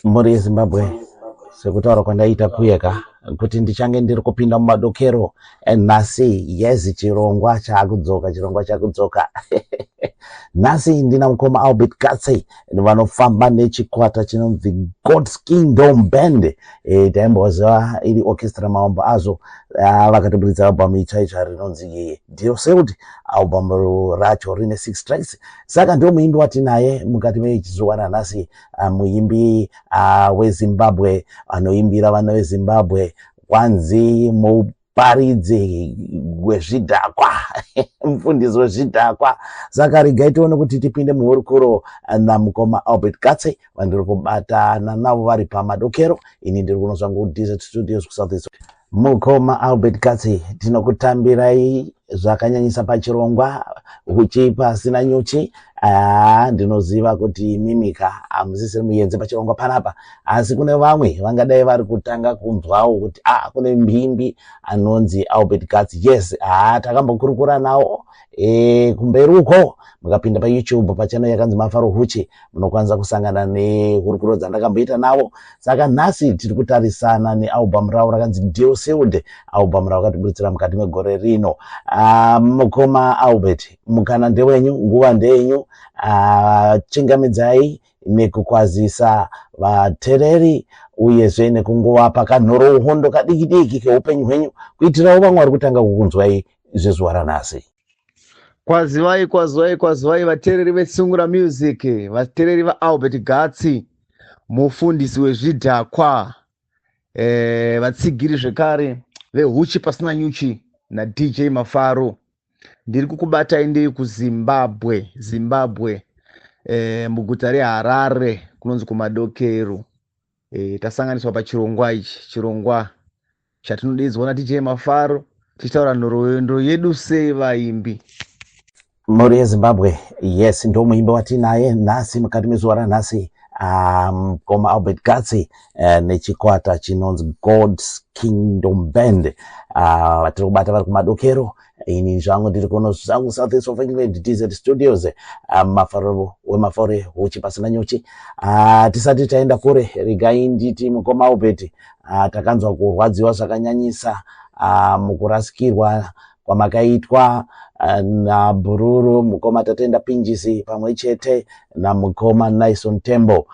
Mhuri yeZimbabwe, sekutaura kwandaita kuyeka kuti ndichange ndiri kupinda mumadokero nhasi. Yes, chirongwa chaakudzoka, chirongwa chakudzoka. Nhasi ndina mukoma Albert Gatsi vanofamba nechikwata chinonzi God's Kingdom Band. Taimboziva iri orchestra Mavambo Azvo. Vakatoburitsa album itsva itsva rinonzi Deal Sealed. Album racho rine six tracks. Saka ndio muimbi watinaye mukati mechizuva ranhasi, muimbi weZimbabwe anoimbira vana veZimbabwe, kwanzi muparidzi wezvidhakwa, mufundisi wezvidhakwa. Saka regai tione kuti tipinde muhurukuro namukoma Albert Gatsi vandiri kubatana navo vari pamadokero. Ini ndiri kuno zvangu Desert Studios kuSouth East. Mukoma Albert Gatsi, tinokutambirai zvakanyanyisa pachirongwa Huchi Pasina Nyuchi. Ndinoziva kuti mimika hamusisiri muyenze pachirongwa panapa, asi kune vamwe vangadai vari kutanga kunzwawo kuti kune mbimbi anonzi Albert Gatsi. Yes, takambokurukura nawo kumberi uko. Mukapinda paYouTube pachannel yakanzi Mafaro Huchi, munokwanisa kusangana nehurukuro dzandakamboita navo. Saka nhasi tiri kutarisana nealbum ravo rakanzi Deal Sealed, album ravakatiburitsira mukati megore rino. Mukoma Albert, mukana ndewenyu, nguva ndeyenyu. Chingamidzai nekukwazisa vateereri, uyezve nekungovapa kanhoroondo kadiki diki keupenyu hwenyu, kuitirawo vamwe vari kutanga kukunzwai zvezuva ranhasi. Kwazivai, kwazivai, kwazivai vateereri veSungura Music, vateereri vaAlbert Gatsi, mufundisi wezvidhakwa, vatsigiri zvekare veHuchi Pasina Nyuchi naDJ Mafaro. Ndiri kukubatai ndiri kuZimbabwe, Zimbabwe, muguta reHarare kunonzi kuMadokero. Tasanganiswa pachirongwa ichi, chirongwa chatinodaidzwa naDJ Mafaro, tichitaura nhoroondo yedu sevaimbi. Mhuri yeZimbabwe, yes, ndo muimbi watinaye nhasi mukati mezuva ranhasi, mukoma Albert Gatsi nechikwata chinonzi God's Kingdom Band. Vatiri kubata vari kumadokero. Ini zvangu ndiri kuno zvangu South East of England, DZ Studios, Mafaro wemafore, Huchi Pasina Nyuchi. Tisati taenda kure, regai nditi mukoma Albert, takanzwa kurwadziwa zvakanyanyisa mukurasikirwa kwamakaitwa nabhururu mukoma Tatenda Pinjisi pamwe chete namukoma Nison Tembo,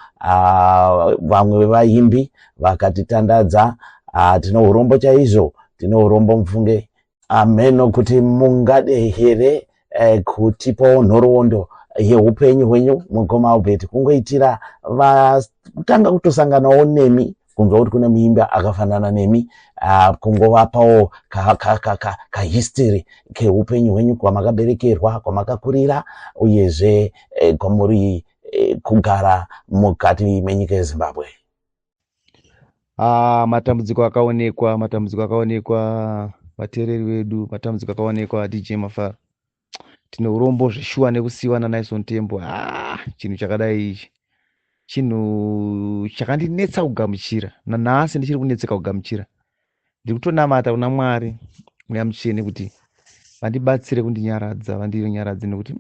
vamwe vevaimbi vakatitandadza. Tine urombo chaizvo, tine urombo mufunge. Ameno kuti mungade here kutipawo nhoroondo yeupenyu hwenyu, mukoma Albert, kungoitira vakutanga kutosanganawo nemi, kunzwa kuti kune muimbi akafanana nemi, kungovapawo kahistory keupenyu hwenyu, kwamakaberekerwa, kwamakakurira, uyezve kwamuri kugara mukati menyika yeZimbabwe. Matambudziko akaonekwa, matambudziko akaonekwa, vateereri vedu, matambudziko akaonekwa. DJ Mafaro, tine urombo zveshuwa nekusiyiwa naNison Tembo. Chinhu chakadai ichi chinhu chakandinetsa kugamuchira. Nanhasi ndichiri kunetseka kugamuchira. Ndiri kutonamata kuna Mwari Mweya Mutsvene kuti vandibatsire kundinyaradza, vandinyaradze, nekuti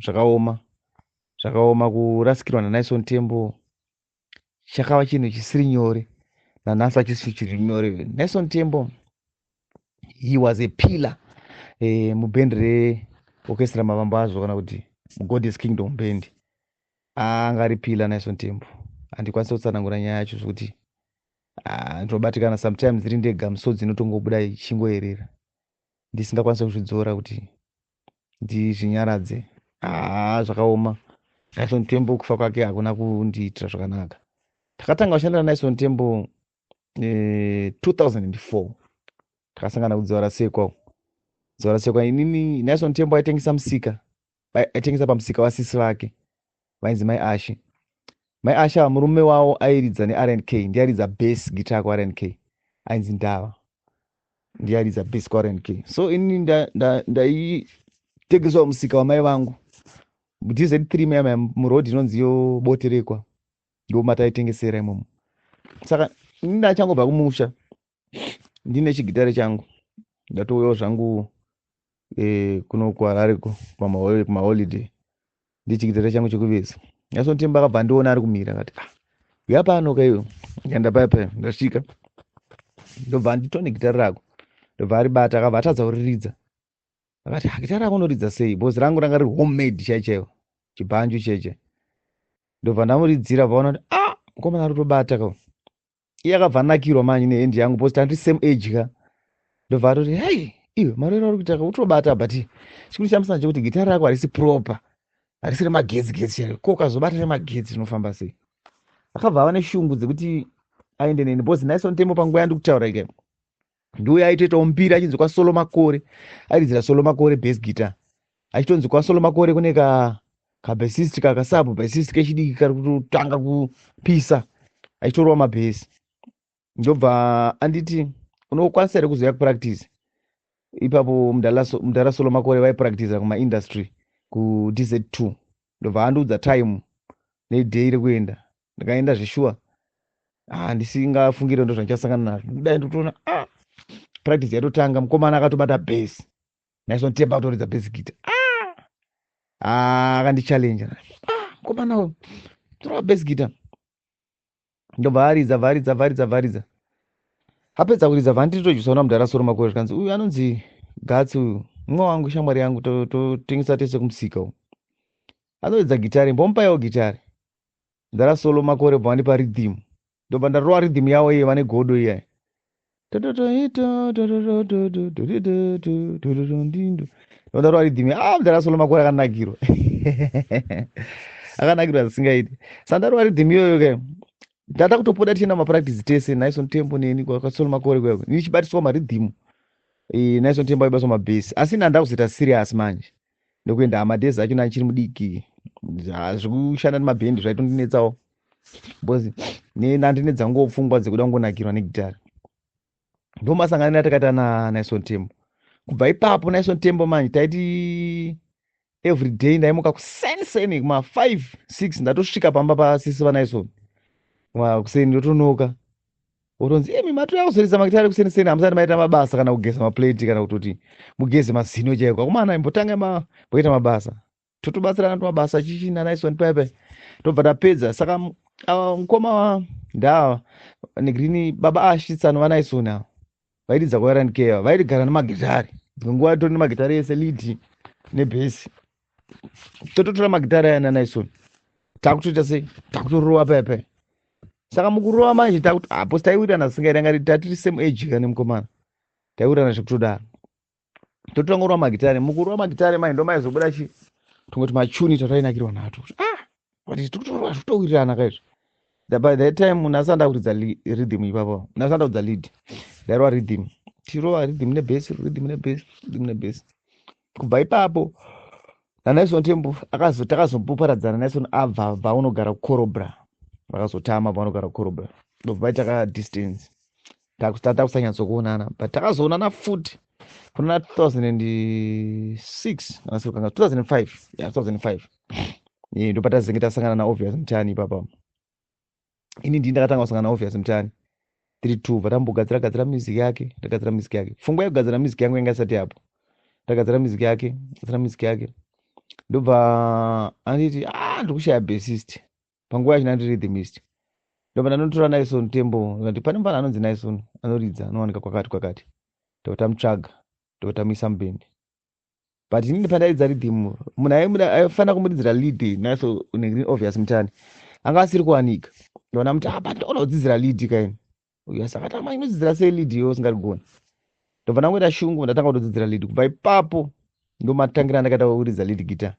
zvakaoma, zvakaoma kurasikirwa naNison Tembo. Chakava chinhu chisiri nyore, nanhasi hachisi chiri nyore. Nison Tembo, he was a pillar mubhendi reOrchestra Mavambo Azvo, kana kuti muGod's Kingdom Band. Anga ari pillar Nison Tembo. Handikwanisi kutsanangura nyaya yacho zvokuti ndinobatikana. Sometimes ndiri ndega, misodzi inotongobuda ichingoerera, ndisingakwanisi kuzvidzora kuti ndizvinyaradze. Zvakaoma. Nison Tembo, kufa kwake hakuna kundiitira zvakanaka. Takatanga kushandira Nison Tembo 2004. Takasangana kuDziva Rasekwa, Dziva Rasekwa. Inini, Nison Tembo aitengesa musika, aitengesa pamusika wasisi vake vainzi Mai Ashe. Mai Ashe ava, murume wavo airidza neRNK, ndiye airidza bass guitar kuRNK, ainzi Ndava, ndiye airidza bass kuRNK. So inini ndaitengeswa musika wamai vangu DZ3 maya, muroad inonzi yo Boterekwa, ndo mataitengesera imomo. Saka ini ndachangobva kumusha, ndine chigitare changu, ndatouyawo zvangu kuno kuHarare kumaholiday, ndichigitare changu chekuveza. Naison Tembo akabva andiona ari kumira, akati, "Ah, uya pano kaiwe." Ndikaenda paya paya, ndasvika, ndobva anditone gitari rako, ndobva aribata, akabva atadza kuriridza. Akati, "Ah, gitari rako unoridza sei?" Because rangu ranga riri homemade chai chaiwo, chibhanju cheche. Ndobva ndamuridzira, vaona kuti, "Ah, mukomana ari kutobata ka." Iye akabva anakirwa manje nehand yangu, because tandiri same age ka. Ndobva atoti, "Hei iwe, marero ari kuita ka, utobata, but chikuru chamusana chekuti gitari rako harisi proper, harisi remagetsi getsi chairo. Ko ukazobata remagetsi rinofamba sei?" Akabva ava neshungu dzekuti aende neni, because Naison Tembo panguva yandiri kutaura ike ndiuye aitoitawo mbiri, achinzi kwaSolo Makore, airidzira Solo Makore bass guitar, achitonzi kwaSolo Makore kune ka kabassist, kakasub bassist kechidiki kari kutotanga kupisa, achitorova mabhesi. Ndobva anditi, "Unokwanisa here kuzoya kupractice?" Ipapo mudhara Solo Makore vaipractiza kumaindustry kuDZ2. Ndobva andiudza time neday rekuenda. Ndikaenda zveshuwa. Ah, ndisingafungire ndo zvandichasangana nazvo. Kudai ndikutoona, ah, practice yatotanga, mukomana akatobata bass, Naison Tembo akutoridza bass guitar. Ah, ah, akandichallenge. Ah, mukomana uyu torova bass guitar. Ndobva aridza, varidza, varidza, varidza. Apedza kuridza, vanditojusaona mudhara Solo Makore, zvikanzi, "Uyu anonzi Gatsi, uyu mumwe wangu, shamwari yangu, totengesa tese kumusika, uyu anoridza gitari, mbomupaiwo gitari." Mudhara Solo Makore bva vandipa rhythm, ndobva ndarova rhythm yavo iye vane godo iyai, ndarova rhythm. Ah, mudhara Solo Makore akanakirwa, akanakirwa zvisingaiti. Saka ndarova rhythm iyoyo ke, ndada kutopoda tichienda mapractice tese, Naison Tembo neni, kwaSolo Makore kweko, nichibatiswa marhythm, Naison Tembo aibatiswa mabhesi. Asi nanda kuzoita serious manje nekuenda amadhezi acho nandichiri mudiki, zvekushanda nemabhendi zvaitondinetsawo, because nandine dzanguwo pfungwa dzekuda kungonakirwa negitari. Ndo masanganiro atakaita naNaison Tembo. Kubva ipapo Naison Tembo manje taiti every day ndaimuka kuseni seni, kuma 5 6 ndatosvika pamba pasisi vaNaison kuseni, ndotonoka, otonzi, "Emi matoya kuzoridza magitari kuseni seni, hamusati maita mabasa kana kugeza maplate kana kutoti mugeze mazino chaiko. Akomana, imbotanga mboita mabasa." Totobatsirana tumabasa chichi naNaison paipai, tobva tapedza. Saka ava mukoma ndava negrini, baba Ashitsano vaNaison, ava vairidza kwaRandk, vairigara nemagitari. Dzimwe nguva tori nemagitari ese, lead nebhesi. Tototora magitari aya naNaison, takutoita sei, takutorova paipai. Saka mukurova manje takuti apo taiwirirana singaiti, anga tatiri same age ka nemukomana, taiwirirana zvekutodaro. Totanga kurova magitari. Mukurova magitari manje ndo maizobuda chi tongoti machuni tatainakirwa nato, kuti, ah, but tikutorova zvikutowirirana kaizvo. By that time munhu asanda kuridza rhythm ipapo, munhu asanda kuridza lead, ndairova rhythm, tichirova rhythm nebhesi, rhythm nebhesi, rhythm nebhesi. Kubva ipapo naNaison Tembo takazomboparadzana. Naison abva bva unogara kuCorobra, vakazotama pavanogara kuCorobra, ndobva vaita ka distance, takusanyatsokuonana. But takazoonana futi kuna 2006 kana sikanga 2005, ya, 2005. Ndo patazenge tasangana naObvious Mutani ipapa. Ini ndii ndakatanga kusangana naObvious Mutani 32, vatambogadzira gadzira music yake, ndagadzira music yake. Pfungwa yekugadzira music yangu yanga isati yapo. Ndagadzira music yake, gadzira music yake, ndobva anditi, "Ah, ndiri kushaya bassist." Panguva yacho ndandiri rhythmist. Ndobva ndanotora Naison Tembo, ndikati, "Pane mufana anonzi Naison anoridza, anowanika kwakati kwakati." Ndobva tamutsvaga, ndobva tamuisa mubhendi. But inini pandairidza rhythm, munhu aifanira kumuridzira lead Naison, Obvious Mutani, anga asiri kuwanika. Ndobva ndamuti, "Ah, but ndoona kudzidzira lead kaini." Uyu saka tama, "Inodzidzira sei lead iwe usingarigoni?" Ndobva ndangoita shungu, ndatanga kutodzidzira lead. Kubva ipapo ndo matangira andakaita kuridza lead guitar.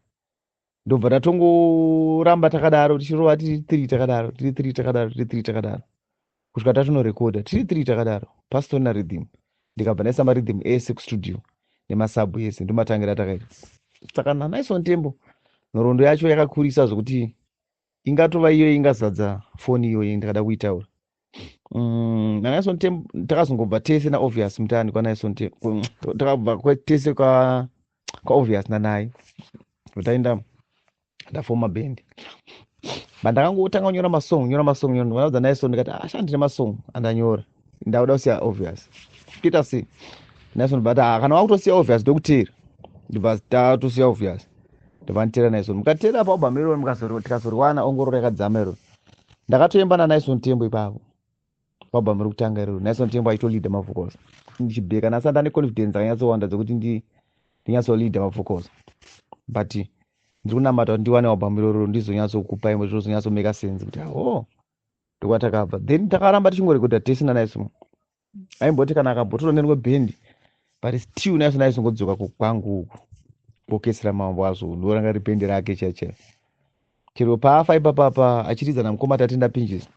Ndobva tatongoramba takadaro, tichirova tiri three takadaro, tiri three takadaro, tiri three takadaro, kusvika tatonorekodha tiri three takadaro, pasitorina rhythm. Ndikabva ndaisa marhythm ese kustudio nemasabhu ese. Ndomatangira atakaita. Saka naNaison Tembo nhoroondo yacho yakakurisa zvokuti ingatova iyo ingazadza foni iyoyi ndakada kuitaura. NaNaison Tembo takazongobva tese naObvious Mutani kwaNaison Tembo, takabva tese kwaObvious nanai, taenda ndafoma band. But ndakangotanga kunyora masong, nyora masong, nyora. Ndikaudza Naison, ndikati, "Asha, ndine masong andanyora, ndakuda kusiya Obvious, kuita sei?" Naison, but, "Ah, kana wakutosiya Obvious, ndokuteera." Ndibva tatosiya Obvious. Ndobva nditeera Naison. Mukateera paalbum iroro, tikazorwana ongororo yakadzama iroro, ndakatoimba naNaison Tembo ipapo paalbum rekutanga iroro. Naison Tembo aitolida mavocals, ndichibheka nasi andane confidence akanyatsowanda dzekuti ndinyatsolida mavocals, but ndiri kunamata kuti ndiwane album iroro, ndizonyatsokupa imwe, zvinozonyatsomaka sense kuti, oh, ndokwatakabva. Then takaramba tichingorekodha tese naNaison. Aimboti kana akambotora nerimwe bhendi, but still Naison aizongodzoka kwangu uku kuokesera mambo azvo, ndoranga ribhendi rake chaichai. Chero paafa ipapapa achiridza namukoma Tatenda Pinjisi,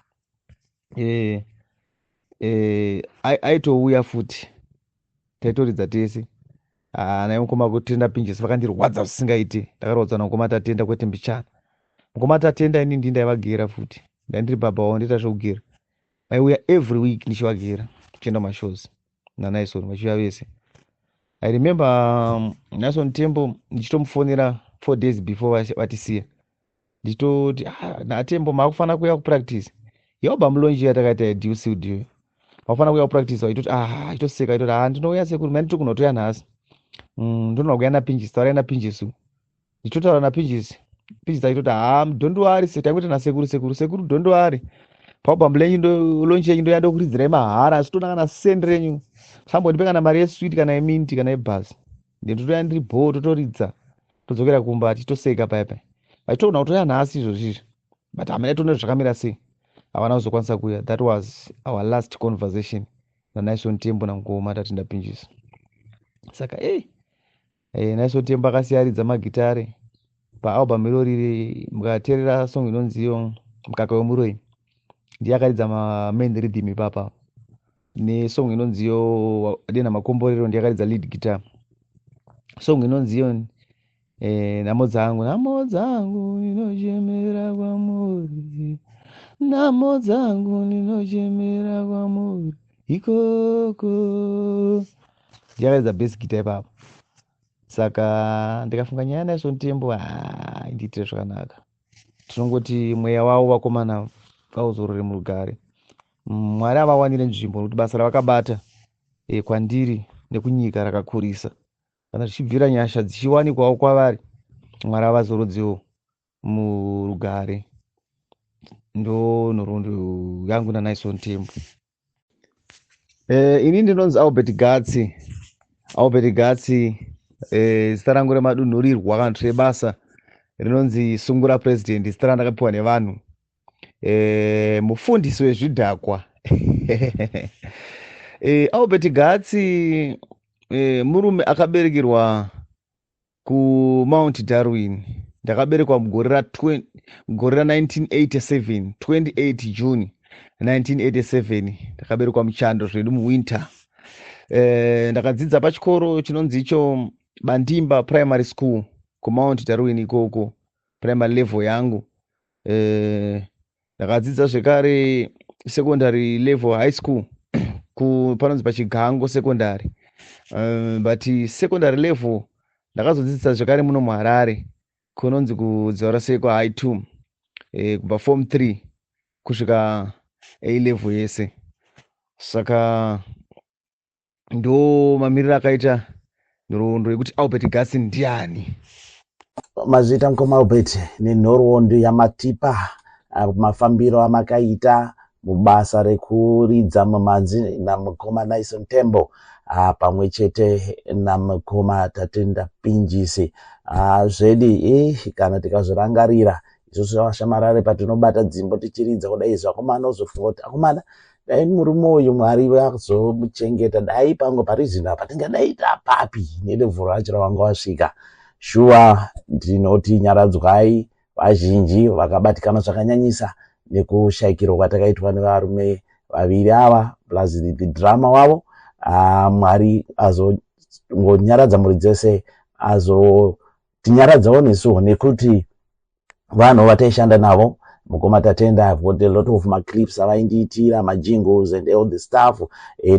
aitouya futi, taitoridza tese naye mukoma Kutenda Pinjisi. Vakandirwadza zvisingaiti. Ndakarwadzwa namukoma Tatenda kwete mbichana. Mukoma Tatenda ini ndii ndaivagera futi, ndaindiri baba wavo, ndoita zvekugera. Vaiuya every week ndichivagera, tichienda mashows naNaison, vachiuya vese. I remember Naison Tembo ndichitomufonera 4 days before vatisiya, ndichitoti, "Ah, naTembo, makufanira kuuya kupractice yealbum launch yatakaita yeDucid, makufanira kuuya kupractice." Vaitoti, ah, aitoseka, aitoti, "Ah, ndinouya sekuru, mai ndiri kunotoya nhasi. Ndinoda kuuya naPinjisi, taurai naPinjisi." Ndichitotaura naPinjisi, Pinjisi aitoti, "Ha, don't worry, tangoita nasekuru, sekuru, sekuru, don't worry, paalbum launch yenyu ndoya ndokuridzirai mahara, asi toda kana sendi renyu, sambondipe kana mari yeswiti kana yeminti kana yebhasi. Ndinotoya ndiri bho, totoridza, todzokera kumba tichitoseka paya paya." Vachitoona kutoya nhasi izvozvizvi, but hamene toone zvakamira sei, havana kuzokwanisa kuuya. That was our last conversation naNaison Tembo namukoma Tatenda Pinjisi. Saka ei, Naison Tembo akasiyaridza magitare paalbum iroriri. Mukateerera song inonzi iyo Mukaka Wemuroi, ndiye akaridza mamain rhythm ipapa, nesong inonzi iyo Dena Makomborero, ndiye akaridza lead guitar. Song inonzi iyo Nhamo Dzangu, nhamo dzangu ndinochemera kwamuri, nhamo dzangu ndinochemera kwamuri ikoko, ndiye akaridza bass guitar ipapo. Saka ndikafunga nyaya yaNaison Tembo, haindiitire zvakanaka. Tinongoti mweya wavo vakomana ngauzorore murugare. Mwari avawanire nzvimbo, nokuti basa ravakabata kwandiri nekunyika rakakurisa. Kana zvichibvira, nyasha dzichiwanikwawo kwavari, Mwari avazorodzewo murugare. Ndo nhoroondo yangu naNaison Tembo. Ini ndinonzi Albert Gatsi, Albert Gatsi. Zita rangu remadunhurirwa kana kuti rebasa rinonzi Sungura President, zita randakapiwa nevanhu, mufundisi wezvidhakwa. Albert Gatsi, murume akaberekerwa kuMount Darwin. Ndakaberekwa mugore ra1987, 28 June 1987. Ndakaberekwa muchando zvedu, muwinter. Ndakadzidza pachikoro chinonzi icho Bandimba Primary School kuMount Darwin ikoko, primary level yangu. Ndakadzidza zvekare secondary level, high school, panonzi paChigango Secondary. But secondary level ndakazodzidzisa zvekare muno muHarare, kunonzi kuDzivarasekwa High 2, kubva form 3 kusvika A level yese. Saka ndo mamiriro akaita nhoroondo yekuti Albert Gatsi ndiani. Mazviita, mukoma Albert, nenhoroondo yamatipa, mafambiro amakaita mubasa rekuridza mumhanzi namukoma Naison Tembo, pamwe chete namukoma Tatenda Pinjisi. Zvedi kana tikazvirangarira isusu vashamarare, patinobata dzimbo tichiridza kudai izvi, akomana ozofunga kuti, akomana, dai murume uyu Mwari vazomuchengeta, dai pamwe pari zvino apa tingadai tapapi nelevel racho ravanga vasvika. Shuwa, ndinoti nyaradzwai vazhinji vakabatikana zvakanyanyisa nekushayikirwa kwatakaitwa nevarume vaviri ava, plus the drummer wavo. Mwari azongonyaradza mhuri dzese, azotinyaradzawo nesuwo, nekuti vanhu vataishanda navo, mukoma Tatenda, I've got a lot of maclips avaindiitira, majingles and all the stuff.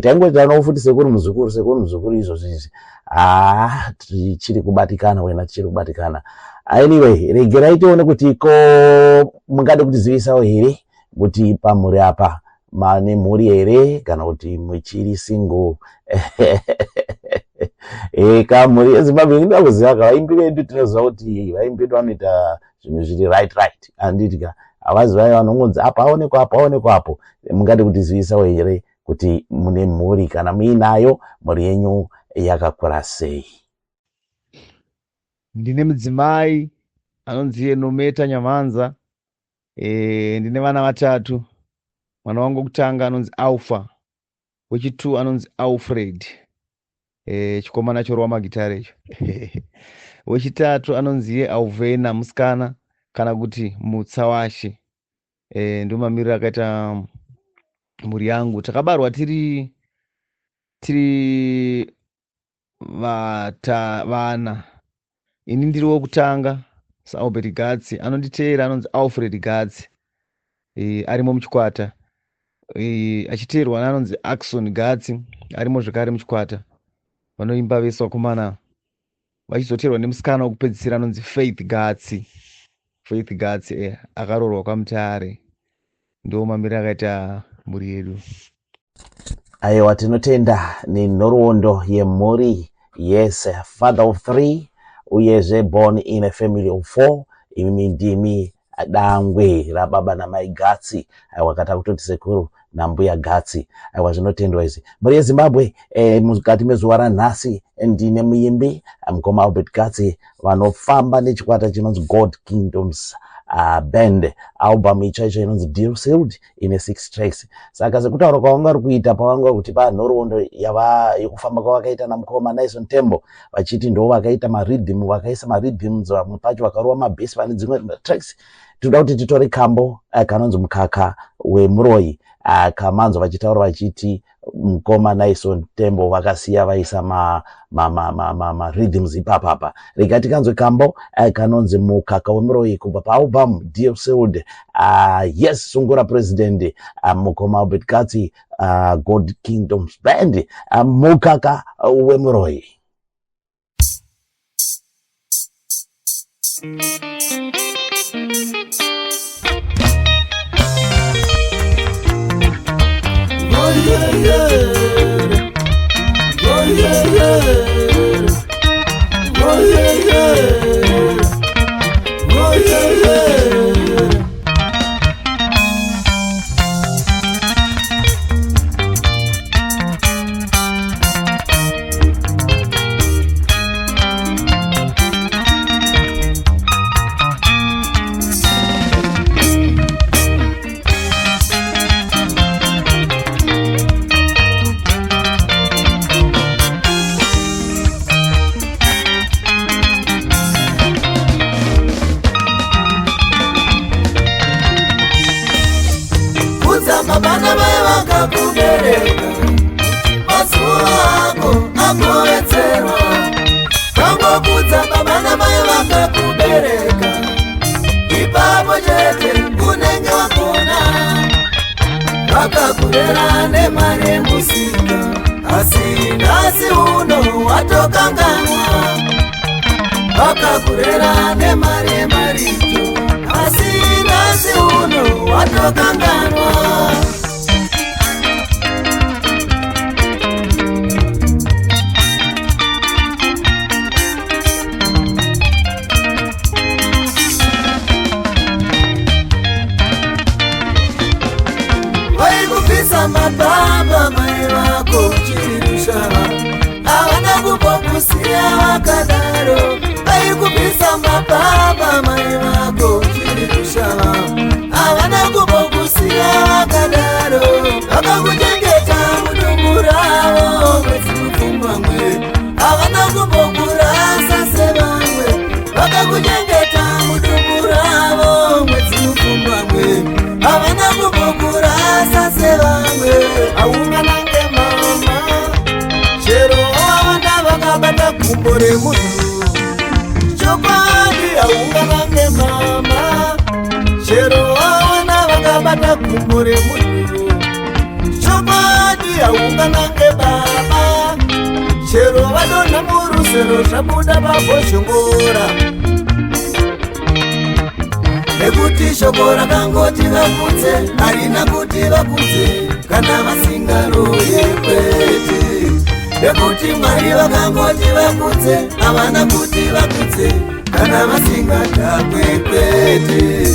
Taingoitanawo futi sekuru muzukuru, sekuru muzukuru. Izvozvo izvi, haa, tichiri kubatikana wena, tichiri kubatikana. Anyway, regerai tione kuti ko mungade kutizivisawo here kuti pamhuri apa mane mhuri here, kana kuti muchiri single? Eka mhuri yeZimbabwe inoda kuziva ka vaimbi vedu, tinoziva kuti vaimbi vedu vanoita zvinhu zviri right right, handiti ka? Havazi vaya vanongonzi apa aonekwa apo aonekwa apo. Mungade kutizivisawo here kuti mune mhuri? Kana muinayo, mhuri yenyu yakakura sei? Ndine mudzimai anonzi iye Nometa Nyamhanza. Ndine vana vatatu. Mwana wangu wekutanga anonzi Alpha, wechi2 anonzi Alfred, chikomana chorova magitare icho. Wechitatu anonzi iye Alvena, musikana, kana kuti Mutsawashe. Ndo mamiriro akaita mhuri yangu. Takabarwa tiri vata vana. Ini ndiri wokutanga saAlbert Gatsi. Anonditeera anonzi Alfred Gatsi, arimo muchikwata, achiteerwa neanonzi Axon Gatsi, arimo zvekare muchikwata. Vanoimba vese vakomana, vachizoteerwa nemusikana wokupedzisira anonzi Faith Gatsi. Faith Gatsi akaroorwa kwaMutare. Ndo mamiriro akaita mhuri yedu. Aiwa, tinotenda nenhoroondo yemhuri. Yes, father of three, uyezve born in a family of four. Imi ndimi dangwe rababa namai Gatsi. Aiwa, kata kutoti sekuru nambuya Gatsi. Aiwa, zvinotendwa izvi, mhuri yeZimbabwe. Mukati mezuva ranhasi ndine muimbi mukoma Albert Gatsi, vanofamba nechikwata chinonzi God Kingdoms Band. Album itsva icho inonzi Deal Sealed, ine six tracks. Saka sekutaura kwavanga vari kuita, pavanga kuti panhoroondo yekufamba kwavakaita namukoma Nison Tembo, vachiti ndo vakaita marhythm, vakaisa marhythms, vamwe pacho vakarova mabass pane dzimwe tracks. Tinoda kuti titore kambo kanonzi Mukaka Wemuroyi, kamanzwa vachitaura vachiti mukoma Nison Tembo vakasiya vaisa marhythms ipapapa. Rega tikanzwe kambo kanonzi Mukaka Wemuroyi kubva paalbum Deal Sealed. Yes, sungura president, mukoma Albert Gatsi, God Kingdoms Band, Mukaka Wemuroyi. Oh yeah, yeah. Oh yeah, yeah. Oh yeah, yeah. Oh yeah, yeah. Kudza baba namai vakakubereka, mazuva ako agowedzerwa. Kangokudza baba namai vakakubereka, ipapo chete unenge wagona. Vakakurera nemari yemusika, asi nhasi uno watokanganwa. Vakakurera nemari yemarito, asi nhasi uno watokanganwa. Vaikubvisa mababa mai vako uchiri rushava, havana kumbokusiya vakadaro. Vaikubvisa mababa mai vako uchiri rushava, havana kumbokusiya vakadaro. Vakakuchengeta mudumbu ravo mwedzi mupfumbamwe, havana kumbokurasa sevamwe. Vakakuchengeta mudumbu ravo mwedzi mupfumbamwe, havana kumbokurasa sevamwe. Haunganange mama, chero wavanda vakabata gumbo remunhu. Chokwadi, haunganange mama, chero wawana vakabata gumbo remunhu. Chokwadi, haunganange baba, chero vadonha murusero zvabuda pabhozhongora. Nekuti shoko rakangoti vakudze, harina kuti vakudze kana vasingaroye, kwete. Nekuti Mwari vakangoti vakudze, havana kuti vakudze kana vasingadhakwe kwete.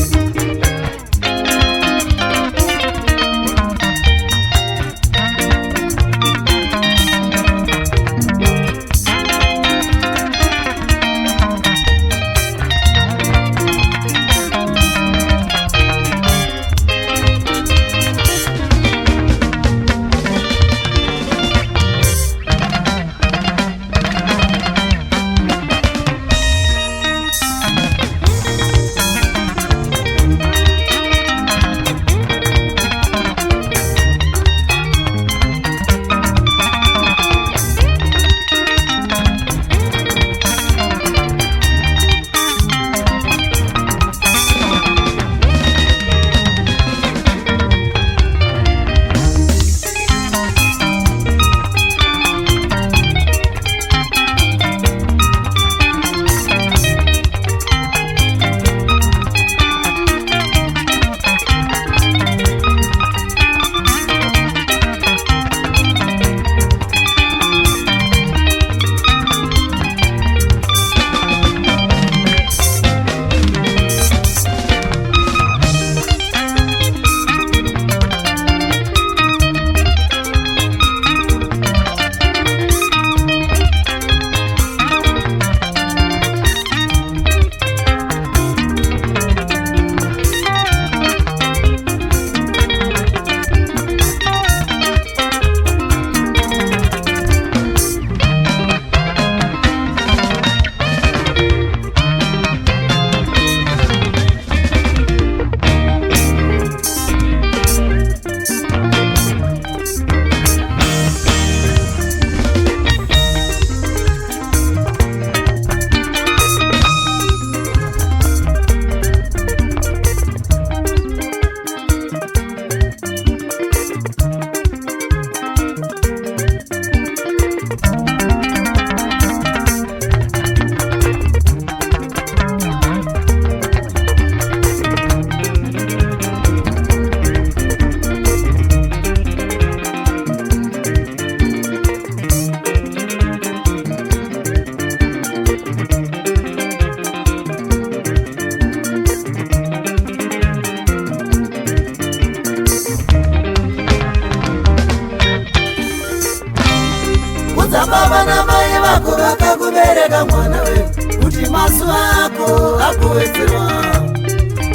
Kudza baba namai vako vakakubereka mwana we, kuti mazuva ako akuwedzerwa.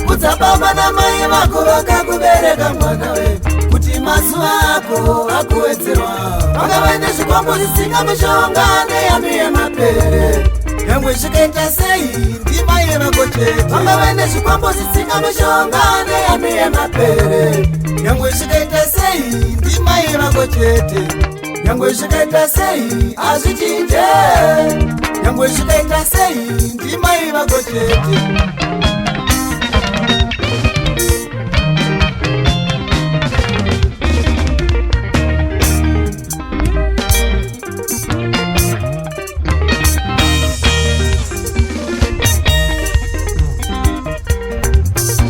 Kudza baba namai vako vakakubereka mwana we, kuti mazuva ako akuwedzerwa. Vakava nezvikwambo zvisinga mishonga neyami yemapere, nyangwe zvikaita sei ndimai vako chete. Vakava nezvikwambo zvisinga mishonga neyami yemapere, nyangwe zvikaita sei ndimai vako chete. Nyangwe zvikaita sei hazvichinje, nyangwe zvikaita sei ndimai vako chete.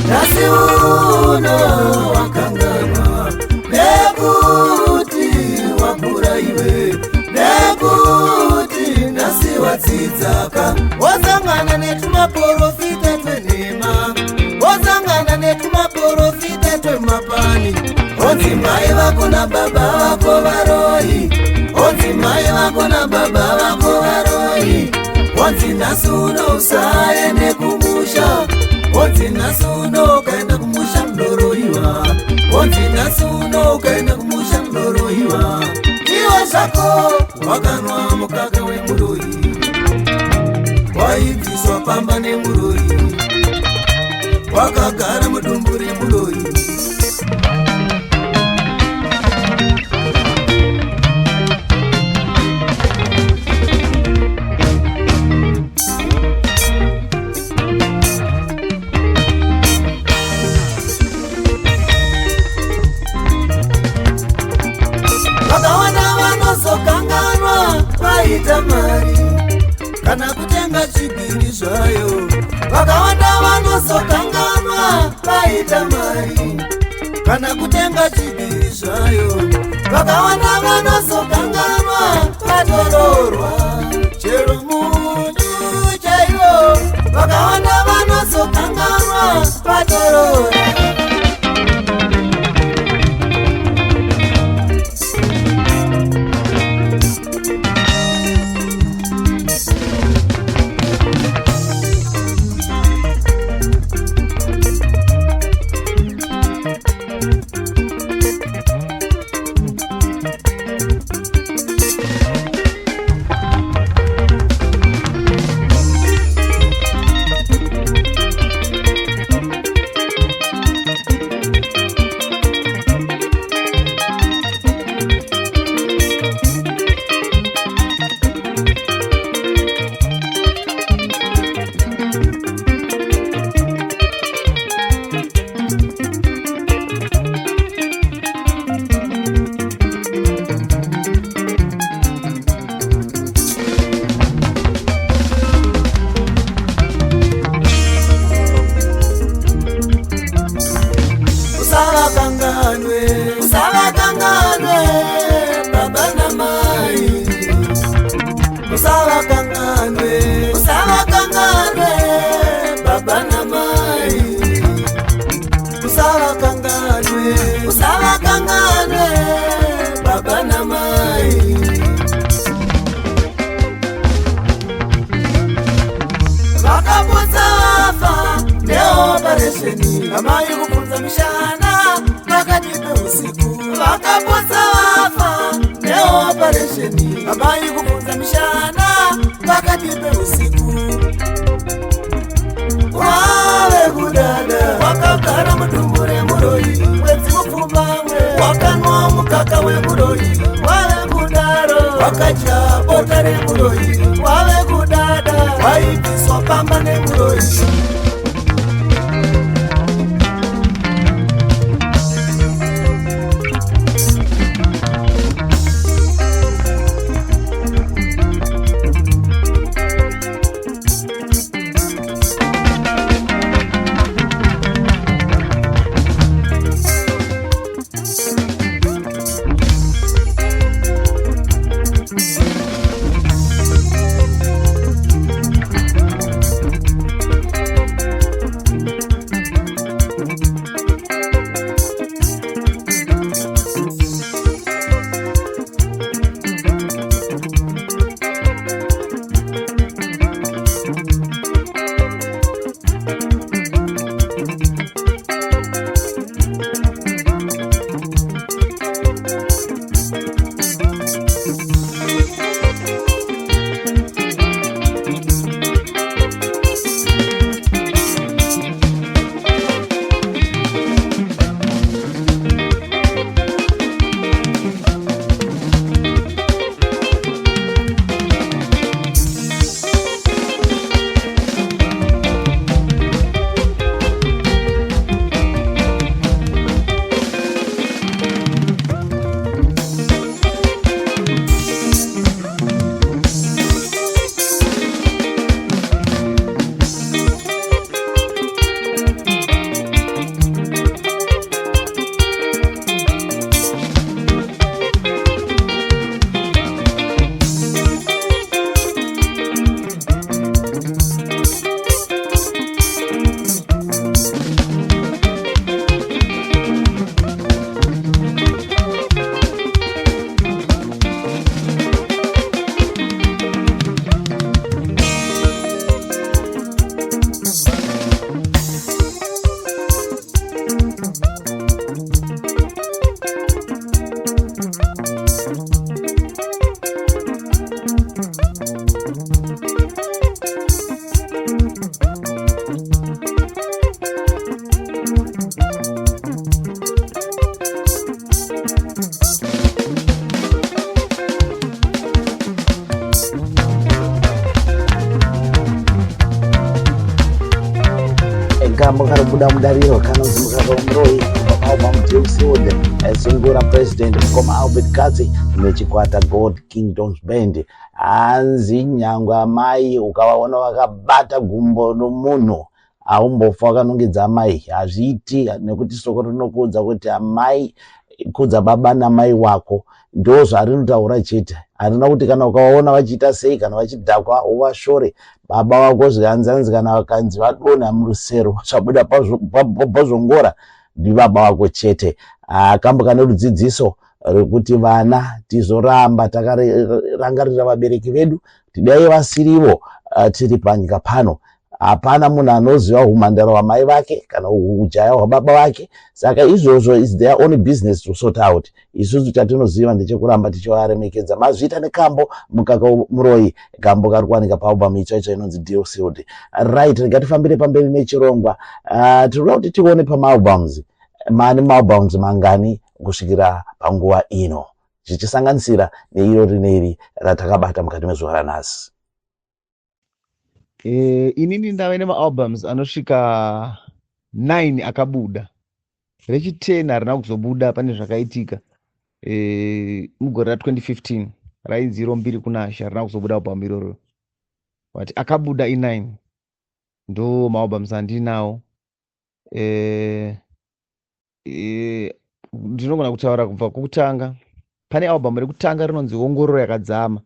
Nhasi uno wakanganwa nekuti wakura iwe, nekuti nhasi wadzidzaka. Wosangana netumaporofita twenhema, wosangana netumaporofita twemapani. Onzi mai vako nababa vako varoi, onzi mai vako nababa vako varoi. Onzi nhasi uno usaende kumusha, onzi nhasi uno ukaenda kumusha munoroiwa, onzi nhasi uno ukaenda kumusha munoroiwa. Iwe zvako wakanwa mukaka wemuroi, waibviswa pamba nemuroi, wakagara mudumbu remuroi. Vakawanda vanozokanganwa vaita mari kana kutenga chigiri zvayo. Vakawanda vanozokanganwa vaita mari kana kutenga chigiri zvayo. Vakawanda vanozokanganwa. Patoroorwa chero munyu chaiwo, vakawanda vanozokanganwa patoroora. Usavakanganwe, usavakanganwe baba namai. Usavakanganwe, usavakanganwe baba namai. Usavakanganwe, usavakanganwe baba namai. Vakapotsa vafa neoparesheni, amai kubvunza mishana pakati peusiku. Vakapotsa vafa neoparesheni, amai kubvunza mishana pakati peusiku. Wave kudada, wakagara mudumbu remuroyi mwedzi mupfumbamwe, wakanwa mukaka wemuroyi. Wave kudaro, wakadya bota remuroyi. Wave kudada, waibviswa pamba nemuroyi. Kambo kanobuda mudariro kanonzi Mukaka Wemuroyi, kubva paalbum James Wood, sungura president mukoma Albert Katsi nechikwata God Kingdoms Band. Hanzi nyangwe amai ukavaona vakabata gumbo nomunhu, haumbofa wakanongedza amai. Hazviiti, nekuti soko rinokuudza kuti amai Kudza baba namai wako, ndo zvarinotaura chete. Harina kuti kana ukavaona vachiita sei, kana vachidhakwa, uvashore. Baba vako zvikanzanzi kana vakanzi vadonha murusero, zvabuda pazvongora, ndibaba vako chete. Kambo kane rudzidziso rekuti vana tizoramba takarangarira vabereki vedu, tidai vasirivo tiri panyika pano. Hapana munhu anoziva umhandara hwamai vake kana ujaya hwababa vake, saka izvozvo is their own business to sort out. Isusu chatinoziva ndechekuramba tichivaremekedza. Mazviita nekambo Mukaka Muroyi, kambo kari kuwanika paalbum itsva itsva inonzi Deal Sealed. Right, rega tifambire pamberi nechirongwa. Tinoda kuti tione pamaalbums, mane maalbums mangani kusvikira panguva ino, zvichisanganisira neiro rineri ratakabata mukati mezuva ranhasi? Inini ndave nemaalbums anosvika 9 akabuda. Rechi10 harina kuzobuda, pane zvakaitika mugore ra2015, rainzi iro Mbiri Kunashe. Harina kuzobuda album iroro, but akabuda i9, ndo maalbums andinawo. E, e, ndinogona kutaura kubva kwokutanga. Pane album rekutanga rinonzi Ongororo Yakadzama,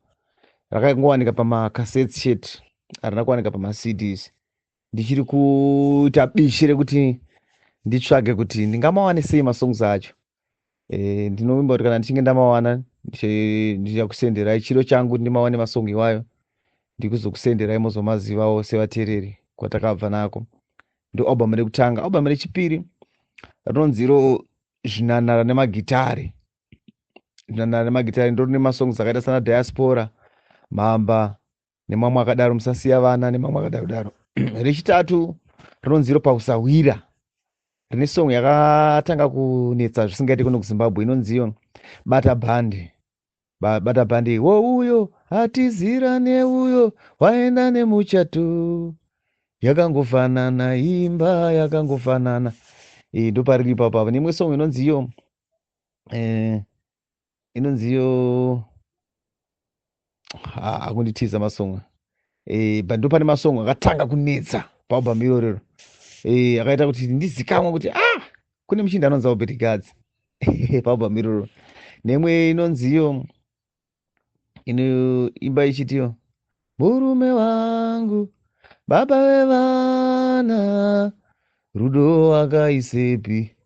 rakangowanika pamacassettes chete, harina kuwanika pamaCDs. Ndichiri kuita bishi rekuti nditsvage kuti ndingamawane sei masongs acho. Ndinovimba kuti kana ndichinge ndamawana, ndichakusenderai. Chiro changu ndimawane masong iwayo, ndikuzokusenderai mozomazivawo sevateereri kwatakabva nako. Ndo album rekutanga. Album rechipiri rinonzi iro Zvinanara Nemagitare. Zvinanara Nemagitare ndo rine masongs akaita sana Diaspora, Mhamba nemamwe akadaro, Musasiya Vana nemamwe akadaro daro. Rechitatu rinonzi iro Pausahwira, rine song yakatanga kunetsa zvisingaiti kuno kuZimbabwe, inonziyo Bata Bhandi. Bata Bhandi wouyo hatizira neuyo waenda nemuchato, yakangofanana imba yakangofanana. Ndo pariri ipapo apo. Neimwe song inonziyo inonziyo, akunditiza masong but ndo pane masong akatanga kunetsa paalbum irorero, akaita kuti ndizikamwe kuti ah, kune muchinda anonzi Albert Gadzi paalbum iroro. Nemwe inonziyo inoimba ichitiyo murume wangu, baba vevana, rudo wakaisepi,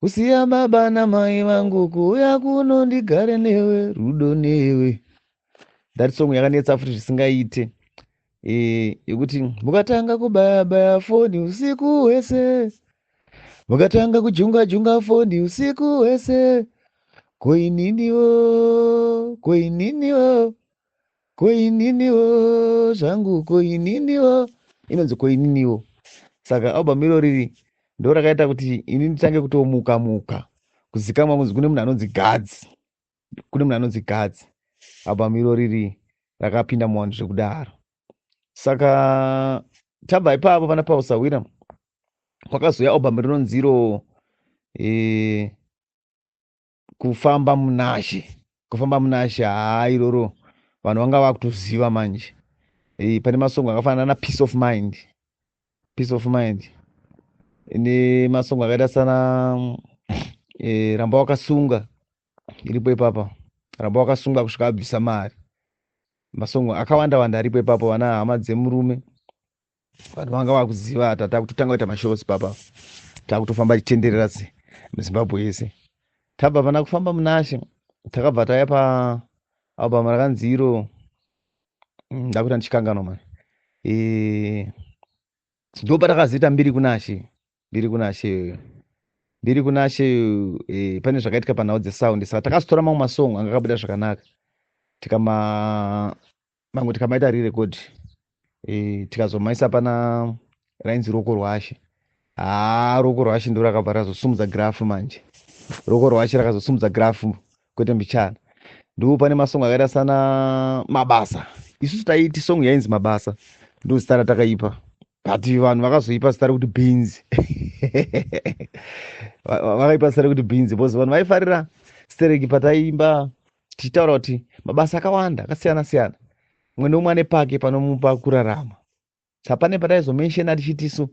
kusiya baba namai vangu kuuya kuno ndigare newe, rudo newe. That song yakanetsa futi zvisingaite, yekuti mukatanga kubaya baya foni usiku hwese, mukatanga kujunga junga foni usiku hwese, koininiwo, koininiwo, koininiwo zvangu, koininiwo. Inonzi Koininiwo. Saka album iro riri ndo rakaita kuti ini nditange kutomuka muka kuzikamwa kunzi kune munhu anonzi Gadzi, kune munhu anonzi Gadzi. Album iro riri rakapinda muvanhu zvekudaro. Saka tabva ipapo pana Pausahwira, kwakazouya album rinonziro Kufamba Munashe. Kufamba Munashe, haa, iroro vanhu vanga vakutoziva manje. Pane masongo akafanana naPeace of Mind, Peace of Mind, nemasongo akaita sana Ramba Wakasunga iripo ipapa, Ramba Wakasunga kusvika abvisa mari. Masongo akawanda wanda aripo ipapo, vana Hama Dzemurume, vanhu vanga vakuziva. Takutotanga kuita mashows papa, takutofamba tichitenderera se muZimbabwe yese. Tabva pana Kufamba Munashe, takabva taya paalbum rakanzi iro, ndakuita ndichikanganwa mani, ndo patakazoita Mbiri Kunashe. Mbiri Kunashe, Mbiri Kunashe, pane zvakaitika panhau dzesound, saka takazotora mamwe masong anga akabuda zvakanaka, tikama mamwe tikamaita rerecord, tikazomaisa pana rainzi Roko Rwashe. Haa, Roko Rwashe ndo rakabva razosumudza graph manje. Roko Rwashe rakazosumudza graph kwete mbichana. Ndo pane masong akaita sana Mabasa. Isusu taiti song yainzi Mabasa, ndo zita ratakaipa, but vanhu vakazoipa zita rekuti Beans. Vakaipa zita rekuti Beans because vanhu vaifarira stereki pataiimba tichitaura kuti mabasa akawanda akasiyana siyana, mumwe neumwe ane pake panomupa kurarama. Saka pane pataizomentiona tichitisu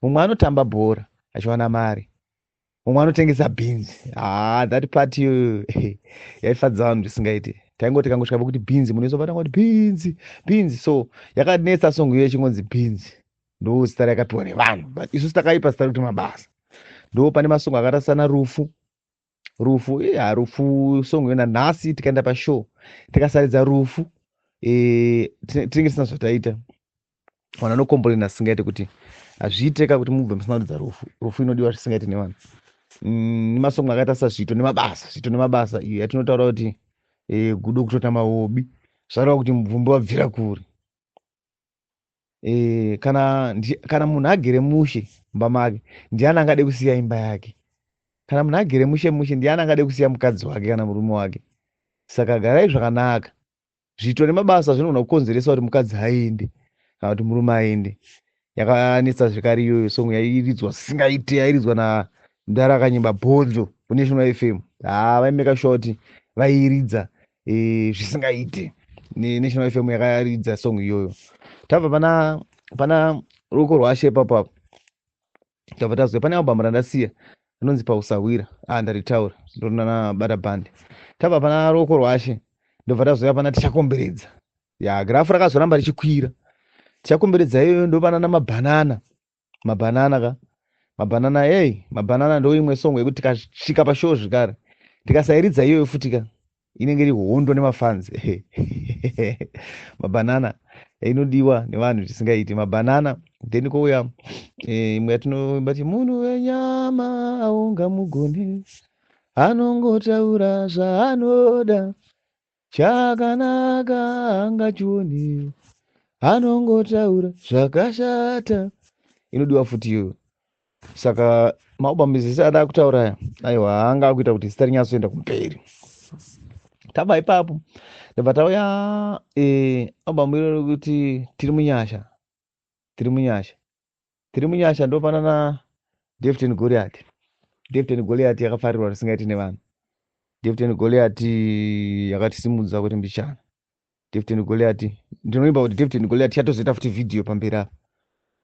mumwe anotamba bhora achiwana mari. Mumwe anotengesa bhinzi. Ah, that part iyoyo yaifadza vanhu zvisingaiti. Taingoti kangosvika pekuti bhinzi, munhu wese patanga kuti bhinzi, bhinzi. So yakanetsa song iyo yechingonzi bhinzi, ndo zita rayakapiwa nevanhu, but isusu takaipa zita rekuti Mabasa. Ndo pane masongo akaita sana Rufu. Rufu, iya, Rufu song yona nhasi tikaenda pashow tikasaridza Rufu, tinenge tisina zvataita. Vanhu vanokomborena zvisingaite kuti hazviiteka kuti mubve musina kuridza Rufu. Rufu inodiwa zvisingaiti nevanhu. Nemasongo akaita saZvito neMabasa. Zvito neMabasa iyo yatinotaura kuti gudo kutota maobi, zvareva kuti mubvumbi wabvira kure. Kana munhu agere mushe mumba make, ndiani angade kusiya imba yake? Kana munhu agere mushe mushe, ndiani angade kusiya mukadzi wake kana murume wake? Saka garai zvakanaka. Zvito neMabasa zvinogona kukonzeresa kuti mukadzi aende kana kuti murume aende. Yakanetsa zvekare iyoyo song, yairidzwa singaite, yairidzwa namudara akanyimba bhonzo kuNational FM. Ha, vaimeka sure kuti vairidza zvisingaite. NeNational FM yakaridza song iyoyo. Tabva pana Ruoko Rwashe ipapo apo, tabva tazwa pane album randasiya rinonzi Pausawira. Ah, ndaritaura, ndorina Bata Bhandi. Tabva pana Ruoko Rwashe, ndobva tazoya pana Tichakomberedza. Ya, grafu rakazoramba richikwira. Tichakomberedza iyoyo ndopana naMabhanana. Mabhanana ka, Mabhanana, ei, Mabhanana ndo imwe song yekuti tikasvika pashow zvekare tikasairidza iyoyo futi ka, inenge iri hondo nemafans. Mabhanana inodiwa nevanhu zvisingaiti, Mabhanana. Then kouya imwe yatinombati munhu wenyama aungamugoni, anongotaura zvaanoda, chakanaka angachioni, anongotaura zvakashata. Inodiwa futi iyoyo. Saka maalbum ese ada kutaura aya, aiwa, anga akuita kuti zita rinyatsoenda kumberi. Tabva ipapo, ndobva tauya album iro rekuti Tiri Munyasha. Tiri Munyasha, Tiri Munyasha ndopana na David and Goliath. David and Goliath yakafarirwa risingaiti nevanhu. David and Goliath yakatisimudza kuti mbichana. David and Goliath, ndinoimba kuti David and Goliath yatozoita futi vhidhiyo pamberi apa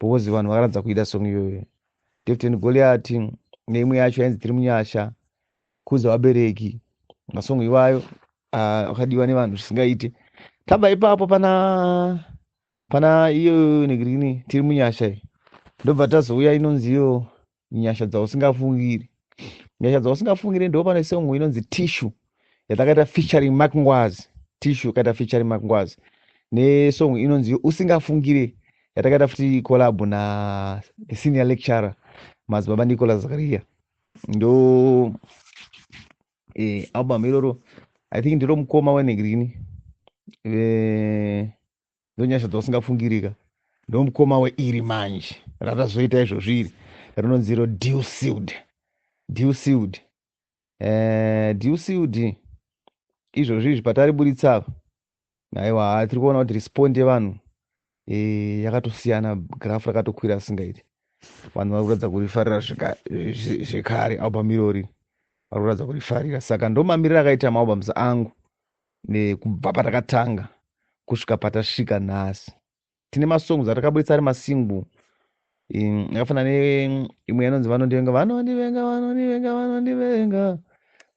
because vanhu vakaratidza kuida song iyoyo. David and Goliath neimwe yacho yainzi Tiri Munyasha, Kuza Vabereki, masongo iwayo akadiwa nevanhu zvisingaiti. Tabva ipapo pana iyo negirini Tiri Munyasha iyi, ndobva tazouya inonzi iyo Nyasha Dzausingafungiri. Nyasha Dzausingafungiri ndo pane song inonzi Tishu yatakaita featuring Mark Ngwazi. Tishu yakaita featuring Mark Ngwazi, nesong inonzi Usingafungire yatakaita futi collab na the senior lecturer, Madzibaba Nicolas Zakaria. Ndo album iroro, I think ndiro mukoma wenegrini, ndo Nyasha Dzausingafungirika, ndo mukoma weiri manje ratazoita izvozvo iri rinonzi iro Deal Sealed. Deal Sealed, Deal Sealed izvozvo izvi patariburitsa apa, aiwa, tiri kuona kuti respond yevanhu yakatosiyana, graph rakatokwira asingaiti. Vanhu vari kuratidza kurifarira zvekare album irori, vari kuratidza kurifarira. Saka ndo mamiriro akaita maalbums angu kubva patakatanga kusvika patasvika nhasi. Tine masongs atakaburitsa ari masingle akafanana neimwe yanonzi Vanondivenga. Vanondivenga, vanondivenga, vanondivenga,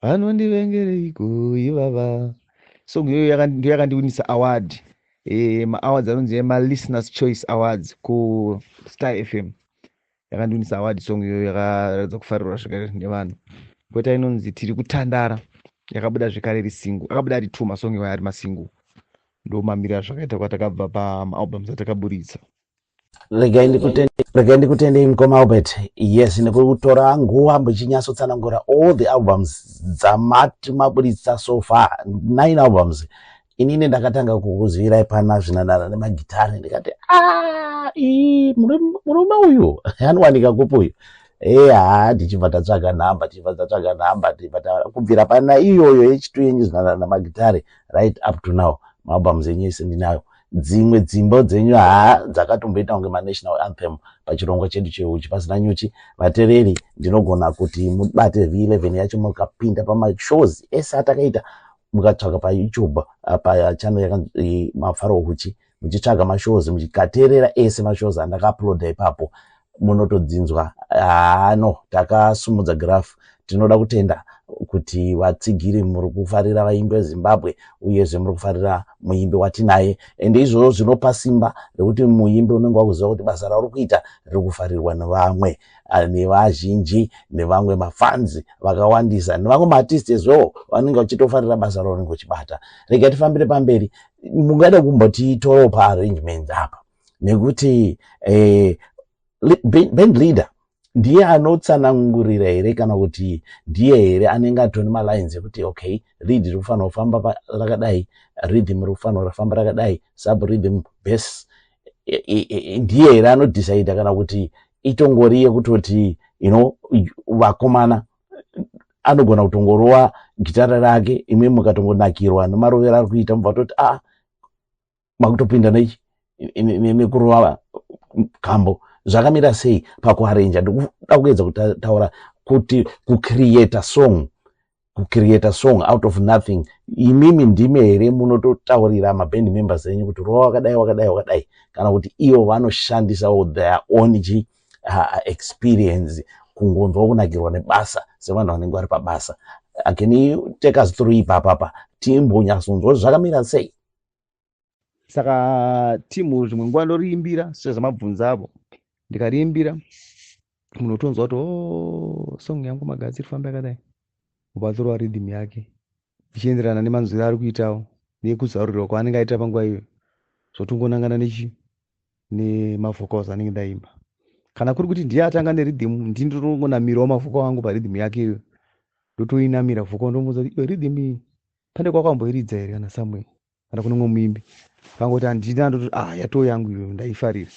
vanondivengereiko ivava? Song iyoyo ndiyo yakandiwinisa award, maawards anonzi ema-Listeners Choice Awards kuStar FM. Yakandiwinisa award song iyoyo, yakaratidza kufarirwa zvekare nevanhu. Koita inonzi Tiri Kutandara, yakabuda zvekare iri single. Akabuda ari two masong iwayo ari masingle. Ndo mamiriro azvakaita kwatakabva pamaalbums atakaburitsa. Regai ndikutendei, mukoma Albert, yes, nekutora nguva muchinyatsotsanangura all the albums dzamati maburitsa so far, nine albums. Inini ndakatanga kukuzivirai pana Zvinanara Nemagitare, ndikati, "Ah, murume uyu anowanika kupi uyu?" Eya, ndichibva tatsvaga nhamba, tichibva tatsvaga nhamba, tichibva kubvira pana iyoyo yechitu yenyu Zvinanara Nemagitare right up to now, maalbums enyu ese ndinayo. Dzimwe dzimbo dzenyu haa dzakatomboita kunge manational anthem pachirongwa chedu cheUchi Pasina Nyuchi. Vateereri, ndinogona kuti mubate V11 yacho mukapinda pamashows ese atakaita, mukatsvaga paYouTube, pachannel yakanzi Mafaro Huchi, muchitsvaga mashows, muchikateerera ese mashows andakauploada ipapo. Munotodzinzwa haano, takasumudza graph. Tinoda kutenda kuti vatsigiri muri kufarira vaimbi veZimbabwe, uyezve muri kufarira muimbi watinaye. Ende izvozvo zvinopa simba rekuti muimbi unenge wakuziva kuti basa rauri kuita riri kufarirwa nevamwe, nevazhinji, nevamwe mafans vakawandisa, nevamwe maartist as well vanenge vachitofarira basa raunenge uchibata. Rega tifambire pamberi. Mungada kumbotitorawo paarrangements apa, nekuti band leader ndiye anotsanangurira here, kana kuti ndiye here anenge atone malines ekuti, okay, lead riri kufanira kufamba rakadai, rhythm riri kufanira kufamba rakadai, sub rhythm, bass? Ndiye here anodecida, kana kuti itongori yekutoti vakomana anogona kutongorova gitara rake, imwe mukatongonakirwa nemarovero ari kuita, mubva toti a ah, makutopinda nechi nekurova kambo? Zvakamira sei pakuarrangea? Ndikuda kuedza kutaura kuti kucreata song, kucreata song out of nothing, imimi ndimi here munototaurira maband members enyu kuti rova wakadai, wakadai, wakadai, kana kuti ivo vanoshandisawo their own chi experience, kungonzwa kunakirwa nebasa sevanhu vanenge vari pabasa? Can you take us through ipapapa, timbonyatsonzwa kuti zvakamira sei? Saka timu zvimwe nguva ndoriimbira sezvamabvunzavo. Ndikariimbira, munotonzwa kuti, oh, song yangu Magatsi rifamba yakadai, ubatsirwa rhythm yake ichienderana nemanzwiro ari kuitawo nekuzarurirwa kwaanenge aita panguva iyoyo, zvotongonangana nechi nemavocals anenge ndaimba. Kana kuri kuti ndiye atanga nerhythm, ndindotongonamirawo mavocal angu parhythm yake iyoyo, ndotoinamira vocal, ndomuudza kuti, iwe, rhythm iyi pane kwakamboiridza here, kana somewhere, kana kune mumwe muimbi? Kangoti handina, ndototi, ah, yatoo yangu iyoyo, ndaifarira,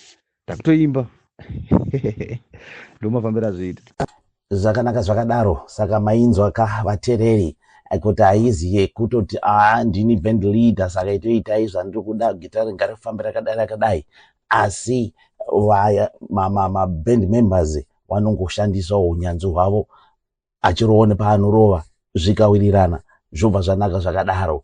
ndakutoimba. Ndomafambiro azvoita. Zvakanaka zvakadaro. Saka mainzwa ka, vateereri, kuti haizi yekutoti, a, ndini band leader, saka itoitai zvandiri kuda, gitari ngarifambe rakadai rakadai, asi maband members vanongoshandisawo unyanzvi hwavo, achirowo nepaanorova, zvikawirirana zvobva zvanaka zvakadaro.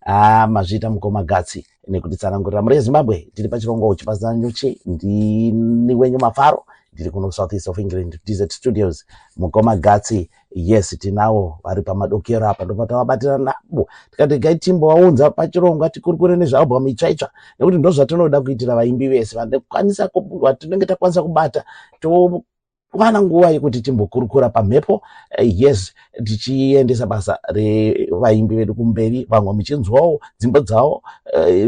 Ah, mazviita mukoma Gatsi nekutitsanangurira. Muri yeZimbabwe, tiri pachirongwa Uchipasana Nyuchi. Ndini wenyu Mafaro, ndiri kuno South East of England, DZ Studios. Mukoma Gatsi, yes, tinavo vari pamadokero apa, ndopatavabatira nabo, tikati gai timbovaunza pachirongwa tikurukure nezvealbum itsva itsva, nekuti ndo zvatinoda kuitira vaimbi vese vatinenge takwanisa kubata, towana nguva yekuti timbokurukura pamhepo, yes, tichiendesa basa revaimbi vedu kumberi, vamwe muchinzwawo dzimbo dzavo,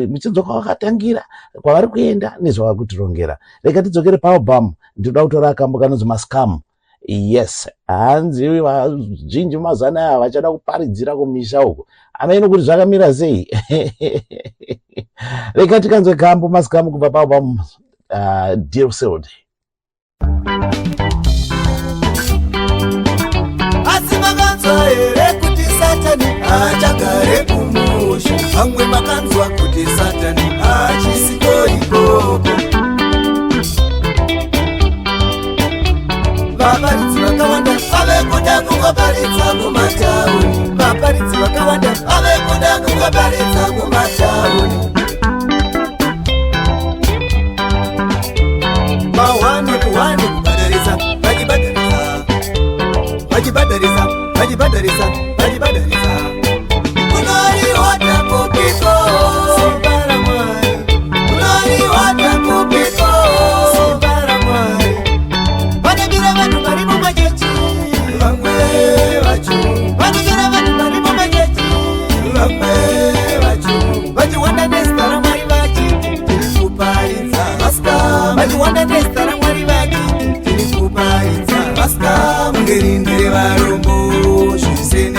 muchinzwa kwavakatangira, kwavari kuenda nezvavari kutirongera. Rega tidzokere paalbum. Ndinoda kutora kambo kanonzi Mascam. Yes, hanzi vazhinji mazuva anaya vachada kuparidzira kumisha uko, hameno kuti zvakamira sei. Rega tikanzwe kambo Mascam kubva paalbum Deal Sealed. Asi makanzwa here kuti Satani haachagare kumusha? Vamwe makanzwa kuti Satani haachisiko ikoko. Vaparidzi vakawanda vave kuda kungoparidza kumatauni. Vaparidzi vakawanda vave kuda kungoparidza kumatauni. Mahwani kuhwani, kubhadharisa, vachibhadharisa, vachibhadharisa, vachibhadharisa, vachibhadharisa. Kunoriwata kupiko simba raMwari? Kunoriwata kupiko simba raMwari? Vanobira vanhu vari mumachechi, vamwe vacho vanobira vanhu vari mumachechi, vamwe vacho vachiwanda nezita raMwari vachiti tiri kuparidza. Vachiwanda nezita raMwari vachiti tiri kuparidza. Ngeri ndere varombo zvese.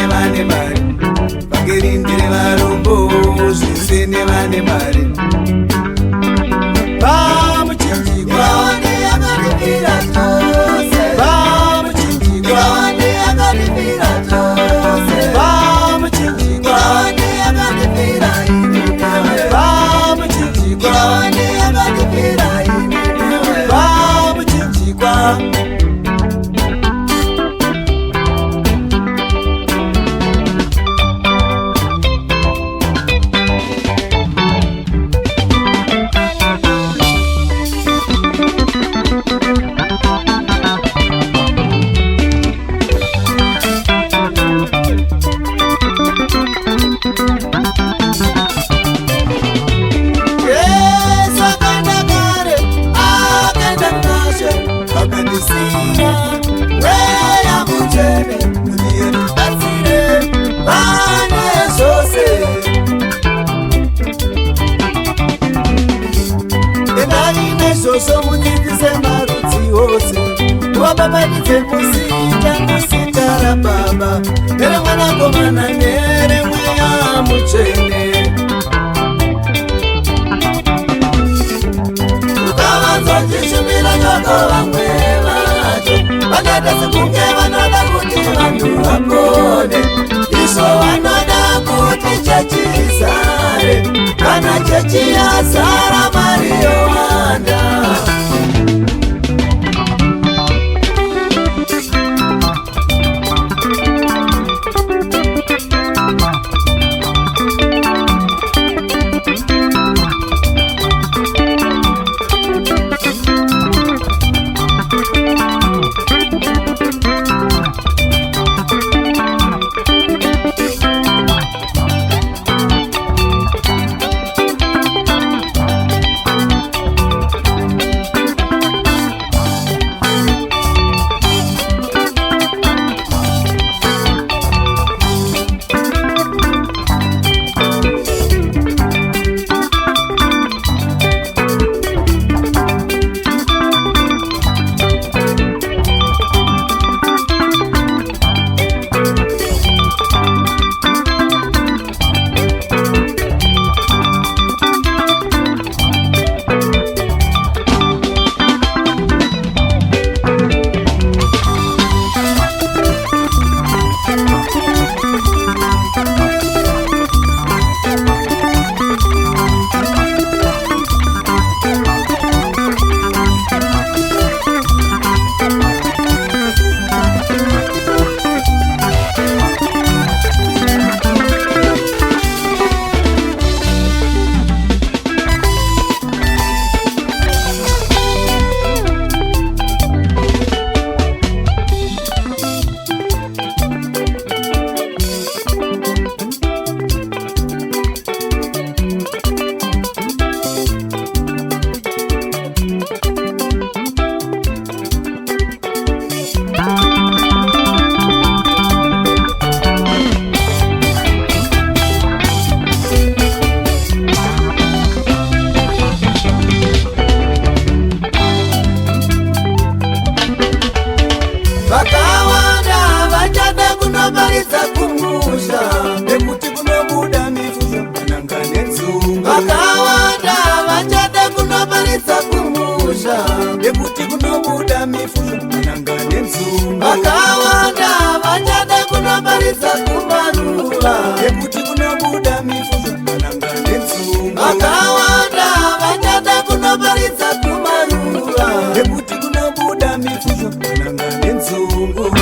Nemuzita, muzita raBaba nereMwanakomana nereMweya Mutsvene. Ukavanzwa chishumira chako, vamwe vacho vakaita sekunge vanoda kuti vanhu vapone. Izvo vanoda kuti chechi izare. Kana chechi yazara, mari yowanda. Vakawanda vachada kunoparidza kumusha nekuti kunobuda mifushwa, mananga nenzungu. Vakawanda vachada kunoparidza kumusha Nekuti kunobuda mifushwa, mananga nenzungu. Vakawanda vachada kunoparidza kumaruva Nekuti kunobuda mifushwa, mananga nenzungu. Vakawanda vachada kunoparidza kumaruva Nekuti kunobuda mifushwa, mananga nenzungu.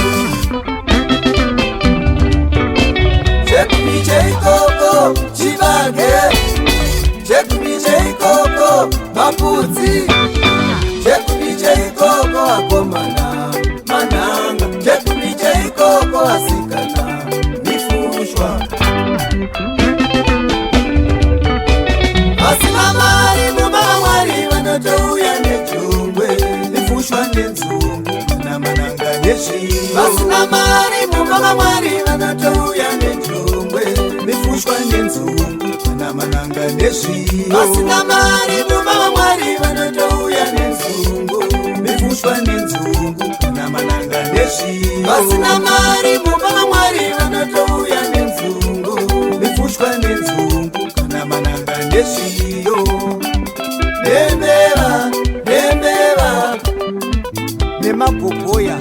Chegumi cheikoko chibage, chegumi cheikoko mapudzi, chegumi cheikoko akomana mananga, chegumi cheikoko asikana mifushwa. Vasina mari mumba maMwari vanotouya nejongwe. Mifushwa nenzungu kana mananga nezviyo. Vasina mari mumba maMwari vanotouya nejongwe. Mifushwa nenzungu kana mananga nezviyo. Vasina mari mumba maMwari vanotouya nenzungu. Mifushwa nenzungu kana mananga nezviyo. Vasina mari mumba maMwari vanotouya nenzungu. Mifushwa nenzungu kana mananga nezviyo. Nembeva, nembeva nemagogoya.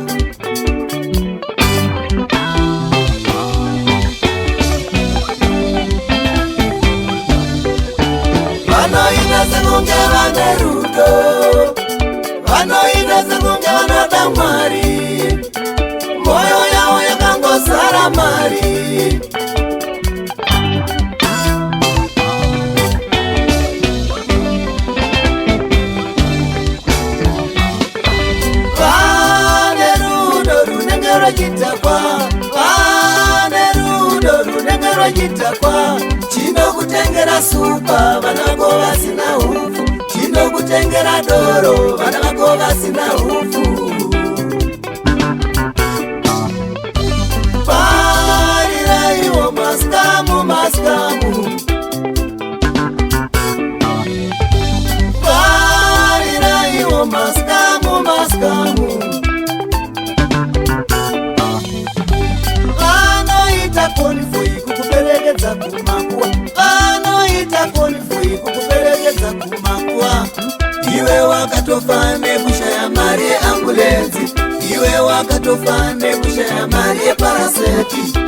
Vanoita sekunge vane rudo, vanoita sekunge vanoda Mwari, mwoyo yavo yakangozara mari. Vane rudo runenge rwechidhakwa, vane rudo runenge rwechidhakwa. Chinokutengera supa vana vako vasina hupfu, chinokutengera doro vana vako vasina hupfu. Pariraiwo mascam, mascam. Pariraiwo mascam, mascam. Ndati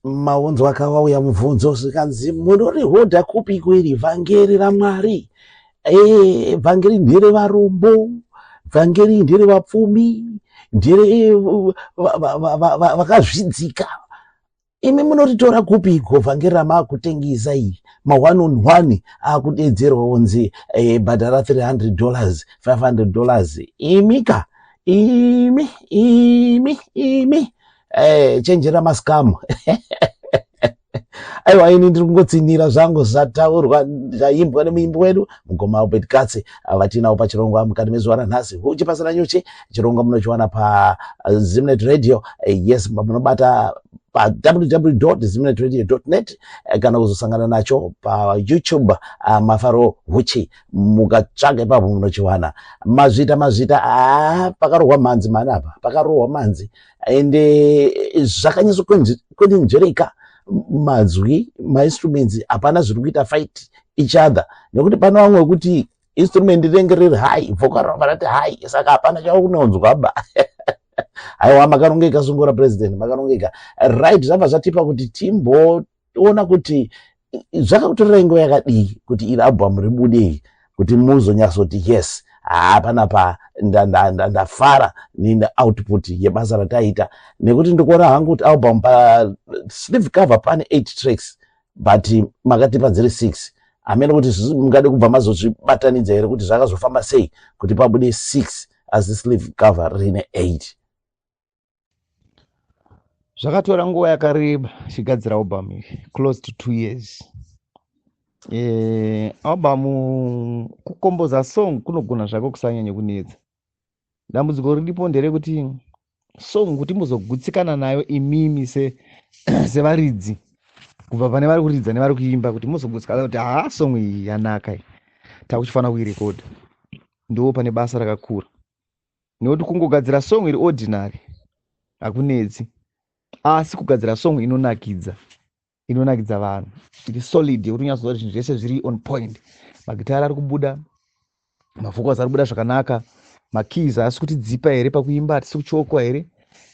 Maunzwa akawauya mubvunzo zvikanzi munorihodha kupi kwiri vhangeri raMwari? Vhangeri nderevarombo, vhangeri nderevapfumi, ndere vakazvidzika. Imi munoritora kupiko vhangeri ramakutengesa iri? Ma one on one akudedzerwa kunzi bhadhara $300, $500. Imika, imi, imi, imi. Chenjera mascam. Aiwa, ini ndiri kungotsinira zvangu zvataurwa, zvaimbwa nemuimbi wedu mugoma Albert Katsi, vatinawo pachirongwa mukati mezuva ranhasi. Huchi pasina nyuchi, chirongwa munochiwana pa Zimnet Radio. Yes, munobata pa www.zimnetradio.net, kana kuzosangana nacho pa YouTube, Mafaro Huchi, mukatsvaga ipapo munochiwana. Mazvita, mazvita. Pakarohwa mhanzi mani apa, pakarohwa mhanzi, ende zvakanyatso mazwi, mainstruments, hapana zviri kuita fight each other, nekuti pane vamwe wekuti instrument rinenge riri high, vocal rava rati high, saka hapana chaunonzwa ba. Aiwa, makarongeka, sungura president, makarongeka. Right, zvabva zvatipa kuti timboona kuti zvakakutorerai nguva yakadii kuti iri album ribudei, kuti muzonyatsoti yes, haa, panapa ndafara neoutput yebasa rataita, nekuti ndikuona hangu kuti album pa sleeve cover pane 8 tracks, but makatipa dziri 6. Hamene kuti mungade kubva mazozvibatanidza here, kuti zvakazofamba sei kuti pabude 6 asi sleeve cover rine 8? Zvakatora nguva yakareba chigadzira album iyi, close to 2 years. Album kukomboza song kunogona zvako kusanyanya kunetsa. Dambudziko riripo nderekuti song kuti muzogutsikana nayo imimi sevaridzi, kubva pane vari kuridza nevari kuimba, kuti muzogutsikana kuti haa, song iyi yanaka iyi, takuchifanira kuirekodha, ndo pane basa rakakura. Nekuti kungogadzira song iri ordinary hakunetsi, asi kugadzira song inonakidza, inonakidza vanhu, iri solid, yekuti unyatsoziva kuti zvinhu zvese zviri on point, magitara ari kubuda, mavocals ari kubuda zvakanaka, makeys haasi kutidzipa here pakuimba, hatisi kuchokwa here,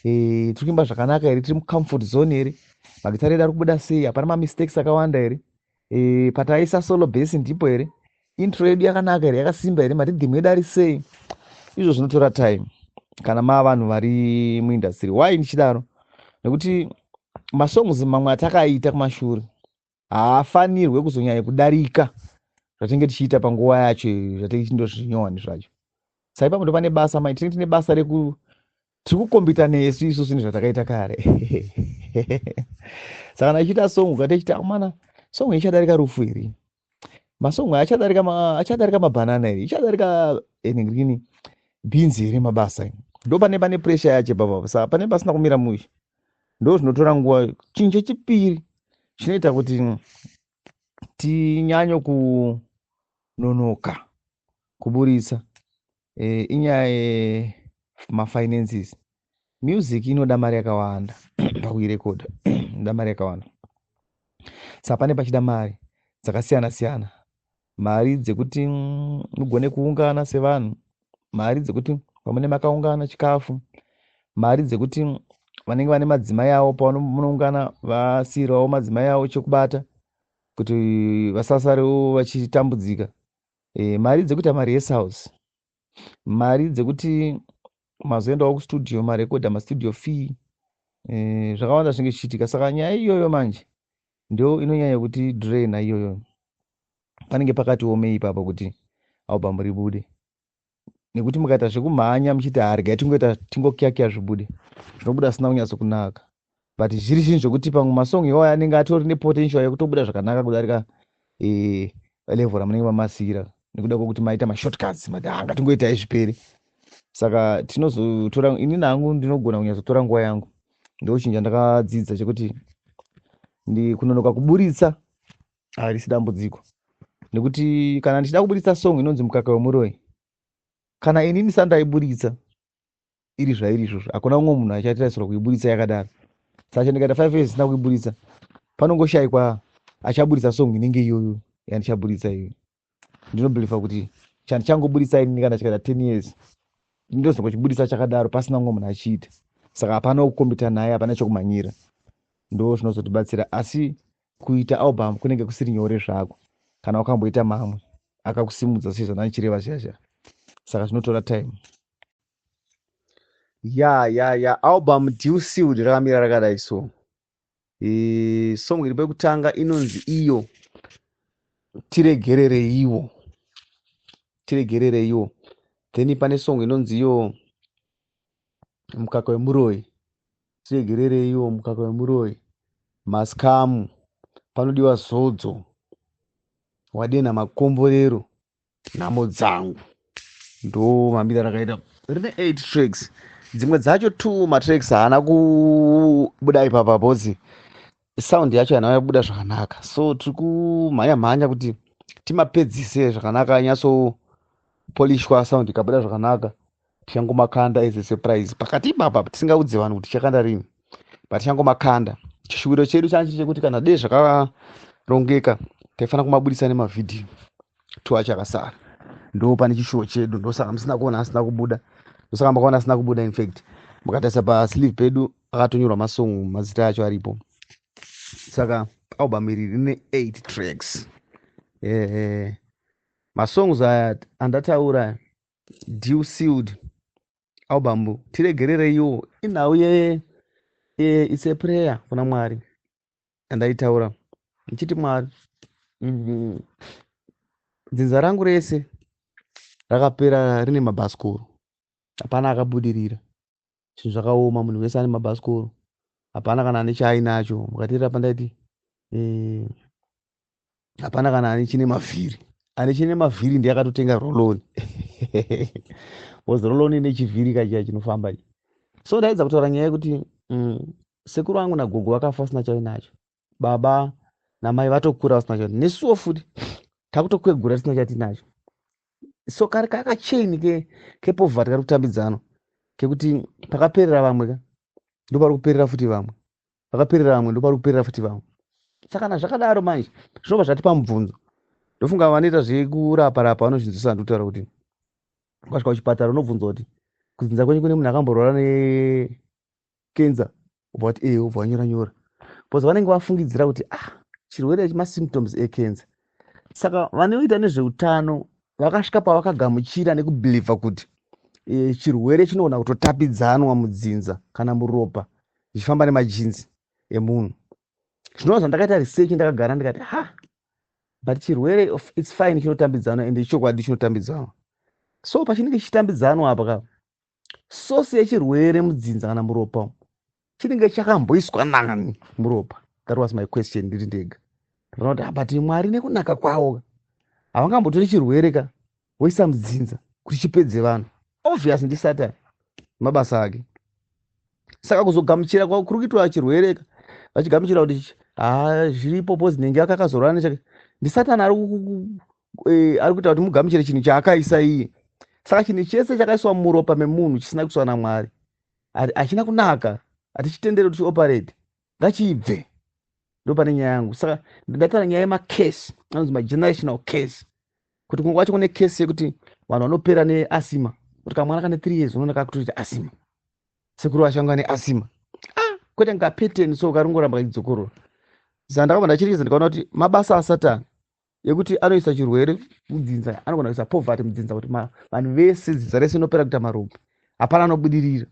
tiri kuimba zvakanaka here, tiri mucomfort zone here, magitara edu ari kubuda sei, hapana mamistakes akawanda here, pataisa solo bass ndipo here, intro yedu yakanaka here, yakasimba here, marhythm edu ari sei. Izvo zvinotora time kana maa vanhu vari muindustry. Why ndichidaro? Nekuti masongs mamwe atakaita kumashure haafanirwe kuzonyanya kudarika zvatinge tichiita panguva yacho, zvatinge tichindozvinyowani zvacho. Saka ipapo ndo pane basa mai, tinenge tine basa reku tiri kukombita nesu isusu nezvatakaita kare. Saka kana ichiita song, ukati ichita mana song ichadarika rufu here, masong achadarika achadarika mabhanana here, ichadarika nhingirini bhinzi here, mabasa ndo pane pressure yacho ipapo. Saka pane pasina kumira mushe, ndo zvinotora nguva. Chinhu chechipiri chinoita kuti tinyanye kunonoka kuburitsa inyaya yemafinances. Music inoda mari yakawanda pakuirekodha. Inoda mari yakawanda. Saka pane pachida mari dzakasiyana siyana, mari dzekuti mugone kuungana sevanhu, mari dzekuti pamune makaungana chikafu, mari dzekuti vanenge vane madzimai avo pamunoungana vasiirawo madzimai avo chekubata kuti vasasarewo vachitambudzika, mari dzekuita marehearsals, mari dzekuti mazoendawo kustudio marekodha, mastudio fee, zvakawanda zvinenge zvichiitika. Saka nyaya iyoyo manje ndo inonyanya kuti draina iyoyo. Panenge pakati omei ipapo kuti album ribude, nekuti mukaita zvekumhanya muchiti haregai tingoita tingokiyakiya zvibude, zvinobuda zvisina kunyatsokunaka. But zviri zvinhu zvekuti pamwe masong iwayo anenge atori nepotential yekutobuda zvakanaka kudarika level ramunenge mamasiyira, nekuda kwekuti maita mashortcuts, mati ha ngatingoitai zvipere. Saka tinozotora, inini hangu ndinogona kunyatsotora nguva yangu. Ndochinja ndakadzidza chekuti kunonoka kuburitsa harisi dambudziko, nekuti kana ndichida kuburitsa song inonzi Mukaka Wemuroi, kana inini sandaiburitsa iri zvairi izvozvo, hakuna umwe munhu achatarisirwa kuiburitsa yakadaro. Saka ndikaita 5 years isina kuiburitsa, panongoshayikwa achaburitsa song inenge iyoyo yandichaburitsa iyoyo. Ndinobhilivha kuti chandichangoburitsa inini, kana chikaita 10 years, ndinozongochiburitsa chakadaro pasina umwe munhu achiita. Saka hapana kukombita naye, hapana chokumhanyira. Ndo zvinozotibatsira. Asi kuita album kunenge kusiri nyore zvako kana wakamboita mamwe akakusimudza sezvandandichireva zviya zviya. Saka zvinotora time. Ya, album Deal Sealed rakamira rakadai. So song iri pekutanga inonzi iyo Tiregerereiwo, Tiregerereiwo. Then pane song inonzi iyo Mukaka Wemuroi, Tiregerereiwo, Mukaka Wemuroi, Masikamu, Panodiwa Zodzo, Wadenha Makomborero, Nhamo Dzangu. Ndo mambira rakaita. Rine 8 tracks. Dzimwe dzacho two matracks haana kubuda ipapa bhozi sound yacho haina yabuda zvakanaka, so tiri kumhanya mhanya kuti timapedzise zvakanaka, nyatsopolishwa, sound ikabuda zvakanaka tichangomakanda as a surprise pakati ipapa, tisingaudze vanhu kuti tichakanda rini, but tichangomakanda. Chishuwiro chedu chanchi chekuti kana dei zvakarongeka, taifanira kumabudisa nemavhidhiyo two acho akasara. Ndo pane chishuwo chedu. Ndosaka musina kuona asina kubuda, ndosaka makaona asina kubuda. In fact, mukatarisa pasleeve pedu akatonyorwa masong, mazita acho aripo. Saka album iri rine 8 tracks. Masongs aya andataura: Deal Sealed album, Tiregerereiwo inhau ye it's a prayer kuna Mwari andaitaura ndichiti, Mwari, dzinza rangu rese rakapera rine mabhasikoro, hapana akabudirira, zvinhu zvakaoma, munhu wese ane mabhasikoro, hapana kana ane chaainacho. Mukateerera pandaiti hapana kana ane chine mavhiri. Ane chine mavhiri ndiye akatotenga roll-on, because roll-on ine chivhiri kachiya chinofamba. So ndaedza kutaura nyaya yekuti sekuru vangu nagogo vakafa vasina chainacho, baba namai vatokura vasina chainacho, nesuwo futi takutokwegura tisina chatinacho. So kari kakachain kepoverty kari kutambidzanwa, kekuti pakaperera vamwe ka ndopari kuperera futi vamwe, pakaperera vamwe ndopari kuperera futi vamwe. Saka kana zvakadaro manje, zvinobva zvatipa mubvunzo. Ndofunga vanoita zvekurapa rapa vanozvinzwisisa. Ndikutaura kuti ukasvika kuchipatara unobvunzwa kuti kudzinza kwenyu kune munhu akamborwara nekenza, ubva wati ee, ubva wanyora nyora, because vanenge vafungidzira kuti ah, chirwere ichi masymptoms ekenza. Saka vanoita nezveutano vakasvika pavakagamuchira nekubhilivha kuti chirwere chinogona kutotapidzanwa mudzinza kana muropa, zvichifamba nemagenes emunhu. Zvinova zvandakaita research, ndakagara ndikati, ha, but chirwere it's fine, chinotambidzanwa, ende chokwadi chinotambidzanwa. So pachinenge chichitambidzanwa apa ka, source yechirwere mudzinza kana muropa umu chinenge chakamboiswa nani muropa? That was my question ndiri ndega. Ndakaona kuti, ah, but Mwari nekunaka kwavo havangambotori chirwere ka voisa mudzinza kuti chipedze vanhu. Obvious ndisatani, mabasa ake. Saka kuzogamuchira kuri kuitwa chirwere ka, vachigamuchira kuti ha, zviripo pozi nenge akakazorwara nechake, ndisatani ari kuita kuti mugamuchire chinhu chaakaisa iye. Saka chinhu chese chakaiswa muropa memunhu chisina kuiswa naMwari hachina kunaka, hatichitenderi kuti chioperate, ngachibve. Ndo pane nyaya yangu. Saka ndataura nyaya yemakesi anonzi magenerational case, kuti kumwe kwacho kune kesi yekuti vanhu vanopera neasima, kuti kamwana kane 3 years unoona kakutoita asima, sekuru vachanga neasima. Ah, kwete ngapeteni, so karingoramba kachidzokorora. Saka ndakabva ndachirikidza, ndikaona kuti mabasa asatani yekuti anoisa chirwere mudzinza, anogona kuisa poverty mudzinza, kuti vanhu vese, dzinza rese inopera kuita marombe, hapana anobudirira.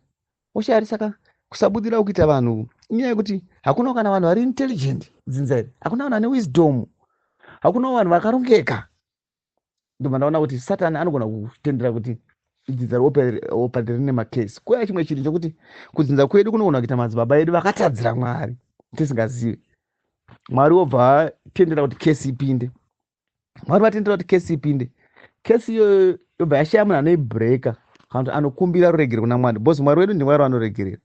Oshayari. Saka kusabudirira kuita vanhu inyaya yekuti hakuna kana vanhu vari intelligent dzinza iri, hakuna vanhu vane wisdom, hakuna vanhu vakarongeka. Ndobva ndaona kuti Satani anogona kutendera kuti dzinza rioperate rine makesi. Kuya chimwe chinhu chokuti kudzinza kwedu kunogona kuita madzibaba edu vakatadzira Mwari tisingazivi. Mwari wobva atendera kuti kesi ipinde. Mwari vatendera kuti kesi ipinde, kesi iyoyo yobva yashaya munhu anoibreaka kana kuti anokumbira ruregero kuna Mwari, because Mwari wedu ndiMwari vanoregerera.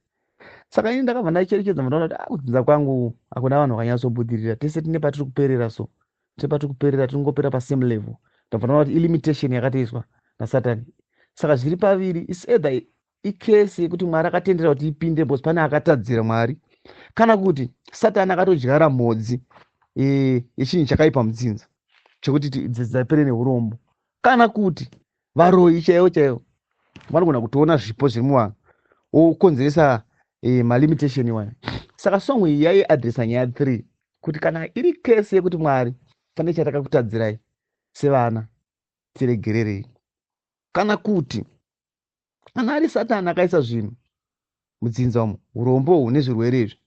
Saka ini ndakabva ndacherechedza, ndaona kuti, ah, kudzinza kwangu hakuna vanhu vakanyatsobudirira. Tese tine patiri kuperera, so tine patiri kuperera, tinongopera pasame level. Ndabva ndaona kuti ilimitation yakatoiswa naSatani. Saka zviri paviri: is either ikesi yekuti Mwari akatendera kuti ipinde because pane akatadzira Mwari, kana kuti Satani akatodyara mhodzi yechinhu chakaipa mudzinza chekuti dzinza ripere neurombo, kana kuti varoyi chaivo chaivo vanogona kutoona zvipo zviri muvanhu wokonzeresa malimitation iwayo. Saka song iyi yaiadresa nyaya 3, kuti kana iri kesi yekuti Mwari pane chatakakutadzirai sevana, tiregererei, kana kuti kana ari Satani akaisa zvinhu mudzinza umu, urombo uhu nezvirwere izvi,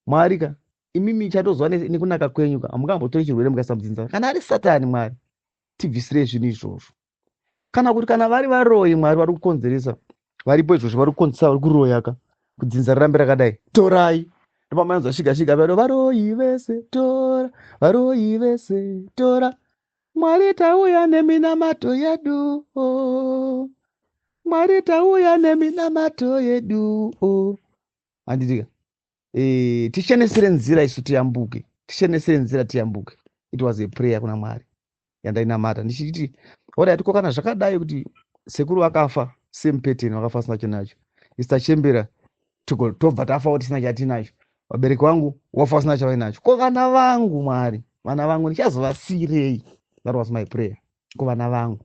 Mwari ka, imimi chatozwa nekunaka kwenyu ka, hamungambotori chirwere mukaisa mudzinza. Kana ari Satani, Mwari tibvisirei zvinhu izvozvo. Kana kuti kana vari varoyi, Mwari, vari kukonzeresa, varipo izvozvo, vari kukonzeresa, vari kuroya ka kudzinza rirambe rakadai, torai. Ndopamaanzwa shiga shiga vado, varoyi vese tora, varoyi vese tora. Mwari tauya neminamato yedu, oh. Mwari tauya neminamato yedu, oh. Handitika tichenesere nzira isu tiyambuke, tichenesere nzira tiyambuke. It was a prayer kuna Mwari yandainamata ndichiti, alright, ko kana zvakadai kuti sekuru vakafa same pattern, vakafa sina chinacho, isu tachembera tobva tafawo tisina chatinacho, vabereki vangu wafa usina chavainacho, ko vana vangu, Mwari, vana vangu ndichazovasiyirei? That was my prayer kuvana vangu,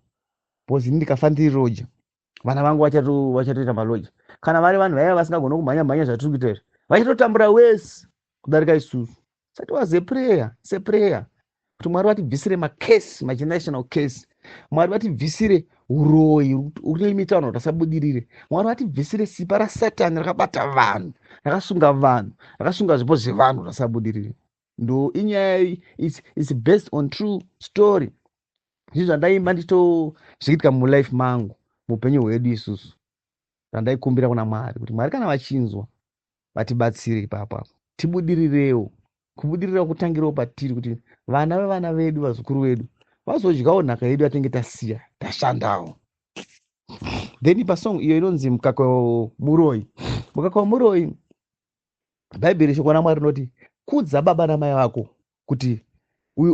because ini ndikafa ndiri roja, vana vangu vachatoita maloja. Kana vari vanhu vaiva vasingagoni kumhanya mhanya zvatiri kuita izvi, vachatotambura wese kudarika isusu. So it was a prayer, it's a prayer kuti Mwari vatibvisire makesi, magenerational case. Mwari vatibvisire uroyi urilimita vanhu kuti vasabudirire. Mwari vatibvisire simba raSatani rakabata vanhu, rakasunga vanhu, rakasunga zvipo zvevanhu kuti vasabudirire. Ndo inyaya is based on true story. Zvinhu zvandaimba ndito zvichiitika mulife mangu, muupenyu hwedu isusu, randaikumbira kuna Mwari kuti Mwari kana vachinzwa vatibatsire ipapo apo, tibudirirewo. Kubudirira kutangirawo patiri, kuti vana vevana vedu, vazukuru vedu vazodyawo nhaka yedu yatinenge tasiya tashandawo. Then pasong iyo inonzi Mukaka Wemuroyi. Mukaka Wemuroyi, Bhaibheri, shoko raMwari rinoti kudza baba namai vako kuti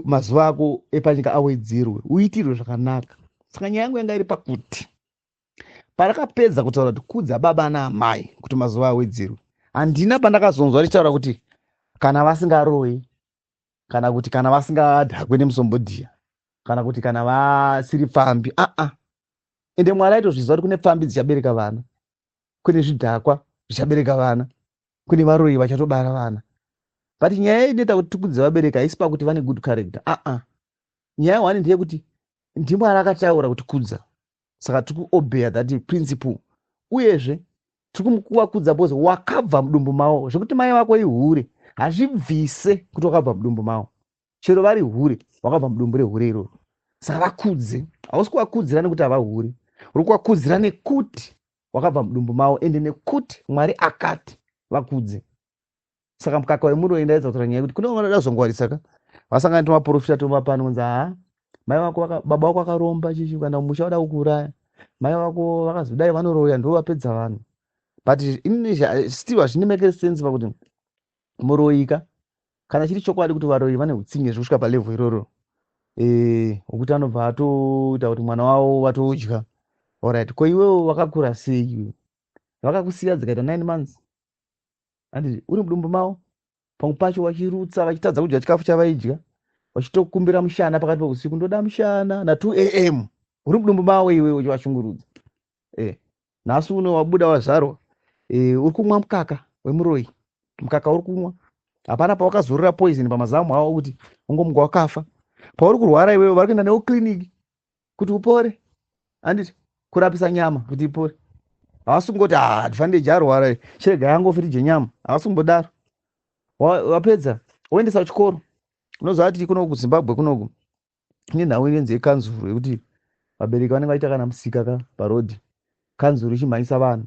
mazuva ako epanyika awedzerwe, uitirwe zvakanaka. Saka nyaya yangu yanga iri pakuti parakapedza kutaura kuti kudza baba naamai kuti mazuva awedzerwe, handina pandakazonzwa richitaura kuti kana vasingaroyi, kana kuti kana vasingadhakwe nemusombodhiya, kana kuti kana vasiri pfambi. Aa, ende Mwari aitozviziva kuti kune pfambi dzichabereka vana, kune zvidhakwa zvichabereka vana, kune varoyi vachatobara vana. But nyaya inoita kuti tikudze vabereki haisi pakuti vane good character. Aa, nyaya one ndeyekuti ndiMwari akataura kuti kudza, saka tiri kuobeya that principle. Uyezve tiri kuvakudza because wakabva mudumbu mavo. Zvekuti mai vako ihure hazvibvise kuti wakabva mudumbu mavo. Chero vari hure, wakabva mudumbu rehure iroro, saka vakudze. Hausi kuvakudzira nekuti havahuri, uri kuvakudzira nekuti wakabva mudumbu mavo, ende nekuti Mwari akati vakudze. Saka Mukaka Wemuroyi ndaedza kutaura nyaya yekuti kune vamwe vanoda kuzongwarisa ka, vasangana tomaprofita tomapano kunzi, haa, mai vako baba vako akaromba chichi, kana musha vada kukuuraya, mai vako vakazodai, vanoroya, ndo vapedza vanhu. But inini still hazvini make sense pakuti muroyi ka, kana chiri chokwadi kuti varoyi vane utsinye zvekusvika palevel iroro wekuti anobva atoita kuti mwana wavo vatodya, alright, ko iwewo wakakura sei? Iwe vakakusiya dzikaita 9 months, handiti uri mudumbu mavo? Pamwe pacho vachirutsa, vachitadza kudya chikafu chavaidya, vachitokumbira mushana pakati peusiku, ndoda mushana na2 am, uri mudumbu mavo iwe uchivashungurudza. Nhasi uno wabuda, wazvarwa, uri kumwa mukaka wemuroyi. Mukaka uri kumwa, hapana pawakazorera poison pamazamu avo kuti ungomuka wakafa. Pauri kurwara iwewe, vari kuenda newo kliniki kuti upore, handiti? Kurapisa nyama kuti ipore. Havasi kungoti, "Ah, tifanire jarwara, chirega yangofe tidye nyama." Havasi kumbodaro. Wapedza, woendesa kuchikoro. Unoziva kuti kunoku kuZimbabwe kunoku kune nhau inonzi yekanzuru, yekuti vabereki vanenge vaita kana musika ka parodhi, kanzuru ichimhanyisa vanhu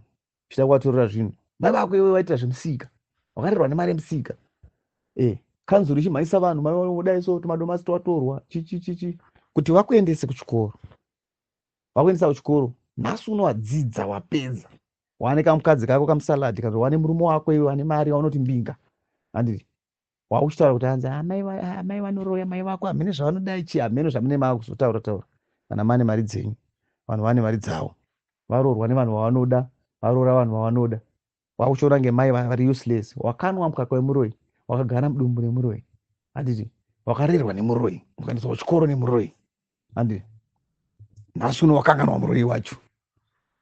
ichida kuvatorera zvinhu. Mai vako iwe vaita zvemusika, wakarerwa nemari yemusika. Kanzuru ichimhanyisa vanhu, mai vodai so, tumadomasi twatorwa, chichichichi, kuti vakuendese kuchikoro. Vakuendesa kuchikoro, nhasi unowadzidza, wapedza, wane kamukadzi kako kamusaladhi, kana wane murume wako iwe wane mari waunoti mbinga, handiti? Wauchitaura kuti hanzi amai vanoroya, mai vako hamene zvavanodai chi, hamene zvamune maakuzotaura taura. Kana mane mari dzenyu, vanhu vane mari dzavo, varoorwa nevanhu vavanoda, varoora vanhu vavanoda, wakuchiona ngemai vari useless. Wakanwa mukaka wemuroyi, wakagara mudumbu nemuroyi, handiti? Wakarerwa nemuroyi, ukaendeswa kuchikoro nemuroyi, handiti? Nhasi uno wakanganwa muroyi wacho.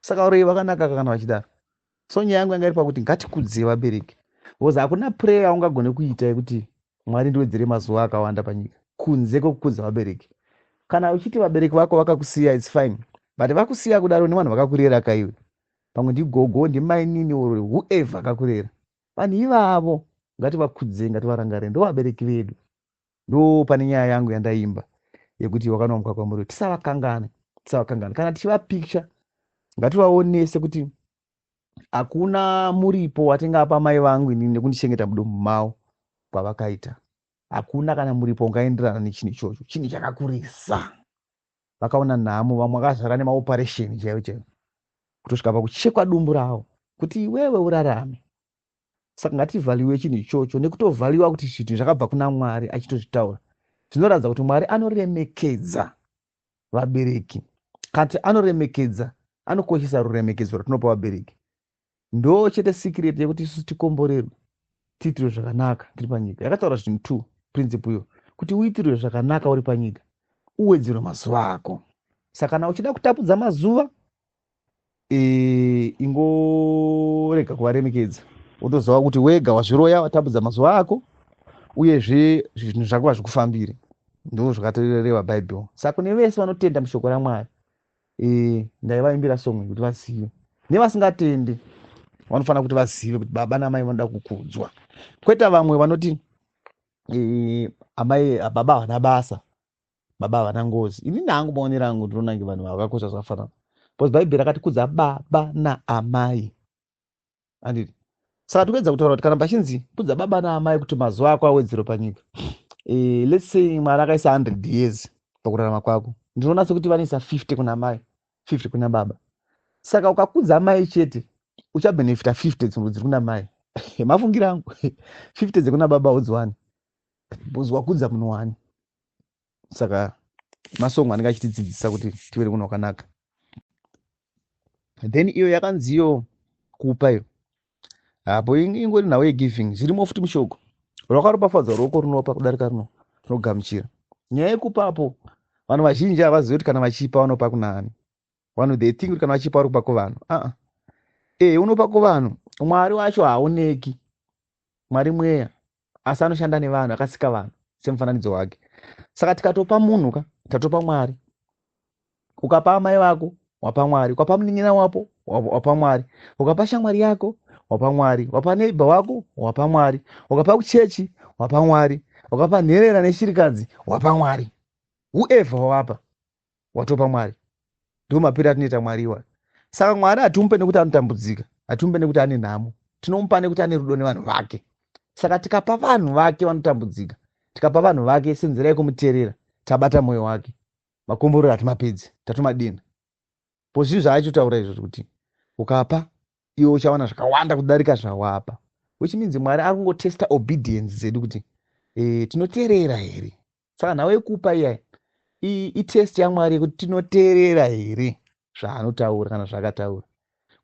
Saka varoyi vakanaka kana vachidaro. So nyaya yangu yanga iri pakuti ngatikudze vabereki, because hakuna prayer yaungagone kuita yekuti, "Mwari, ndiwedzere mazuva akawanda panyika," kunze kwekukudza vabereki. Kana uchiti vabereki vako vakakusiya, it's fine, but vakusiya kudaro nevanhu vakakurera kaiwe, pamwe ndigogo, ndimainini or whoever akakurera, vanhu ivavo ngativakudzei, ngativarangarire, ndo vabereki vedu. Ndo pane nyaya yangu yandaimba yekuti wakanwa mukaka wamuriwo. Tisavakangane, tisavakangane. Kana tichivapicture, ngativaonese kuti hakuna muripo watingapa mai vangu inini nekundichengeta mudumbu mavo kwavakaita. Hakuna kana muripo ungaenderana nechinhu ichocho. Chinhu chakakurisa. Vakaona nhamo, vamwe vakazvara nemaoperation chaivo chaivo, kutosvika pakuchekwa dumbu ravo kuti iwewe urarame. Saka ngativhaliwe chinhu ichocho, nekutovhaliwa kuti zvinhu zvakabva kuna Mwari achitozvitaura, zvinoratidza kuti Mwari anoremekedza vabereki, kati anoremekedza, anokoshesa ruremekedzo rwatinopa vabereki. Ndo chete secret yekuti isusu tikomborerwe, tiitirwe zvakanaka tiri panyika. Yakataura zvinhu two, principle iyo, kuti uitirwe zvakanaka uri panyika, uwedzerwe mazuva ako. Saka kana uchida kutapudza mazuva, ingorega kuvaremekedza, wotoziva kuti wega wazviroya, watapudza mazuva ako, uyezve zvinhu zvako hazvikufambiri. Ndo zvakatoreva Bhaibheri. Saka kune vese vanotenda mushoko raMwari, ndaivaimbira song kuti vazive, nevasingatendi vanofanira kuti vazive kuti baba namai vanoda kukudzwa, kwete vamwe vanoti amai, baba havana basa, baba havana ngozi. Inini hangu, maonero angu, ndinoona nge vanhu vakakosha zvakafanana, because Bhaibheri rakati kudza baba naamai, handiti? Saka tikuedza kutaura kuti kana pachinzi kudza baba naamai kuti mazuva ako awedzerwe panyika, let's say Mwari akaisa 100 years pakurarama kwako, ndinoona sekuti vanoisa 50 kuna mai, 50 kuna baba. Saka ukakudza mai chete, uchabhenefita 50 dzimwe dziri kuna mai. Mafungiro angu, 50 dzekuna baba udziwani because wakudza munhu wani. Saka masongo anenge achitidzidzisa kuti tive nemunhu wakanaka. Then iyo yakanziyo kupa iyo apo ingori nhau yegiving, zvirimo futi mushoko. Rwakaropafadzwa ruoko runopa kudarika runo runogamuchira. Nyaya yekupapo, vanhu vazhinji havazivi kuti kana vachipa vanopa kunaani. Vanhu, they think kuti kana vachipa vari kupa kuvanhu. Aa, unopa kuvanhu, Mwari wacho haaoneki. Mwari mweya, asi anoshanda nevanhu, akasika vanhu semufananidzo wake. Saka tikatopa munhu ka, tatopa Mwari. Ukapa amai vako, wapa Mwari. Ukapa munin'ina wapo, wapa Mwari. Ukapa shamwari yako, wapa Mwari. Wapa neighbour wako, wapa Mwari. Ukapa kuchechi, wapa Mwari. Ukapa nherera neshirikadzi, wapa Mwari. Whoever wawapa, watopa Mwari. Ndo mapiro atinoita Mwari iwayo. Saka Mwari hatimupe nekuti anotambudzika, hatimupe nekuti ane nhamo, tinomupa nekuti ane rudo nevanhu vake. Saka tikapa vanhu vake vanotambudzika, tikapa vanhu vake senzira yekumuteerera, tabata mwoyo wake. Makomborero hatimapedzi, tatomadina po. Zvinhu zvaachotaura izvozvo kuti ukapa iwe uchawana zvakawanda kudarika zvawapa, which means Mwari ari kungotesta obedience dzedu kuti tinoteerera here. Saka nhau yekupa iyai itest yaMwari yekuti tinoteerera here zvaanotaura kana zvaakataura,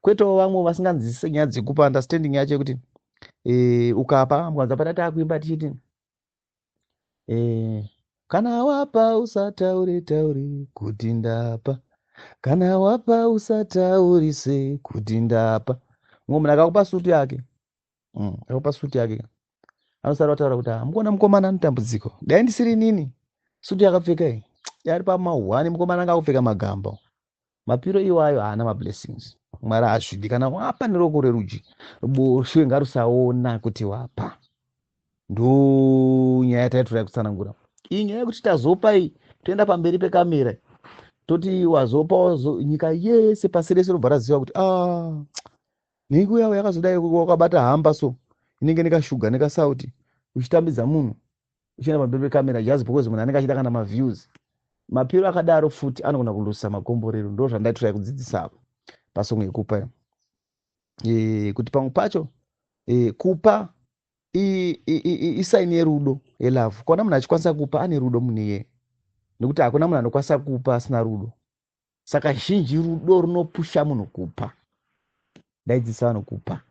kwetewo vamwe vasinganzwisise nyaya dzekupa. Understanding yacho yekuti Ukapa mwanza pana takuimba tichiti kana wapa usataure taure kuti ndapa, kana wapa usataurise kuti ndapa. Mumwe munhu akakupa sutu yake, akakupa sutu yake, anosara kutaura kuti mukuona mukomana anotambudziko, dai ndisiri nini sutu yakapfeka iyi ari pamahwani, mukomana anga akupfeka magamba. Mapiro iwayo haana mablessings. Mwari hazvidi. Kana wapa neruoko rwerudyi, ruboshwe ngarusaona kuti wapa. Ndo nyaya yataitora kutsanangura iyi, nyaya yekuti tazopa iyi, toenda pamberi pekamera toti wazopa, nyika yese pasi rese robva raziva kuti ah, nhingi uya yakazodai, wakabata hamba so inenge nekashuga nekasauti, uchitambidza munhu uchienda pamberi pekamera just because munhu anenge achida kana maviews. Mapiro akadaro futi anogona kulusa makomborero. Ndo zvandaitora kudzidzisa apo pasong yekupa, kuti pamwe pacho kupa isign yerudo, yelove. Kuona munhu achikwanisa kupa, ane rudo munhu iyeye, nekuti hakuna munhu anokwanisa kupa asina rudo. Saka zhinji rudo runopusha munhu kupa. Ndaidzidzisa vanhu kupa,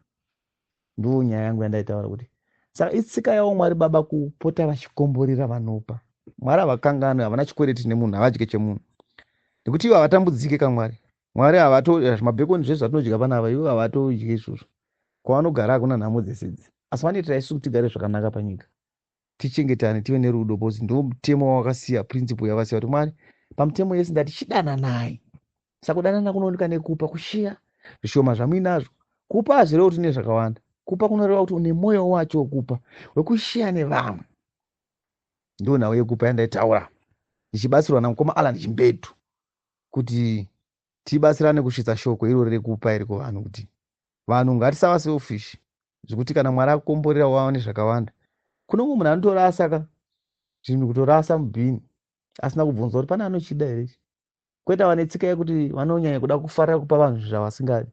ndo nyaya yangu yandaitaura kuti saka itsika yavo Mwari Baba kupota vachikomborera vanopa. Mwari havakanganwi, havana chikwereti nemunhu, havadye chemunhu, nekuti ivo havatambudzike kamwari. Mwari havato zvimabhekoni zvese zvatinodya panapa, ivo havatodyi izvozvo. Kwavanogara hakuna nhamo dzesedzi, asi vanoitira isu kuti tigare zvakanaka panyika, tichengetane, tive nerudo, because ndo mutemo wavakasiya, principle yavasiya kuti Mwari pamutemo yese ndati chidananai. Saka kudanana kunooneka nekupa, kushiya zvishoma zvamuinazvo. Kupa hazvirevi kuti une zvakawanda. Kupa kunoreva kuti une mwoyo wacho wekupa, wekushiya nevamwe. Ndo nhau yekupa yandaitaura ndichibatsirwa namukoma Alan Chimbetu kuti tibatsirane kusvitsa shoko irori rekupa iri kuvanhu, kuti vanhu ngatisava selfish zvekuti kana Mwari akukomborera wawane zvakawanda, kune umwe munhu anotorasa ka zvinhu, kutorasa mubhini asina kubvunza kuti pane anochida here. Kwete vane tsika yekuti vanonyanya kuda kufarira kupa vanhu zvavasingadi.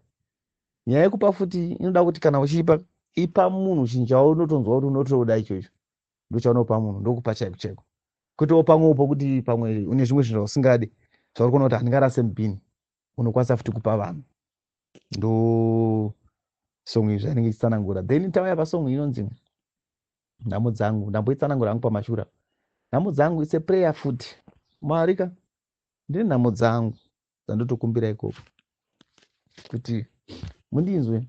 Nyaya yekupa futi inoda kuti kana uchipa, ipa munhu chinhu chaunotonzwa kuti unotoda ichocho, ndochaunopa munhu, ndokupa chaiko chaiko, kwete pamwepo kuti pamwe une zvimwe zvinhu zvausingadi zvauri kuona kuti handingarase mubhini. Unokwanisa futi kupa vanhu. Ndo song iyi zvainenge ichitsanangura. Then tauya pasong inonzi "Nhamo Dzangu". Ndamboitsanangura hangu pamashure. "Nhamo Dzangu" it's a prayer futi. Mwari ka, ndine nhamo dzangu dzandotokumbira ikoko kuti mundinzwe,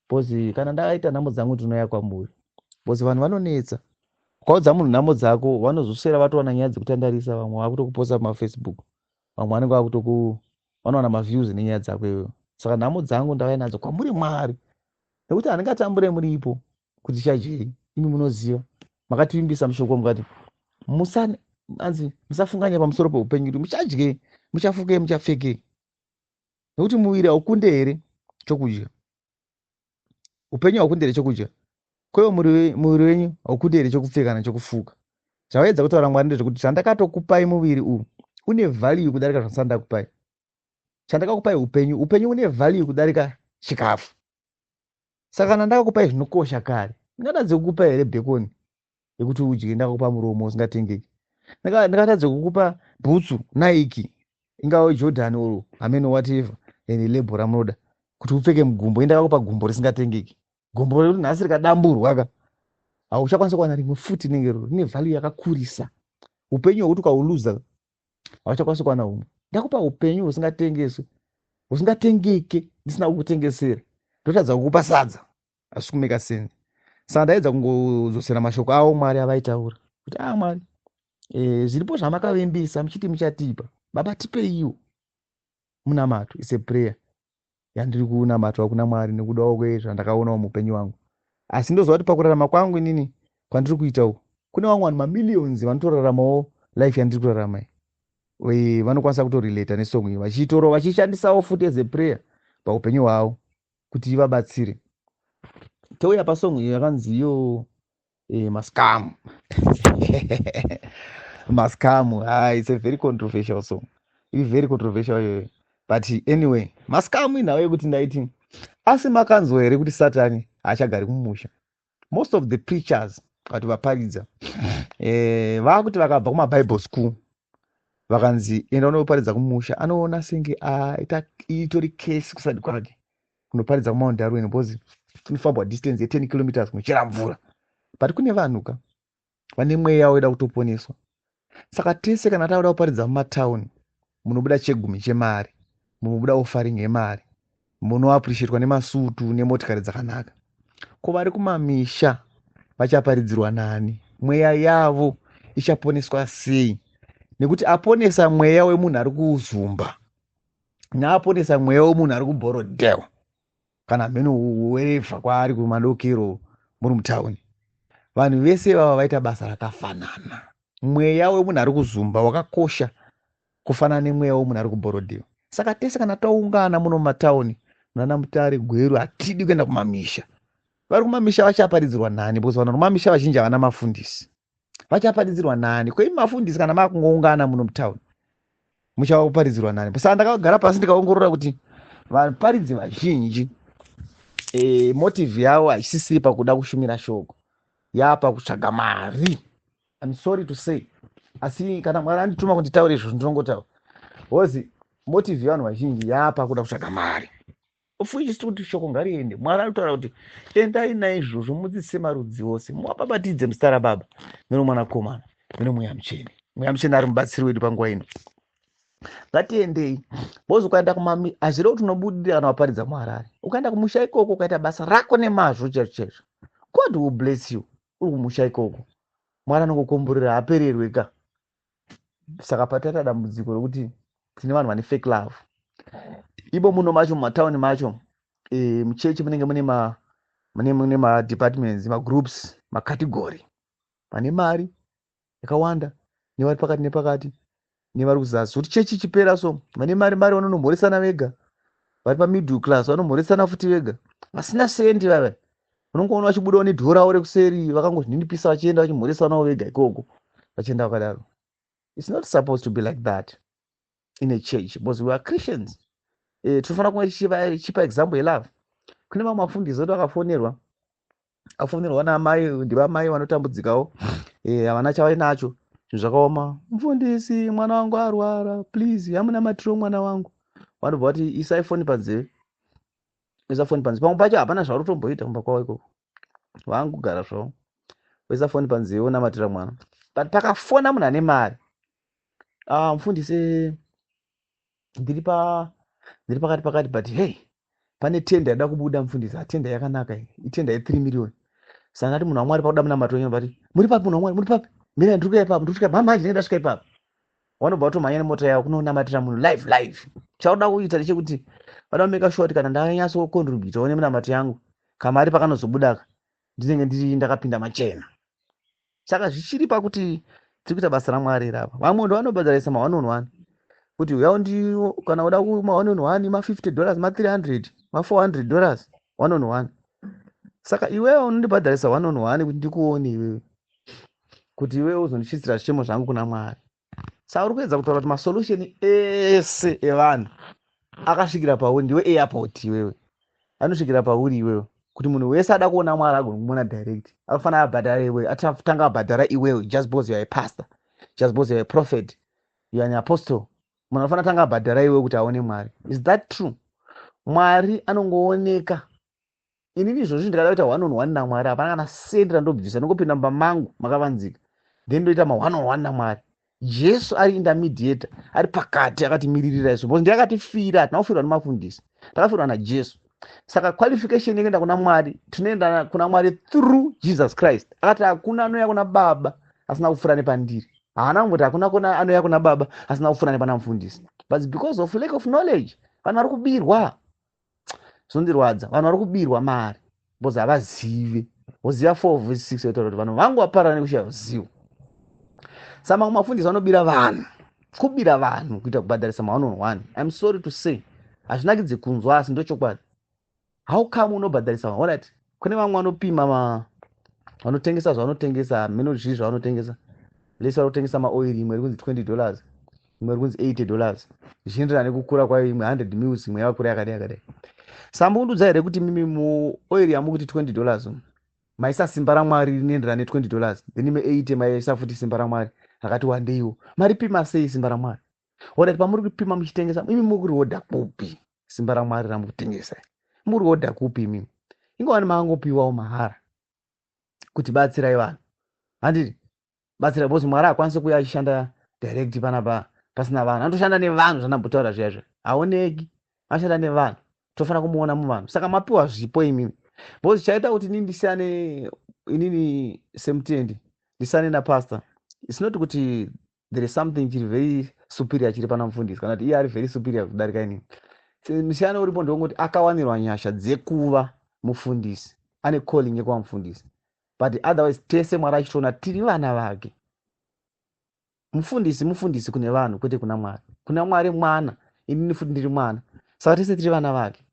because kana ndaita nhamo dzangu ndinouya kwamuri, because vanhu vanonetsa. Ukaudza munhu nhamo dzako, vanozoswera vatowana nyaya dzekutandarisa. Vamwe vakutokuposta pamafacebook, vamwe vanenge vakutoku vanowana maviews nenyaya dzako iyoyo. Saka nhamo dzangu ndauya nadzo kwamuri Mwari, nekuti handingatambure muripo kuti chajei. Imi munoziva, makativimbisa mushoko mukati anzi musafunganya pamusoro peupenyu kuti muchadyei, muchafukei, muchapfekei, nekuti muviri haukunde here chokudya? Upenyu haukunde here chokudya? Kweiwo muviri wenyu haukunde here chokupfeka nechokufuka? Zvavaedza kutaura Mwari ndezvekuti zvandakatokupai muviri uwu une value kudarika zvandisati ndakupai. Chandakakupai upenyu, upenyu une value kudarika chikafu. Saka kana ndakakupai zvinokosha kare, ndingatadze kukupa here bhekoni yekuti udye? Ndakakupa muromo usingatengeki, ndingatadze kukupa bhutsu Nike, ingave Jordan or hameno whatever ene label ramunoda kuti upfeke mugumbo? Indakakupa gumbo risingatengeki, gumbo rekuti nhasi rikadamburwa ka hauchakwanisa kuwana rimwe futi rinenge roro, rine value yakakurisa. Upenyu hwekuti ukauluza hauchakwanisi kuwana humwe. Ndakupa upenyu husingatengeswi, husingatengeke, ndisina kukutengesera, ndotadza kukupa sadza? Hazvisi kumeka sense. Saka ndaedza kungodzosera mashoko avo Mwari avaitaura kuti a Mwari, zviripo zvamakavimbisa muchiti muchatipa. Baba, tipeiwo. Munamato is a prayer yandiri kunamatwa kuna Mwari nekudawo kwezvandakaonawo muupenyu hwangu. Asi ndoziva kuti pakurarama kwangu inini kwandiri kuita uku, kune vamwe vanhu mamillions vanotoraramawo life yandiri kurarama iyi, vanokwanisa kutorelata nesong iyi, vachiitorawo vachiishandisawo futi as a prayer paupenyu hwavo kuti ivabatsire. Touya pasong iyo yakanzi iyo "Mascam". "Mascam", ah, it's a very controversial song, iri very controversial iyoyo. But anyway, "Mascam" inhau yekuti ndaiti, asi makanzwa here kuti Satani haachagari mumusha? Most of the preachers, vati vaparidza, vakuti vakabva kumabible school, vakanzi enda unoparidza kumusha, anoona senge aita itori case kusadi kwake kunoparidza kuMount Darwin, because Tinofambwa distance ye10 kilometers kunochera mvura, but kune vanhu ka vane mweya waida kutoponeswa. Saka tese kana takuda kuparidza mumatauni, munobuda chegumi chemari, munobuda offering yemari, munoappreciatwa nemasutu nemotikari dzakanaka. Ko vari kumamisha vachaparidzirwa nani? Mweya yavo ichaponeswa sei? Nekuti aponesa mweya wemunhu ari kuzumba naaponesa mweya wemunhu ari kuBorrowdale kana mheno werevha kwaari kumadokero muri mutauni, vanhu vese vava vaita basa rakafanana. Mweya wemunhu ari kuzumba wakakosha kufanana nemweya wemunhu ari kuBorrowdale. Saka tese kana taungana muno mumatauni, munana Mutare, Gweru, hatidi kuenda kumamisha. Vari kumamisha vachaparidzirwa nani? Because vanhu kumamisha vazhinji havana mafundisi. Vachaparidzirwa nani? Kwei mafundisi kana makungoungana muno mutauni, muchava kuparidzirwa nani? Saka ndakagara pasi ndikaongorora kuti vaparidzi vazhinji motive yavo haisisiri pakuda kushumira shoko, yapa kutsvaga mari. I'm sorry to say, asi kana Mwari andituma kuti nditaure izvozvo, ndinongotaura, because motive yevanhu vazhinji yapa kuda kutsvaga mari, of which kuti shoko ngariende. Mwari anotaura kuti endai naizvozvo, mudzidzise marudzi ose, muvababatidze muzita raBaba neroMwanakomana nenoMweya Mutsvene. Mweya Mutsvene ari mubatsiri wedu panguva ino. Ngatiendei, because ukaenda kumami, hazvirevi kuti unobudirira kana waparidza muHarare. Ukaenda kumusha ikoko, ukaita basa rako nemazvo chaizvo chaizvo, God will bless you. Uri kumusha ikoko, Mwari anokukomborera, hapererwe ka. Saka pataita dambudziko rokuti tine vanhu vane fake love ibo muno macho mumatauni macho. Muchechi munenge mune ma mune mune madepartments, magroups, macategory: vane mari yakawanda, nevari pakati nepakati, nevari kuzasi. Kuti chechi ichipera so, vane mari mari vanonomhoresana vega, vari pamiddle class vanomhoresana futi vega, vasina sendi vava unongoona vachibudawo nedhoravo rekuseri, vakangozvininipisa, vachienda vachimhoresanawo vega ikoko, vachienda vakadaro. It's not supposed to be like that in a church, because we are Christians. Tinofanira kunge tichipa example yelove. Kune vamwe vafundisi oti vakafonerwa, afonerwa naamai, ndivamai vanotambudzikawo, havana chavainacho, zvinhu zvakaoma. "Mufundisi, mwana wangu arwara, please hamuna matiro mwana wangu." Vanobva vati, "Isai foni panzeve, isa foni panzeve." Pamwe pacho hapana zvauri kutomboita kumba kwavo ikoko, vangugara zvavo, oisa foni panzeve, wonamatira mwana. But pakafona munhu ane mari, "Ah, mufundisi, ndiri pakati pakati, but hey, pane tender yada kubuda, mufundisi. Atender yakanaka iyi, itender ye3 million. Saka ndati, munhu waMwari, pakuda munamato wenyu." Vati, "Muri papi, munhu waMwari? Muri papi? Mira, ndiri kuya ipapo, ndiri kusvika mhamhaji, ndinenge ndasvika ipapo." Vanobva vatomhanya nemota yavo kunonamatira munhu live live. Chauda kuita ndechekuti vada kumake sure kuti kana ndanyatsocontributawo nemunamato yangu, kamari pakanozobudaka, ndinenge ndiri ndakapinda machena. Saka zvichiri pakuti tiri kuita basa raMwari rapa. Vamwe ndo vanobhadharisa ma1 on 1, kuti uya ndi kana uda ma1 on 1, ma$50, ma300, ma$400, 1 on 1. Saka iwewe unondibhadharisa 1 on 1 kuti ndikuone iwewe, kuti iwewe uzondisvitsira zvichemo zvangu kuna Mwari. Saka uri kuedza kutaura kuti masolution ese evanhu akasvikira pauri. Ndiwe airport iwewe, anosvikira pauri iwewe. Kuti munhu wese ada kuona Mwari agone kumuona direct, anofanira abhadhara iwewe, atanga abhadhara iwewe. Just because you are a pastor, just because you are a prophet, you are an apostle, munhu anofanira tanga abhadhara iwewe kuti aone Mwari. Is that true? Mwari anongooneka. Inini izvozvi ndikada kuita one on one naMwari, hapana kana sendi randobvisa. Ndongopinda mumba mangu makavanzika, then ndoita ma one on one naMwari. Jesu ari intermediator, ari pakati, akatimiririra izvo, because ndiye akatifira. Hatina kufirwa nemafundisi, takafirwa naJesu. Saka qualification yekuenda kuna Mwari, tinoenda kuna Mwari through Jesus Christ. Akati hakuna anouya kuna Baba asina kupfuura nepandiri. Haana kungoti hakuna kuna anouya kuna Baba asina kupfuura nepana mufundisi. But because of lack of knowledge, vanhu vari kubirwa. Zvinondirwadza, vanhu vari kubirwa mari because havazive. Hosea 4 verse 6 yotaura kuti vanhu vangu vaparara nekushaya zivo. Saka mamwe mafundisi vanobira vanhu, kubira vanhu kuita kubhadharisa ma1 on 1. I'm sorry to say, hazvinakidzi kunzwa, asi ndochokwadi. How come unobhadharisa? Alright, kune vamwe vanopima, vanotengesa zvavanotengesa, meno zvii zvavanotengesa. Lese vari kutengesa maoiri, imwe iri kunzi $20, imwe iri kunzi $80, zvichienderana nekukura kwayo, imwe 100 mils, imwe yakakura yakadai yakadai. Sambundudza here kuti mimi muoiri yamukuti $20 maisa simba raMwari rinoenderana ne$20, then ime 80 maisa futi simba raMwari rakati wandeiwo? Maripima sei simba raMwari? Alright, pamuri kupima muchitengesa, imi muri kuriodha kupi simba raMwari ramukutengesa? Muri kuodha kupi imimi? Ingowani maangopiwawo mahara kuti batsirai vanhu, handiti? Batsirai, because Mwari hakwanisi kuuya achishanda direct panapa pasina vanhu. Anotoshanda nevanhu, zvandambotaura zviya zviya, haoneki, anoshanda nevanhu. Tofanira kumuona muvanhu. Saka mapiwa zvipo imimi, because chaita kuti inini ndisiyane, inini semutendi ndisiyane napastor, it's not kuti there is something chiri very superior chiri pana mufundisi, kana kuti iye ari very superior kudarika inini. Musiyano uripo ndewongoti akawanirwa nyasha dzekuva mufundisi, ane calling yekuva mufundisi, but otherwise tese Mwari achitoona tiri vana vake. Mufundisi mufundisi kune vanhu, kwete kuna Mwari. Kuna Mwari mwana, inini futi ndiri mwana, saka tese tiri vana vake.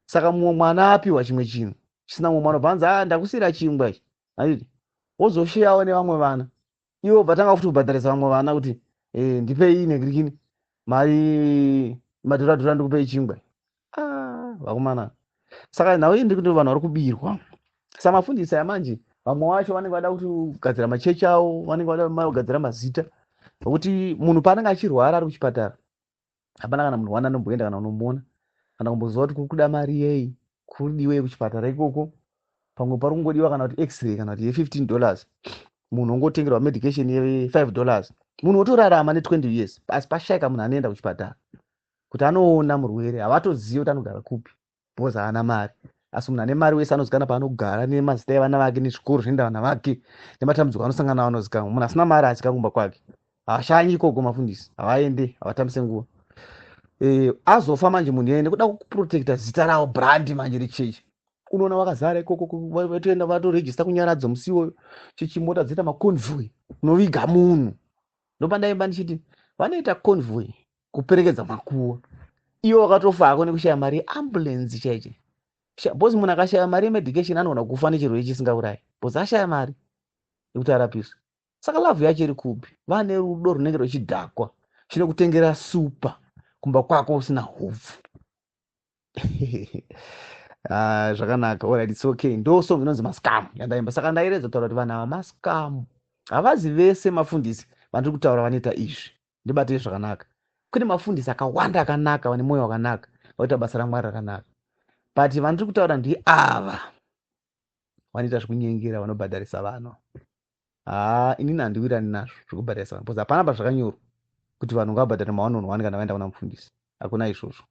Saka mumwe mwana apiwa chimwe chinhu chisina mumwe mwana, bvanzi, "A, ndakusiyira chingwa ichi," handiti? Wozosheyawo nevamwe vana, iwo bvatanga futi kubhadharisa vamwe vana kuti, "Ndipei nekirikini mari madhuradhura, ndikupei chingwa." Ah, vakomana, saka nhau iyi ndiri kuti vanhu vari kubirwa. Saka mafundisi aya manje, vamwe vacho vanenge vada kuti kugadzira machechi avo, vanenge vada kugadzira mazita, nokuti munhu paanenge achirwara ari kuchipatara, hapana kana munhu wana anomboenda kana unomuona kana kumboziva kuti kuri kuda mari yei, kuridiwei kuchipatara ikoko. Pamwe pari kungodiwa kana kuti x-ray kana kuti ye$15, munhu ongotengerwa medication ye$5, munhu otorarama ne20 years, asi pashayika munhu anoenda kuchipatara kuti anoona murwere. Havatozivi kuti anogara kupi because haana mari. Asi munhu ane mari wese anozikana paanogara, nemazita evana vake, nezvikoro zvinoenda vana vake, nematambudziko anosangana nawo anozikanwa. Munhu asina mari haasvika kumba kwake, haashanyi ikoko. Mafundisi havaende, havatambise nguva. Azofa manje munhu iyeye, nekuda kuprotecta zita ravo, brand manje rechechi, unoona vakazara ikoko, vatoenda vatorejista kunyaradzo musi iwoyo, chichimota dzoita maconvoy unoviga munhu. Ndopandaimba ndichiti vanoita convoy kuperekedza makuva, iwo wakatofa hako nekushaya mari yeambulance chaiche, because munhu akashaya mari yemedication anogona kufa nechirwere chisingaurayi because ashaya mari yekuti arapiswe. Saka love yacho iri kupi? Vane rudo runenge rwechidhakwa chinokutengera supa kumba kwako usina hupfu. Ah, zvakanaka. Alright, it's okay. Ndo song inonzi "Mascam" yandaimba. Saka ndairedza kutaura kuti vanhu ava mascam. Havazi vese mafundisi vandiri kutaura vanoita izvi, ndibatei zvakanaka. Kune mafundisi akawanda akanaka, vane mwoyo wakanaka, vaita basa raMwari rakanaka, but vandiri kutaura ndiava vanoita zvekunyengera, vanobhadharisa vanhu. Haa, inini handiwirani nazvo zvekubhadharisa vanhu, because hapana pazvakanyorwa kuti vanhu ngavabhadhare ma1 on 1 kana vaenda kuna mufundisi. Hakuna izvozvo.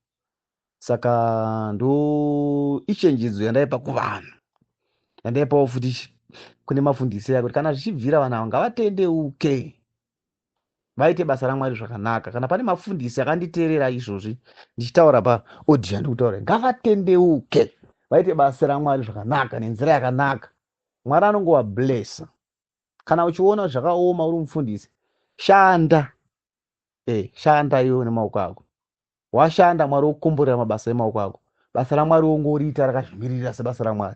Saka ndo ichenjedzo yandaipa kuvanhu, yandaipawo futi kune mafundisi aya, kuti kana zvichibvira vanhu ava ngavatendeuke, vaite basa raMwari zvakanaka. Kana pane mafundisi akanditeerera izvozvi ndichitaura paaudio yandikutaura, ngavatendeuke, vaite basa raMwari zvakanaka, nenzira yakanaka. Mwari anongovablessa. Kana uchiona zvakaoma uri mufundisi, shanda, shanda iwe nemaoko ako. Washanda, Mwari wokukomborera mabasa emaoko ako. Basa raMwari wongoriita rakazvimiririra sebasa raMwari.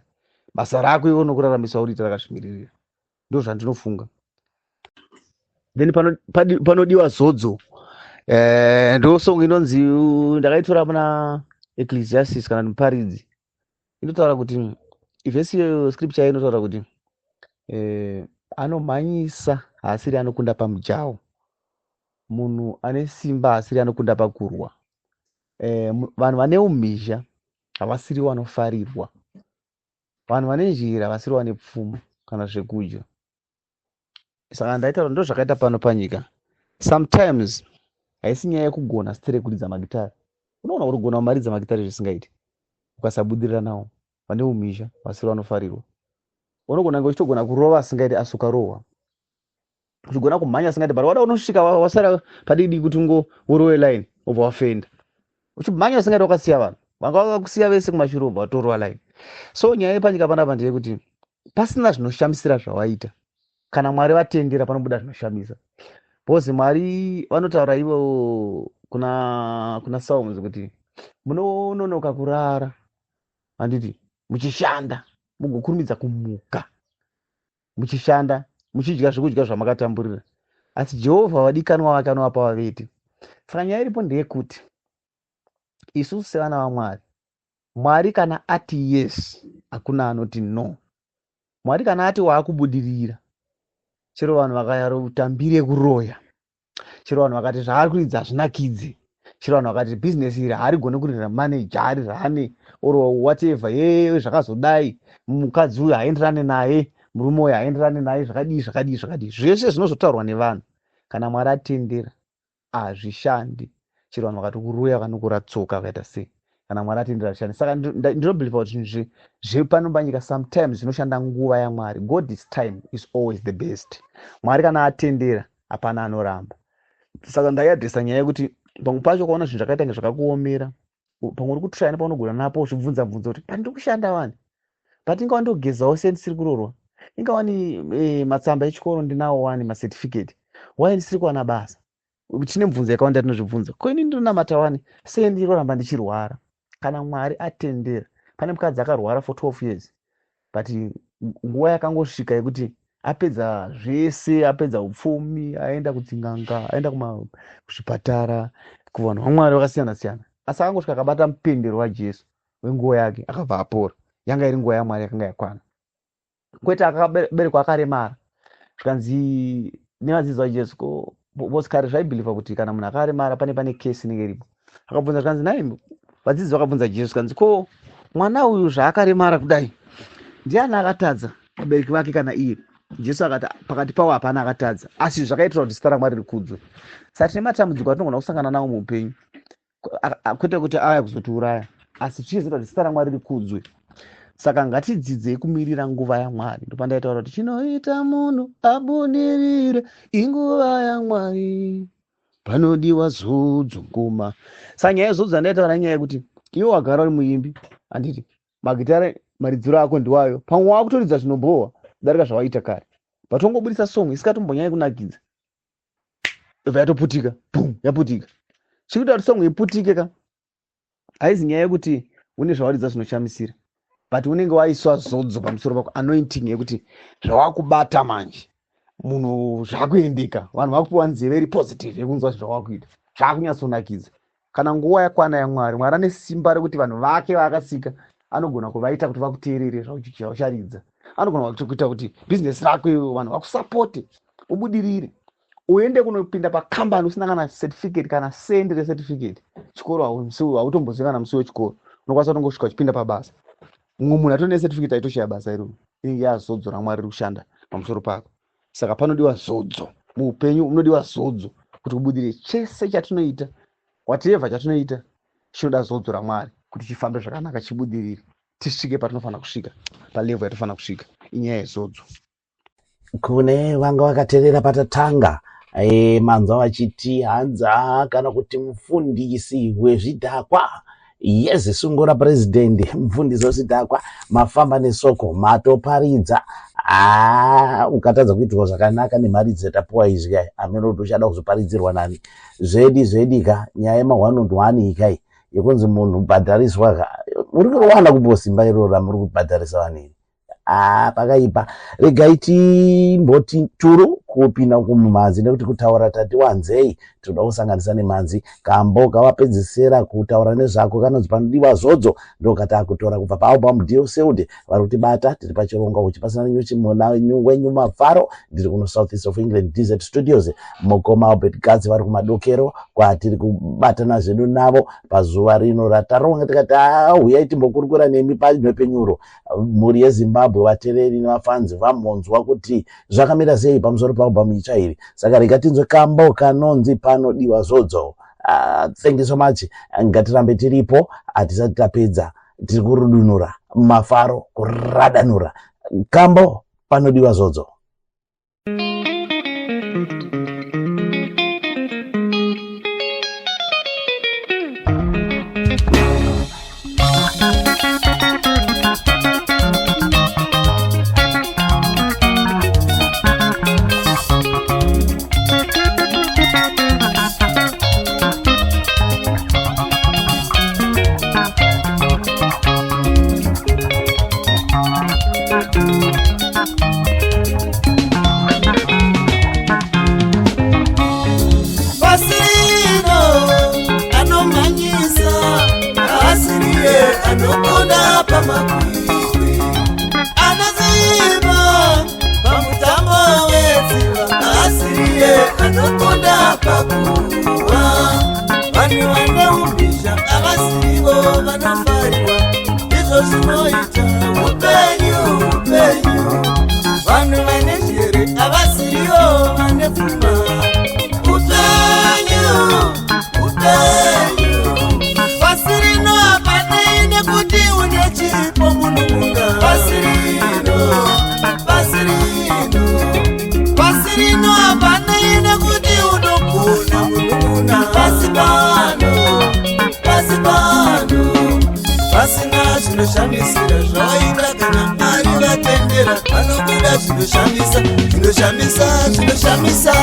Basa rako iwe nokuraramisa uriita rakazvimiririra. Ndo zvandinofunga. Then panodiwa zodzo. Ndo song inonzi, ndakaitora muna Ecclesiastes kana Muparidzi. Inotaura kuti ivhesi iyoyo, scripture inotaura kuti anomhanyisa haasiri anokunda pamujaho, munhu ane simba haasiri anokunda pakurwa, vanhu vane umhizha havasiri vanofarirwa, vanhu vane njira havasiri vane pfuma kana zvekudya. Saka ndaitaura ndo zvakaita pano panyika. Sometimes haisi nyaya yekugona sitere kuridza magitari. Unoona uri kugona kumaridza magitari zvisingaiti, ukasabudirira nawo, vane umhizha vasiri vanofarirwa. Unogona kunge uchitogona kurova asingaiti, asi ukarohwa. Uchigona kumhanya asingaiti, but wada unosvika wasara padiki kuti ungo urove line, wobva wafenda. Uchimhanya asingaiti, wakasiya vanhu vanga vakakusiya vese kumashure, wobva watorova line. So nyaya yepanyika panapa ndeyekuti pasina zvinoshamisira zvawaita, kana Mwari vatendera, panobuda zvinoshamisa, because Mwari vanotaura ivo kuna Psalms kuti munononoka kurara, handiti, muchishanda, mugokurumidza kumuka muchishanda, muchidya zvekudya zvamakatamburira, asi Jehovha vadikanwa vake anovapa vavete. Saka nyaya iripo ndeyekuti isusu sevana vaMwari, Mwari kana ati yes, hakuna anoti no. Mwari kana ati waakubudirira, chero vanhu vakayarotambire kuroya, chero vanhu vakati zvaari kuridza hazvinakidzi, chero vanhu vakati bhizinesi iri harigoni kurira maneja ari rane. or whatever, ye zvakazodai, mukadzi uyu haenderane naye, murume uyu haenderane naye, zvakadii zvakadii zvakadii, zvese zvinozotaurwa nevanhu. Kana Mwari atendera hazvishandi. Chero vanhu vakati kuroya, vanokura tsoka, vakaita sei, kana Mwari atendera hazvishandi. Saka ndinobelieva kuti zvinhu zvepano panyika sometimes zvinoshanda nguva yaMwari. God's time is always the best. Mwari kana atendera, hapana anoramba. Saka ndaiaddressa nyaya yekuti pamwe pacho ukaona zvinhu zvakaita kunge zvakakuomera, pamwe uri kutraya nepaunogona napo, uchibvunza bvunza kuti pandiri kushanda wani, but ingawa ndogezawo sendisiri kuroorwa, ingawani matsamba echikoro ndinawo wani, macertificate, why ndisiri kuwana basa? Tine mibvunzo yakawanda tinozvibvunza. Ko ini ndinonamata wani, sei ndiroramba ndichirwara? Kana Mwari atendera. Pane mukadzi akarwara for 12 years, but nguva yakangosvika yekuti apedza zvese, apedza upfumi, aenda kudzinganga, aenda kuzvipatara, kuvanhu vaMwari vakasiyana siyana, asi akangosvika akabata mupendero waJesu wenguo yake, akabva apora. Yanga iri nguva yaMwari yakanga yakwana. Kwete akaberekwa akaremara, zvikanzi nevadzidzi vaJesu, ko vose kare zvaibelievwa kuti kana munhu akaremara pane kesi inenge iripo. Akabvunza, zvikanzi nai vadzidzi vakabvunza Jesu, zvikanzi, ko mwana uyu zvaakaremara kudai, ndiani akatadza, vabereki vake kana iye? Jesu akati pakati pavo hapana akatadza, asi zvakaitirwa kuti zita raMwari rikudzwe. Saka tine matambudziko atinogona kusangana nawo muupenyu, kwete kuti aya kuzotiuraya, asi zvichizoita kuti zita raMwari rikudzwe. Saka ngatidzidzei kumirira nguva yaMwari. Ndopandaitaura kuti chinoita munhu abudirire inguva yaMwari, panodiwa zodzo ngoma. Saka nyaya yezodzo yandaitaura, nyaya yekuti iwe wagara uri muimbi, handiti? Magitare maridziro ako ndiwayo, pamwe wakutoridza zvinobhohwa kudarika zvawaita kare, but wongobudisa song isikatombonyanya kunakidza, yobva yatoputika, bum, yaputika. Chikuita kuti song iputike ka, haizi nyaya yekuti une zvawaridza zvinoshamisira, but unenge waiswa zodzo pamusoro pako, anointing yekuti zvawakubata manje munhu zvakuendeka, vanhu vakupiwa nzeve iri positive yekunzwa zvawakuita, zvakunyatsonakidza. Kana nguva yakwana yaMwari, Mwari ane simba rekuti vanhu vake vaakasika anogona kuvaita kuti vakuteerere zvaucharidza, anogona kuita kuti bhizinesi rako iwe vanhu vakusapote, ubudirire, uende kunopinda pakambani usina kana certificate, kana sendi recertificate. Chikoro hautombozivi kana musi wechikoro, unokwanisa kutongosvika uchipinda pabasa. Mumwe munhu atone certificate aitoshaya basa iroro. Inenge yazodzo raMwari riri kushanda pamusoro pako. Saka panodiwa zodzo muupenyu, unodiwa zodzo kuti ubudirire. Chese chatinoita, whatever chatinoita, chinoda zodzo raMwari kuti chifambe zvakanaka, chibudirire, tisvike patinofanira kusvika, palevel yatofanira kusvika. Inyaya yezodzo. Kune vanga vakateerera patatanga, manzwa vachiti hanza kana kuti mufundisi wezvidhakwa yezisungura purezidendi, mufundisi wezvidhakwa, mafamba nesoko, matoparidza. Ukatadza kuitirwa zvakanaka nemharidzo yatapuwa izvi kai, amene kuti uchada kuzoparidzirwa nani? Zvedi zvedi ka, nyaya yema1 on 1 ikai yekunzi munhu bhadhariswa ka, muri kuwana kupiwa simba iroro ramuri kubhadharisa vanhu iri? Pakaipa. Regai timboti turu kupinda kumumhanzi, nekuti kutaura tati wanzei, tinoda kusanganisa nemhanzi. Kambo kavapedzisira kutaura nezvako kanonzi Panodiwa Zodzo, ndokatakutora kubva paalbum Deal Sealed. Vari kutibata tiri pachirongwa uchi pasina nyuchi muna wenyu mafaro. Ndiri kuno South East of England, Desert Studios. Mukoma Albert Gadzi vari kumadokero kwatiri kubatana zvedu navo pazuva rino rataronga, tikati huyai timbokurukura nemi panhepfenyuro. Mhuri yeZimbabwe, vateereri nevafanzi vambonzwa kuti zvakamira sei pamusoro paalbum itsva iri. Saka rega tinzwe kambo kanonzi Panodiwa Zodzo. Thank you so much. Ngatirambe tiripo, hatisati tapedza, tiri kurudunura mafaro, kuradanura kambo Panodiwa Zodzo. Pasino anomhanyisa asiriye anokunda pamakwikwi, anoziva pamutambo wetsiva asiriye anokunda pakuwa. Vanhu vane umhizha havasivo vanofarirwa. Ndozvinoita upenyu, upenyu. Vanhu vane njere havasirivo vane pfuma. Upenyu, upenyu. Pasi rino hapanei nekuti une chipo munun'una. Pasi rino, pasi rino, pasi rino hapanei nekuti unogona munun'una. Pasi pano, pasi pano, pasina zvinoshamisira zvawaita kana Mwari vatendera, vanobuda zvinoshamisa, zvinoshamisa, zvinoshamisa.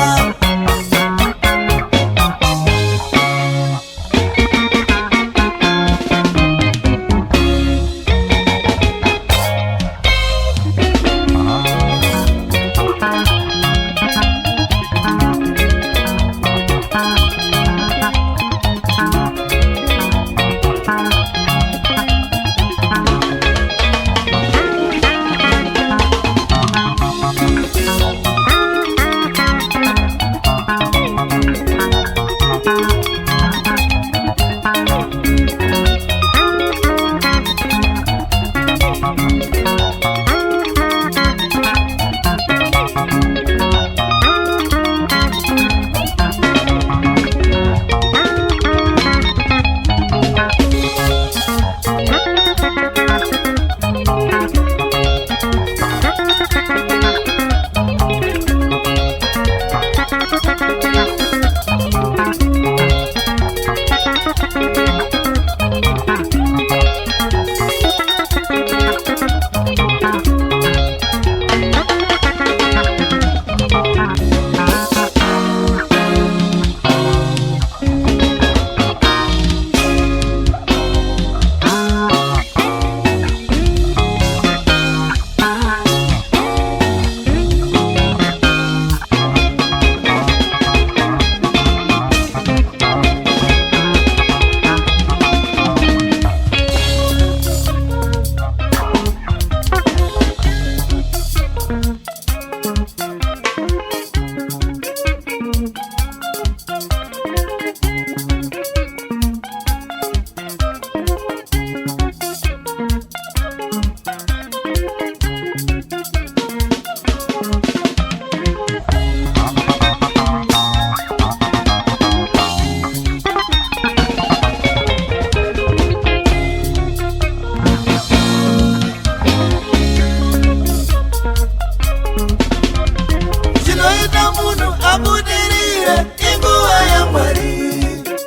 Chinoita munhu abudirire inguva yaMwari.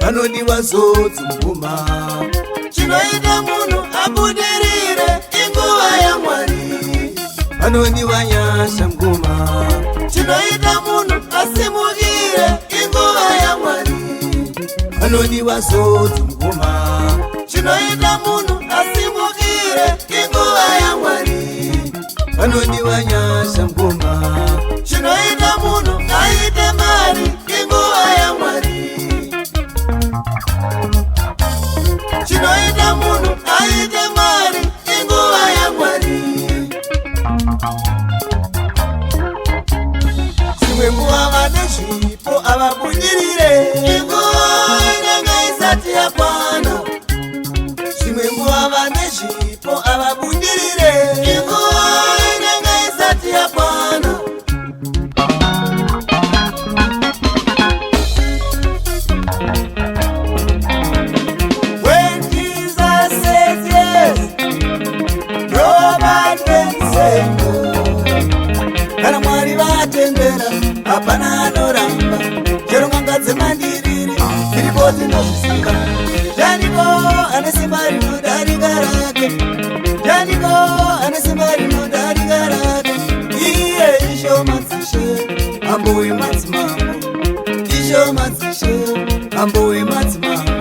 Vanodiwa zodzo mukoma. Chinoita munhu abudirire inguva yaMwari. Vanodiwa nyasha mukoma. Chinoita munhu asimukire inguva yaMwari. Vanodiwa zodzo mukoma. Chinoita munhu asimukire inguva yaMwari. Vanodiwa nyasha mukoma. Chinoita munhu aite mari inguva yaMwari. Chinoita munhu aite mari inguva yaMwari. Dzimwe nguva vane zvipo havabudirire, inguva inenge isati yakwana. Dzimwe nguva vane zvipo havabudirire, inguva inenge isati yakwana. When Jesus says yes, no man can say no. Kana Mwari vatendera, hapana anoramba. Chero n'anga dzemandiriri dziripo dzinozviziva. Ndianiko ane simba rinodarika rake? Ndianiko ane simba rinodarika rake? Iye Ishe wemadzishe, Mambo wemadzimambo. Ishe wemadzishe, Mambo wemadzimambo.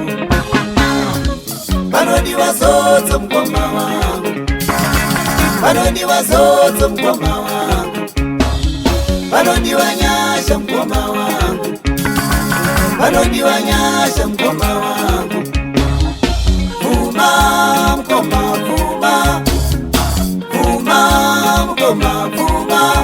Vanodiwa zodzo mukoma wangu. Vanodiwa zodzo mukoma wangu. Vanodiwa nyasha mukoma wangu. Vanodiwa nyasha mukoma wangu. Pfuma mukoma, pfuma. Pfuma mukoma, pfuma.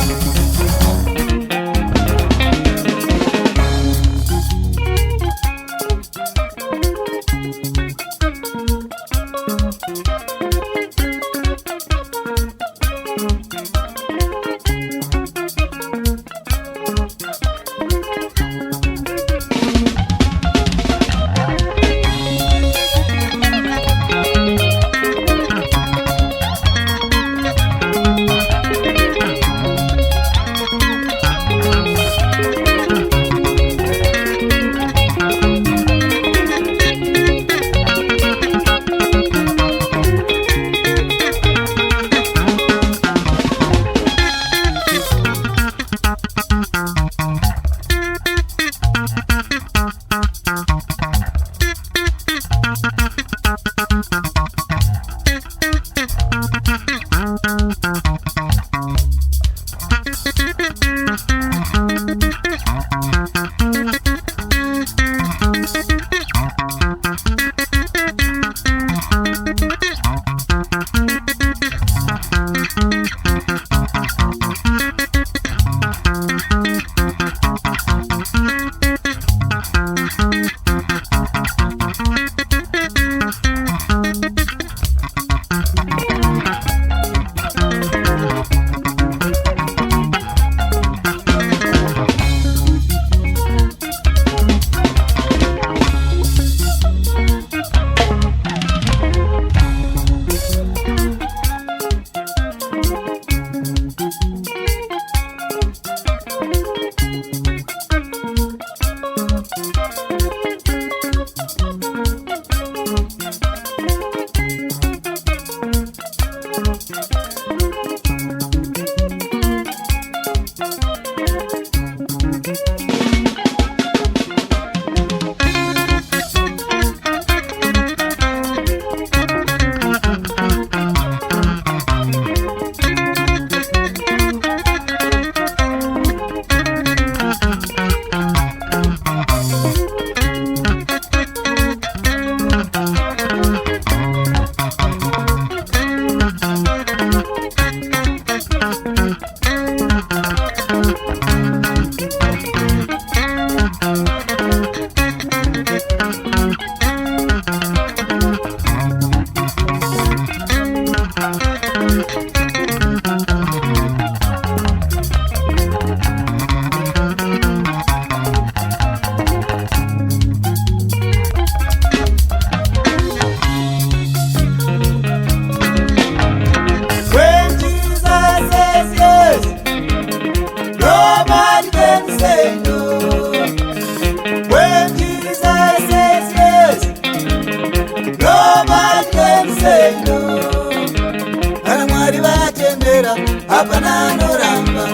Hapana anoramba.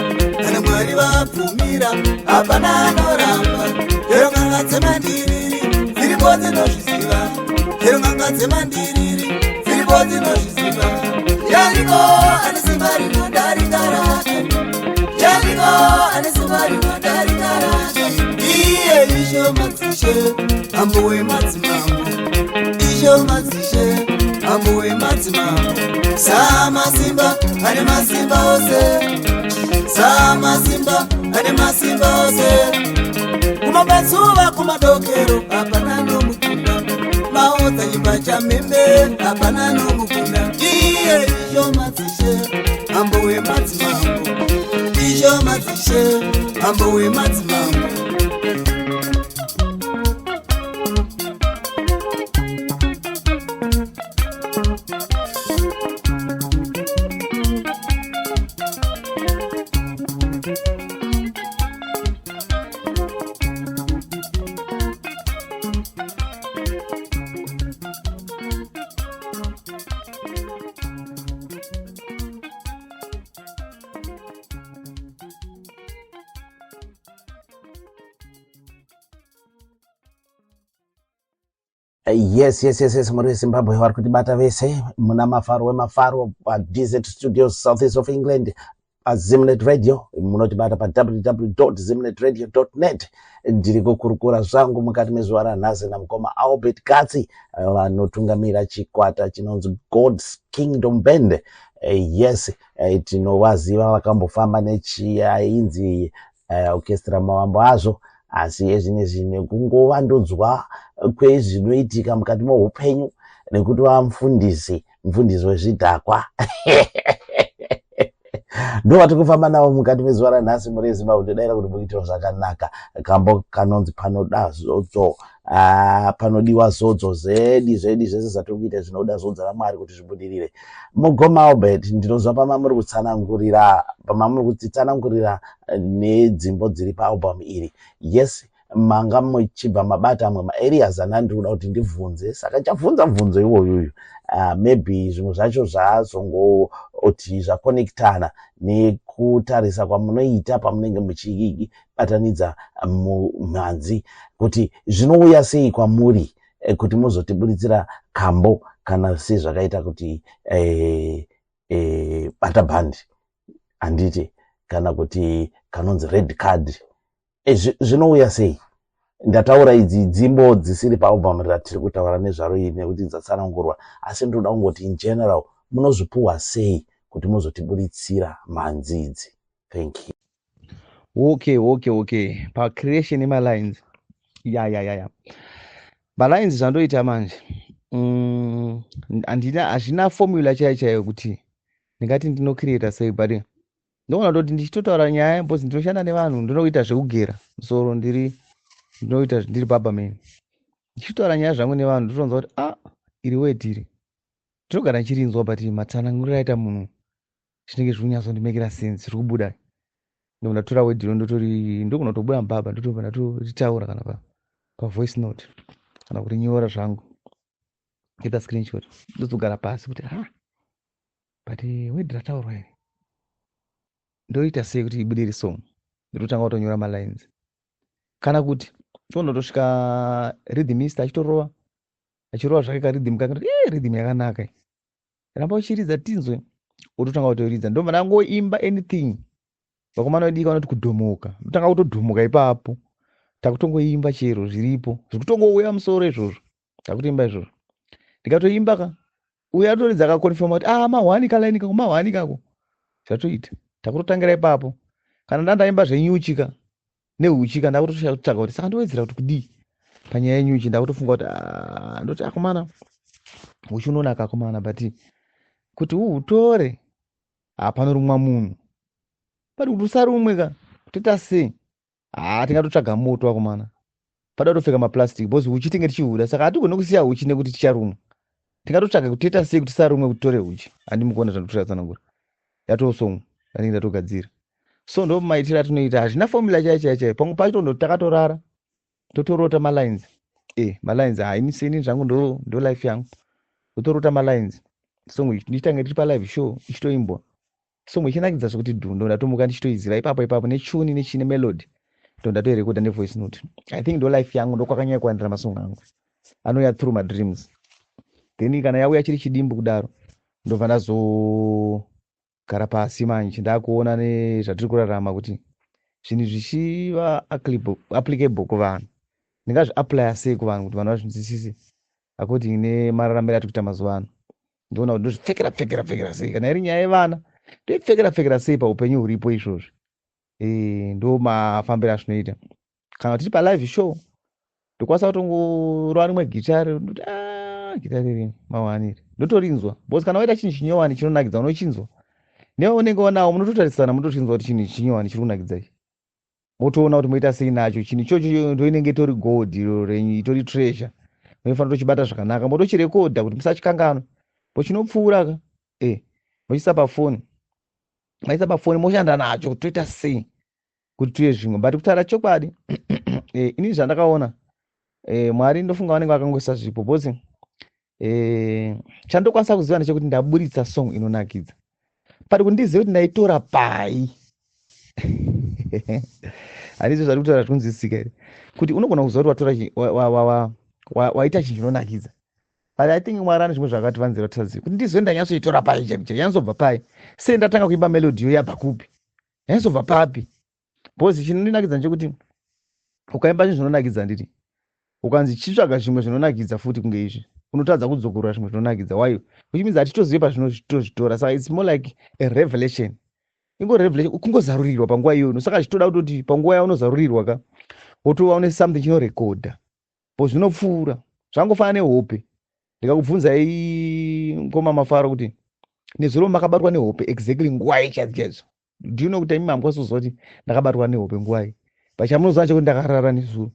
Kana Mwari vabvumira, hapana anoramba. Chero n'anga dzemandiriri dziripo dzinozviziva, chero n'anga dzemandiriri dziripo dzinozviziva. Yariko ane simba rinodarika rake, yariko ane simba rinodarika rake. Iye Ishe madzishe, mambo wemadzimambo, Ishe madzishe, mambo wemadzimambo. Samasimba ane masimba ose, samasimba ane masimba ose. Kumabvatsuva, kumadokero, hapana nomukunda. Maodza nyimba chamembe, hapana nomukunda. Iye Ishe madzishe, mambo wemadzimambo, Ishe madzishe, mambo wemadzimambo. Yes, muri veZimbabwe vari kutibata vese muna Mafaro wemafaro paDZ Studios, south east of England, paZimnet Radio. Munotibata pawww.zimnetradio.net. Ndiri kukurukura zvangu mukati mezuva ranhasi namukoma Albert Gatsi, vanotungamira chikwata chinonzi God's Kingdom Band. Yes, tinovaziva vakambofamba nechiainzi Orchestra Mawambo azvo, asi ezvinezvi nekungovandudzwa kwezvinoitika mukati meupenyu, nekuti vamufundisi, mufundisi wezvidhakwa, ndo vatiri kufamba navo mukati mezuva ranhasi. Muri Zimbabwe, ndodayira kuti mukuitira zvakanaka. Kambo kanonzi Panoda Zodzo. Ah, panodiwa zodzo zedi zvedi, zvese zvatiri kuita zvinoda zodzo raMwari kuti zvibudirire. Mukoma Albert, ndinozwa pamamuri kutsanangurira, pamamuri kutitsanangurira nedzimbo dziri paalbum iri. Yes. Manga muchibva mabata amwe maareas anda ndiri kuda kuti ndibvunze, saka chabvunza mubvunzo iwoyuyu. Maybe zvimwe zvacho zvazongoti zvakonektana nekutarisa kwamunoita pamunenge muchibatanidza mumhanzi, kuti zvinouya sei kwamuri kuti muzotiburitsira kambo kana sezvakaita kuti Bata Bhandi, handiti, kana kuti kanonzi Red Card. Zvinouya sei? Ndataura idzi dzimbo dzisiri paalbum ratiri kutaura nezvaro iri nekuti dzatsanangurwa, asi ndinoda kungoti in general munozvipuhwa sei kuti muzotiburitsira mhanzi idzi? Thank you. Okay, pacreation yemalines, ya, malines zvandoita manje, handina, hazvina formula chaiyo chaiyo kuti ndingati ndinocreata sei, but ndogona kutoti ndichitotaura nyaya, because ndinoshanda nevanhu, ndinoita zvekugera musoro, ndiri ndinoita ndiri barberman. Ndichitotaura nyaya zvangu nevanhu, ndotonzwa kuti, ah, iri word iri ndinogara ndichirinzwa, but matsananguriro aita munhu zvinenge zviri kunyatsondimekera sense, zviri kubuda. Ndobva ndatora word iro, ndotori ndogona kutobuda mubaba, ndotobva ndatoritaura kana pavoice note kana kurinyora zvangu, kuita screenshot, ndozogara pasi kuti, ha, but word rataurwa iri ndoita sei kuti ibude iri song? Ndototanga kutonyora malines, kana kuti ndonotosvika rhythmist achitorova, achirova zvake karhythm kake, ndoti, e, rhythm yakanaka iyi, ramba uchiridza tinzwe. Wototanga kutoridza, ndobva ndangoimba anything. Vakomana vediki vanoti kudhomoka. Ndotanga kutodhomoka ipapo, takutongoimba chero zviripo zvikutongouya musoro izvozvo, takutoimba izvozvo. Ndikatoimba ka, uyo atoridza akakonfirma kuti, ah, mahwani kalaini kako, mahwani kako, zvatoita. Takutotangira ipapo. Kana ndandaimba zvenyuchi ka neuchi ka, ndakutotsvaga kuti saka ndowedzera kuti kudii panyaya yenyuchi. Ndakutofunga kuti, ah, ndoti, akomana, uchi unonaka akomana, but kuti uutore hapanorumwa munhu, but kuti usarumwe ka, toita sei? Ha, tingatotsvaga moto akomana, pada kutopfeka maplastic, because huchi tinge tichihuda, saka hatigoni kusiya huchi nekuti ticharumwa. Tingatotsvaga kuti toita sei kuti tisarumwe kuti titore huchi. Handimukuona zvandikutoratsanangura, yatoo song yanenge ndatogadzira. So ndo maitiro atinoita, hazvina formula chaiyo chaiyo chaiyo. Pamwe pacho ndo takatorara, totorota malines, malines. Haini seni zvangu, ndo life yangu, totorota malines, song ndichitange tiri palive show, ichitoimbwa song ichinakidza zvekuti dhu. Ndo ndatomuka ndichitoiziva ipapo ipapo, netune, nechine melody, ndo ndatoirekoda nevoice note. I think ndo life yangu, ndokwakanyanya kuwandira masong angu anouya through madreams. Then kana yauya chiri chidimbu kudaro, ndobva ndazogara pasi manje, ndakuona nezvatiri kurarama kuti zvinhu zvichiva applicable kuvanhu, ndingazviapplya sei kuvanhu kuti vanhu vazvinzwisise according nemararamiro atiri kuita mazuva ano. Ndoona kuti ndozvipfekera pfekera pfekera sei, kana iri nyaya yevana, ndoipfekera pfekera sei paupenyu huripo izvozvi. Ndo mafambiro azvinoita. Kana tiri palive show, ndokwanisa kutongorova rimwe gitare, ndoti, ah, gitare iri mawani iri, ndotorinzwa, because kana waita chinhu chinyowani chinonakidza, unochinzwa newe unenge wanawo, munototarisana, mutochinzwa kuti chinhu chinyowani chiri kunakidza ichi, motoona kuti moita sei nacho chinhu ichocho. Ndo inenge itori gold iro renyu, itori treasure, munofanira kutochibata zvakanaka, motochirekodha kuti musachikanganwa po chinopfuura ka. Mochiisa pafoni, maisa pafoni, moshanda nacho kuti toita sei kuti tuye zvimwe. But kutaura chokwadi, ini zvandakaona, Mwari ndofunga vanenge vakangoisa zvipo, because chandokwanisa kuziva ndechekuti ndaburitsa song inonakidza, but kuti ndizive kuti ndaitora pai, handizvo zvari kutaura zvikunzwisisika here, kuti unogona kuziva kuti watora waita chinhu chinonakidza, but I think Mwari ane zvimwe zvakativanzira tisazive kuti ndizive ndanyatsoitora pai chaiko chaiko, yanyatsobva pai, sei ndatanga kuimba melody yo, yabva kupi, yanyatsobva papi? Because chinondinakidza ndechekuti ukaimba zvinhu zvinonakidza, nditi ukanzi chitsvaga zvimwe zvinonakidza futi kunge izvi, unotadza kudzokorora zvimwe zvinonakidza. Why? Which means hatitozive pazvinotozvitora. Saka it's more like a revelation, ingo revelation, kungozarurirwa panguva iyoyo. Saka chitoda kutoti panguva yaunozarurirwa ka, wotova une something chinorekodha po zvinopfuura. Zvangofanana nehope. Ndikakubvunzai, ngoma Mafaro, kuti nezuro makabatwa nehope exactly nguwai chaidzo chaidzo, do you know kuti imi hamukwanisi kuziva kuti ndakabatwa nehope nguwai? But chamunoziva chekuti ndakarara nezuro,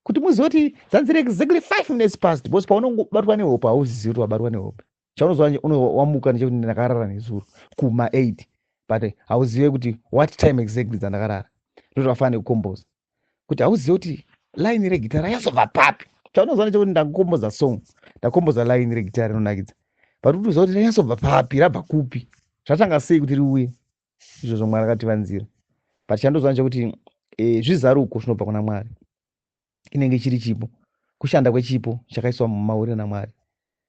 kuti muzive kuti zanziri exactly 5 minutes past, because paunongobatwa nehope hauzivi kuti wabatwa nehope. Chaunozwa wamuka ndechekuti ndakarara nezuro kuma 8, but hauzive kuti what time exactly dzandakarara. Ndozvakafanana nekucomposa, kuti hauzive kuti Line regitari ranyatsobva papi? Chaunoziva ndechekuti ndakomboza song, ndakomboza line regitari rinonakidza, but kuti uziva kuti ranyatsobva papi, rabva kupi, zvatanga sei kuti riuye, izvozvo Mwari akativanzira. But chandoziva ndechekuti zvizaruko zvinobva kuna Mwari, inenge chiri chipo, kushanda kwechipo chakaiswa mumauri naMwari.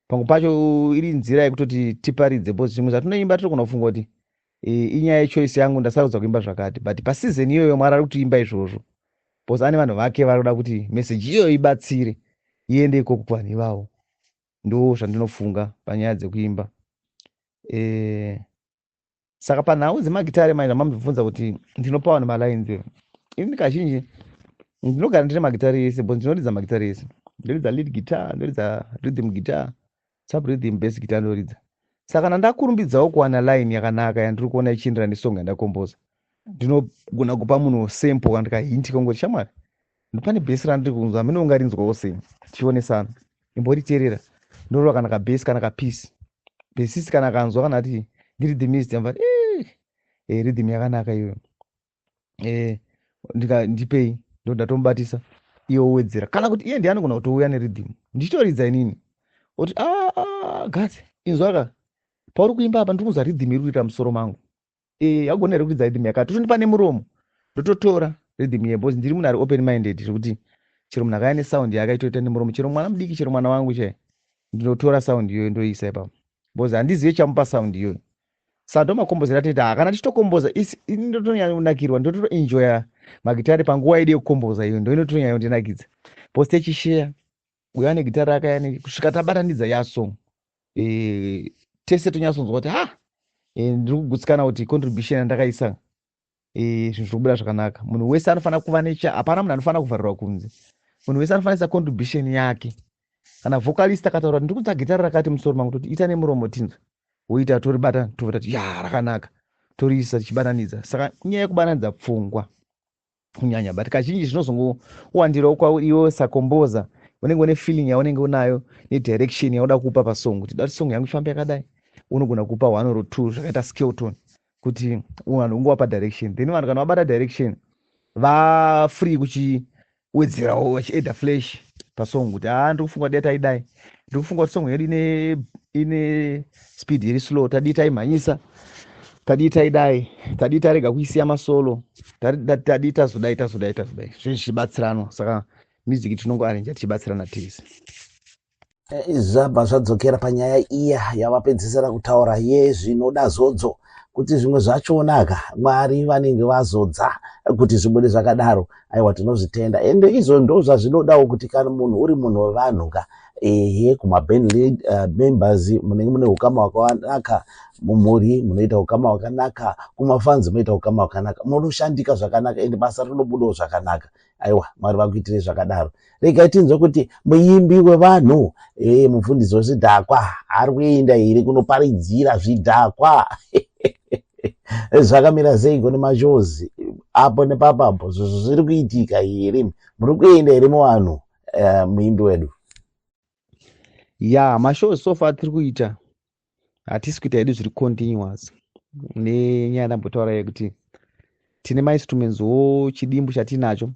Pamwe pacho iri nzira yekutoti tiparidze, because zvimwe zvatinoimba tinogona kufunga kuti inyaya yechoice yangu, ndasarudza kuimba zvakati, but paseason iyoyo Mwari ari kutiimba izvozvo because ane vanhu vake vari kuda kuti meseji iyoyo ibatsire, iende ikoko kuvanhu ivavo. Ndo zvandinofunga panyaya dzekuimba. Saka panhau dzemagitare manje, mamubvunza kuti ndinopa vanhu malines, ini kazhinji ndinogara ndine magitare ese because ndinoridza magitare ese. Ndoridza lead guitar, ndoridza rhythm guitar, sub rhythm, bass guitar ndoridza. Saka kana ndakurumbidzawo kuwana line yakanaka yandiri kuona ichienderana nesong yandakomboza, ndinogona kupa munhu sample kana ndikahint kongoti, "Shamwari, pane bass randiri kunzwa, hamene ungarinzwawo sei? Tichionesana, imboriteerera." Ndorova kana kabass kana kapiece. Bassist kana kanzwa, kana ati ndirhythmist, ambati, "Rhythm yakanaka iyoyo, ndipei." Ndo ndatomubatisa, iye owedzera, kana kuti iye ndiye anogona kutouya nerhythm ndichitoridza inini, oti, "Ah, ah, Gatsi, inzwaka, pauri kuimba apa ndiri kunzwa rhythm iri kuita musoro mangu. Yagona here kuridza rhythm yakati?" Totondipa nemuromo, ndototora rhythm iye, because ndiri munhu ari open minded, zvekuti chero munhu akauya nesound yake aitoita nemuromo, chero mwana mudiki, chero mwana wangu chai, ndinotora sound iyoyo ndoiisa ipapo because handizive chamupa sound iyoyo. Saka ndo makombozero atinoita. Kana tichitokomboza, ini ndotonyanyonakirwa, ndotoenjoya magitari panguva yedu yekukomboza iyo, ndo inotonyanyondinakidza because techisheya, uyo ane gitari rake, kusvika tabatanidza yasong, tese tonyatsonzwa kuti ha, ndiri kugutsikana kuti contribution yandakaisa, zvinhu zviri kubuda zvakanaka. Munhu wese anofanira kuva necha, hapana munhu anofanira kuvharirwa kunze. Munhu wese anofanira kuisa contribution yake. Kana vocalist akataura kuti, "Ndiri kunzwa gitari rakati musoro mangu," toti, "Ita nemuromo tinzwe." Woita, toribata, tobva tati, "Ya, rakanaka." Toriisa tichibatanidza. Saka inyaya yekubatanidza pfungwa kunyanya, but kazhinji zvinozongowandirawo kwauri iwe sacomposer, unenge une feeling yaunenge unayo nedirection yauda kupa pasong, kuti da song yangu ifambe yakadai. Unogona kupa one or two zvakaita skeleton kuti vanhu ungovapa direction, then vanhu kana vabata direction vafree kuchiwedzerawo, vachiadda flesh pasong, kuti, "Ha, ndiri kufunga dai taidai, ndiri kufunga kuti song yedu ine speed iri slow, tadii taimhanyisa, tadii taidai, tadii tarega kuisiya masolo, tadii tazodai, tazodai, tazodai." Zvinhu zvichibatsiranwa. Saka music tinongoarrange tichibatsirana tese. Zvabva zvadzokera panyaya iya yavapedzisira kutaura yezvinoda zodzo, kuti zvimwe zvachonaka Mwari vanenge vazodza kuti zvibude zvakadaro. Aiwa, tinozvitenda, ende izvo ndo zvazvinodawo, kuti kana munhu uri munhu wevanhu ka, ehe, kumaband members munenge mune ukama hwakanaka, mumhuri munoita ukama hwakanaka, kumafans munoita ukama hwakanaka, munoshandika zvakanaka, ende basa rinobudawo zvakanaka. Aiwa, Mwari vakuitire zvakadaro. Regai tinzwe kuti muimbi wevanhu, mufundisi wezvidhakwa, ari kuenda here kunoparidzira zvidhakwa? Zvakamira sei kune mashows apo nepapapo? Zvizvo zviri kuitika here? Muri kuenda here muvanhu, muimbi wedu? Ya, mashows so far tiri kuita, hatisi kuita hedu zviri continuous nenyaya yandambotaura yekuti tine mainstruments wo, chidimbu chatinacho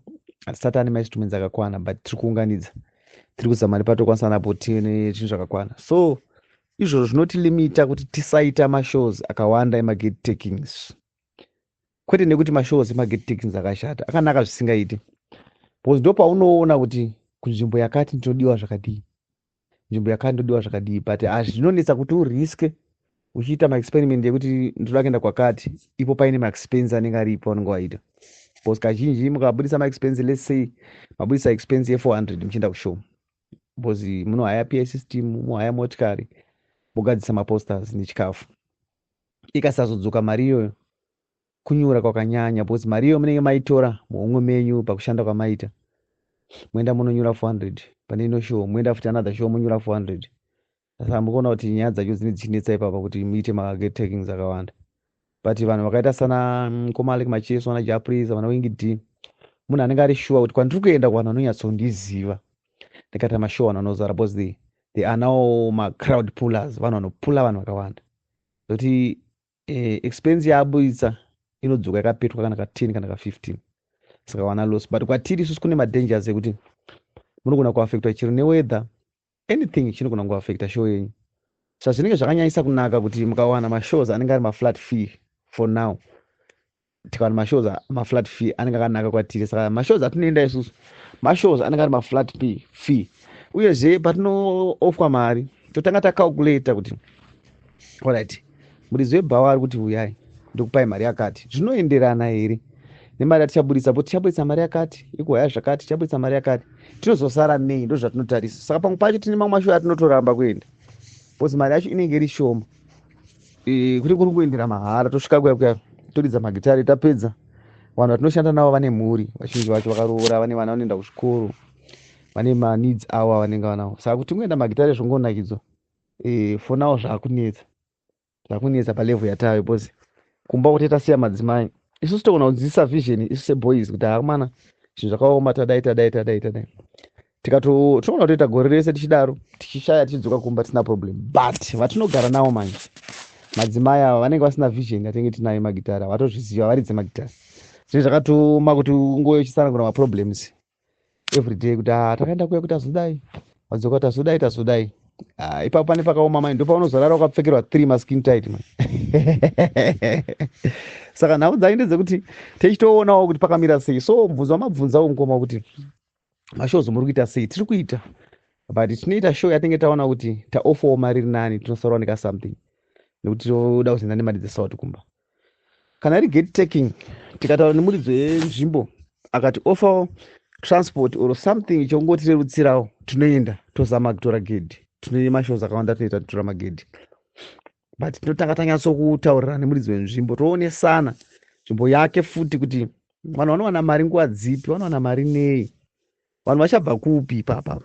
hatisati ane mainstruments akakwana, but tiri kuunganidza, tiri kuzama nepatokwanisa napo tine zvinhu zvakakwana. So izvozvo zvinotilimita kuti tisaita mashows akawanda emagate takings, kwete nekuti mashows emagate takings akashata, akanaka zvisingaiti, because ndo paunoona kuti kunzvimbo yakati ndinodiwa zvakadii, nzvimbo yakati ndodiwa zvakadii. But hazvinonetsa kuti uriske uchiita maexperiment ekuti ndoda kuenda kwakati, ipo paine maexpense anenge aripo anenge waita, because kazhinji mukabudisa maexpense, let's say mabudisa expense ye400 muchienda kushow, because munohaya PA system, muhaya motikari, mugadzisa maposters nechikafu, ikasazodzoka mari iyoyo, kunyura kwakanyanya, because mari iyoyo munenge maitora muhomwe menyu pakushanda kwamaita. Moenda munonyura 400 pane ino show, moenda futi another show, monyura 400. Saka mukuona kuti nyaya dzacho dzine dzichinetsa ipapa kuti muite magate takings akawanda. But vanhu vakaita sana Komalik Macheso, vana Jah Prayzah, vana Winky D, munhu anenge ari sure kuti kwandiri kuenda kuvanhu vanonyatsondiziva, ndikaita mashow vanhu vanozara, because they are now macrowd pullers, vanhu vanopula vanhu vakawanda, zvokuti expense yaabudisa inodzoka yakapetwa kana ka10 kana ka15. Saka wana loss. But kwatiri isusu kune madangers ekuti munogona kuaffectwa chero neweather, anything chinogona kuaffecta show yenyu. Saka zvinenge zvakanyanyisa kunaka kuti mukawana mashows anenge ari maflat fee. For now, tikawana mashows maflat fee anenge akanaka kwatiri. Saka mashows atinoenda isusu, mashows anenge ari maflat fee. Uyezve patinoofferwa mari, totanga tacalculata kuti, alright, muridzi webhawa ari kuti uyai ndokupai mari yakati, zvinoenderana here nemari yatichaburitsa? Po tichaburitsa mari yakati ikuhaya zvakati, tichaburitsa mari yakati, tinozosara nei? Ndo zvatinotarisa. Saka pamwe pacho tine mamwe mashow atinotoramba kuenda because mari yacho inenge iri shoma. Kuri kuri kuendera mahara, tosvika kuya kuya, toridza magitari, tapedza. Vanhu vatinoshanda navo vane mhuri, vazhinji vacho vakaroora, vane vana vanoenda kuzvikoro, vane maneeds avo avanenge vanawo. Saka kuti ungoenda magitare zvongonakidzwa, for now zvaakunetsa, zvakunetsa palevel yatayo, because kumba kuti tasiya madzimai. Isusu togona kunzwisisa vision isu seboys kuti hakumana zvinhu zvakaoma, tadai, tadai, tadai, tadai. Tikato tinogona kutoita gore rese tichidaro, tichishaya, tichidzoka kumba tisina problem. But vatinogara navo manje, madzimai ava, vanenge vasina vision yatinenge tinayo. Magitara vatozviziva, varidze magitara. Zvinenge zvakatoma kuti ungoye uchitsanangura maproblems everyday kuti, ah, takaenda kuya kuti tazodai, wadzoka tazodai, tazodai. Ah, ipapo pane pakaoma mai, ndopaunozorara wakapfekerwa three maskin tight man. Saka nhau dzake ndedzekuti tichitoonawo kuti pakamira sei. So mubvunzo wamabvunzawo mukoma kuti mashows muri kuita sei, tiri kuita, but tinoita show yatinenge taona kuti taofferwo mari iri nani, tinosarawo nekasomething, nekuti toda kuzoenda nemari dzesauti kumba. Kana iri gate taking, tikataura nemuridzi wenzvimbo akati offerwo transport or something chongotirerutsirawo, tinoenda tozama kutora gedhi. Tine mashows akawanda tinoita, titora magedhi, but tinotanga tanyatsokutaurirana nemuridzi wenzvimbo, toonesana nzvimbo yake futi kuti vanhu vanowana mari nguva dzipi, vanowana mari nei, vanhu vachabva kupi ipapa.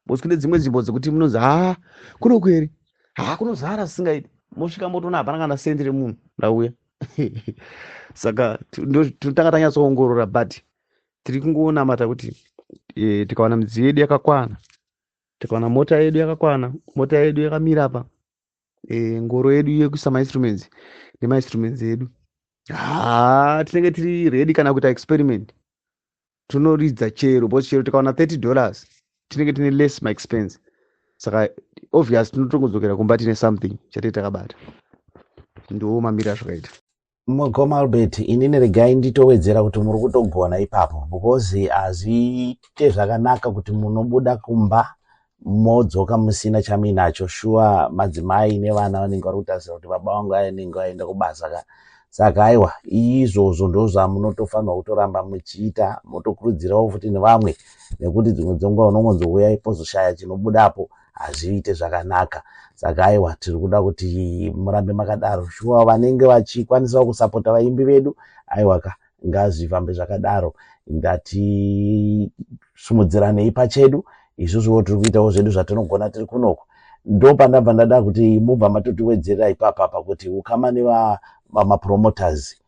Because kune dzimwe nzvimbo dzekuti munonzi, ha, kunoku here, ha, kunozara zvisingaiti. Mosvika motoona hapana kana sendi remunhu rauya. Saka tinotanga tanyatsoongorora, but tiri kungonamata kuti tikawana midziyo yedu yakakwana, tikawana mota yedu yakakwana, mota yedu yakamira apa, ngoro yedu yekuisa mainstruments nemainstruments edu, ha, tinenge tiri ready kana kuita experiment. Tinoridza chero, because chero tikawana $30 tinenge tine less maexpense. Saka obvious tinotongodzokera kumba tine something chatee takabata. Ndo mamiriro azvakaita. Mukoma Albert, inini regai nditowedzera kuti muri kutogona ipapo, because hazviite zvakanaka kuti munobuda kumba modzoka musina chamuinacho. Shuwa madzimai nevana vanenge vari kutarisira kuti baba vangu anenge vaenda kubasa ka. Saka aiwa, izvozvo ndo zvamunotofanirwa kutoramba muchiita, motokurudzirawo futi nevamwe, nekuti dzimwe dzenguva unongonzouya pozoshaya chinobudapo, hazviite zvakanaka. Saka aiwa, tiri kuda kuti murambe makadaro. Shuwa vanenge vachikwanisawo kusapota vaimbi vedu, aiwa ka, ngazvifambe zvakadaro. Ngatisumudziranei pachedu. Isusuwo tiri kuitawo zvedu zvatinogona tiri kunoko. Ndo pandabva ndada kuti mubva matotiwedzerera ipapapa kuti ukama nevamapromoters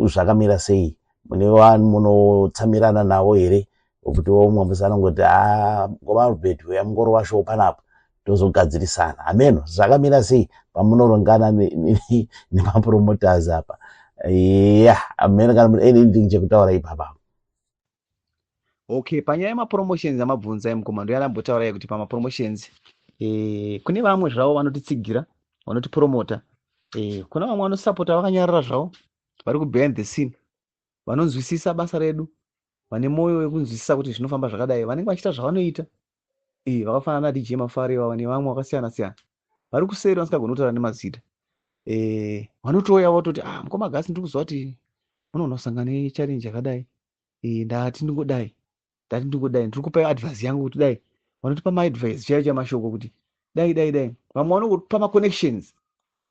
zvakamira sei? Mune vanhu munotsamirana navo here? Kuti umwe musi anongoti, a, ngoma Albert, uya mungoro washow panapa, tozogadzirisana. Hameno zvakamira sei pamunorongana nemapromoters apa? Ya, hameno kana mune anything chekutaura ipapa. Okay, panyaya yemapromotions amabvunza emukoma, ndoyandambotaura kuti pamapromotions kune vamwe zvavo vanotitsigira, vanotipromota. Kuna vamwe vanosapota vakanyarara zvavo, vari kubehind the scene, vanonzwisisa basa redu, vane mwoyo wekunzwisisa kuti zvinofamba zvakadai, vanenge vachiita zvavanoita. Vakafanana naDJ Mafari ivava nevamwe vakasiyana siyana vari kuseri vasingagoni kutaura nemazita. Vanotouya vototi, ah, mukoma Gasi, ndiri kuziva kuti munoona kusangana nechallenge yakadai. Ndati ndingodai, ndati ndingodai, ndiri kupai advice yangu kuti dai. Vanotipa maadvice chaiyo chaiyo, mashoko kuti dai, dai, dai. Vamwe vanokupa maconnections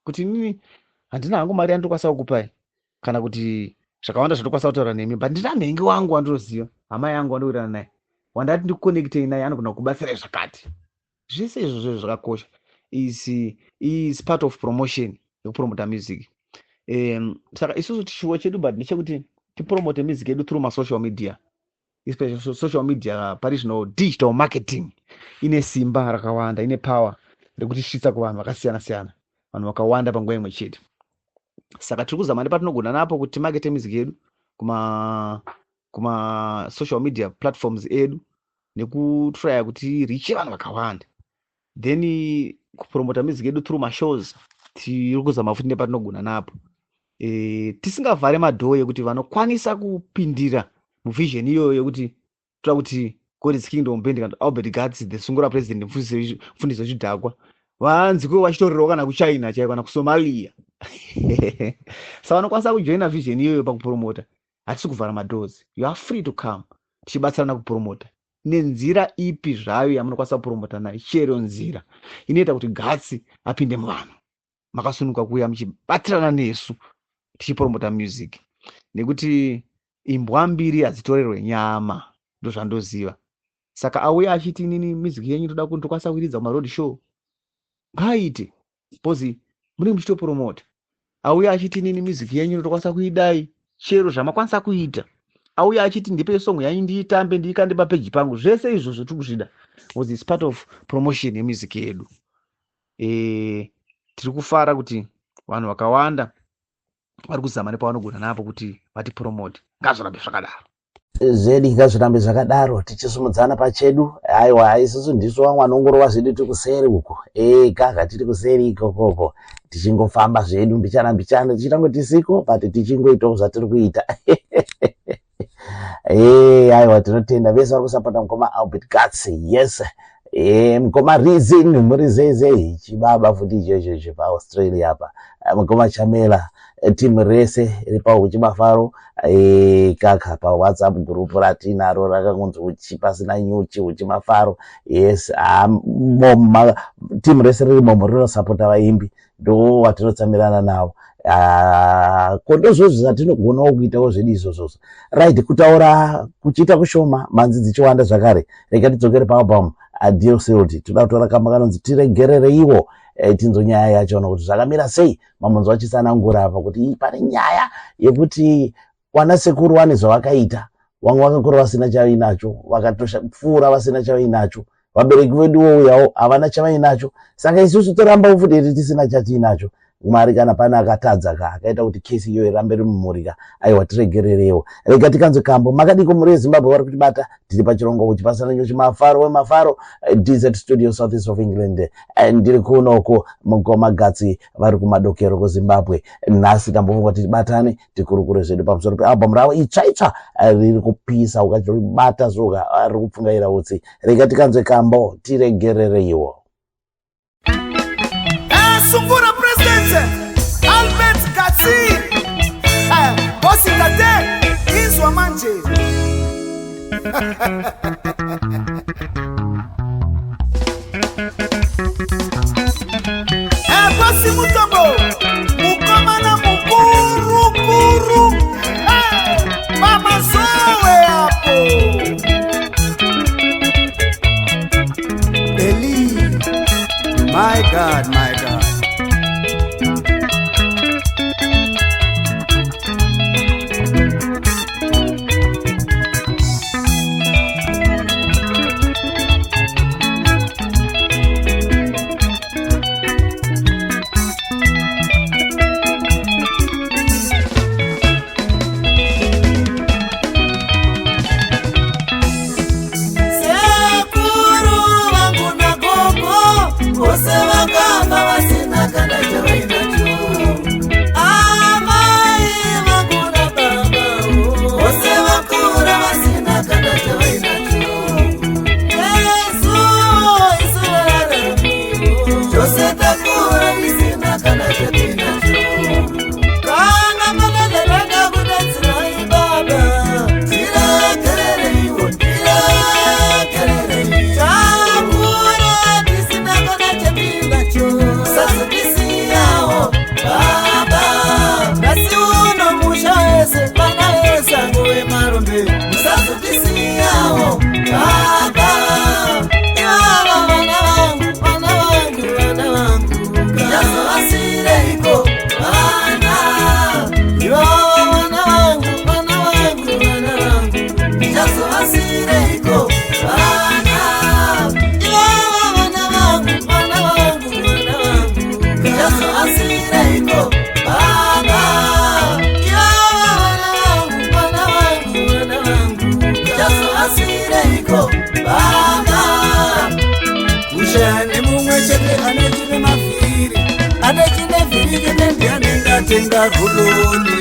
kuti inini handina hangu mari yandinokwanisa kukupai kana kuti zvakawanda zvatokwanisa kutaura nemi, but ndina nhengi wangu wandinoziva, hama yangu wandowirirana naye, wandati ndikuconnectei naye, anogona kukubatsirai zvakati. Zvese izvozvo zvakakosha, is part of promotion, yekupromota music. Saka isusu chishuwo chedu but ndechekuti tipromote music yedu through masocial media, especially social media. Pari zvino digital marketing ine simba rakawanda, ine power rekutisvitsa kuvanhu vakasiyana siyana, vanhu vakawanda panguva imwe chete. Saka tiri kuzama nepatinogona napo kuti timakete music yedu kuma Kumasocial media platforms edu nekutraya kuti riche vanhu vakawanda, then kupromota music yedu through mashows. Tiri kuzama futi nepatinogona napo, tisingavhare madoor ekuti vanokwanisa kupindira muvision iyoyo yekuti toda kuti God's Kingdom Band kana Albert Gats, the Sungura President, mufundisi wechidhakwa, vanziko vachitorerwa kana kuChina chaiko kana kuSomalia. Saka vanokwanisa kujoina vision iyoyo pakupromota, hatisi kuvhara madoors. You are free to come, tichibatsirana kupromota nenzira ipi zvayo yamunokwanisa kupromota nayo. Chero nzira inoita kuti Gatsi apinde muvanhu, makasunuka kuuya muchibatirana nesu tichipromota music, nekuti imbwa mbiri hadzitorerwe nyama, ndozvandoziva. Saka auya achiti, "Inini music yenyu ndoda ndokwanisa kuiridza kumaroad show," ngaaite, because munenge muchitopromota. Auya achiti, "Inini music yenyu ndokwanisa kuidai," chero zvamakwanisa kuita. Auya achiti, "Ndipe song yanyu ndiitambe, ndiikande papeji pangu," zvese izvozvo tiri kuzvida because its part of promotion yemusic yedu. Tiri kufara kuti vanhu vakawanda vari kuzama nepavanogona napo kuti vatipromote. Ngazvirambe zvakadaro. Zvedi, ngazvirambe zvakadaro, tichisumudzana pachedu. Aiwa, isusu ndisu vamwe vanongorova zvedu tiri kuseri uko. Eka tiri kuseri ikokoko, tichingofamba zvedu mbichana mbichana, tichitangoti tisiko, but tichingoitawo zvatiri kuita. Aiwa, tinotenda vese vari kusapota mukoma Albert Gats. Yes, mukoma Reason, muri zeze chibaba futi ichocho chepaAustralia apa. Mukoma Chamela, timu rese ripaUchi Mafaro, kaka paWhatsApp group ratinaro rakangonzi Uchi Pasina Nyuchi, Uchi Mafaro. Yes, timu rese riri momo rinosapota vaimbi, ndo watinotsamirana navo. Ko ndozvozvo zvatinogonawo kuitawo zvedu izvozvozvo. Right, kutaura kuchiita kushoma, mhanzi dzichiwanda zvakare. Rega tidzokere paalbum Deal Sealed. Toda kutora kamba kanonzi Tiregerereiwo, tinzo nyaya yachona kuti zvakamira sei. Mamunzwa vachitsanangura apa kuti pane nyaya yekuti wana sekuru wane zvavakaita, vamwe vakakura vasina chavainacho, vakatopfuura vasina chavainacho. Vabereki vedu vouyawo havana chavainacho, saka isusu toramba futi iri tisina chatiinacho. Mwari, kana pane akatadza ka akaita kuti kesi iyoyo irambe iri mumhuri ka, aiwa, tiregererewo. Rega tikanzwe kambo. Makadiko muri yeZimbabwe vari kutibata? Tiri pachirongwa Uchipasana Nyuchi, mafaro wemafaro, DZ Studio, south east of England. Ndiri kunoku, mukoma Gatsi vari kumadokero kuZimbabwe. Nhasi tambofunga kuti tibatane tikurukure zvedu pamusoro pealbum ravo itsva itsva, riri kupisa, ukachoribata zvoga riri kupfungaira utsi. Rega tikanzwe kambo Tiregerereiwo. Sungura President Albert Gatsi, bosi tate, izwa manje. Bosi Mutombo, mukomana mukurukuru, pamazowe apo. Eli, my God, my God. Sekuru vangu nagogo vose vakamba vasina kana chavainacho. Amai vangu nababa vose vakura vasina kana chavainacho. Yesu, isu vararami chose takura tisina kana chatinacho. Kana pane zvandakakutadzirai baba, tiregerereiwo, tiregererei. Takura tisina kana. Ane chine vhiri rine ndiani ngatenga gololi.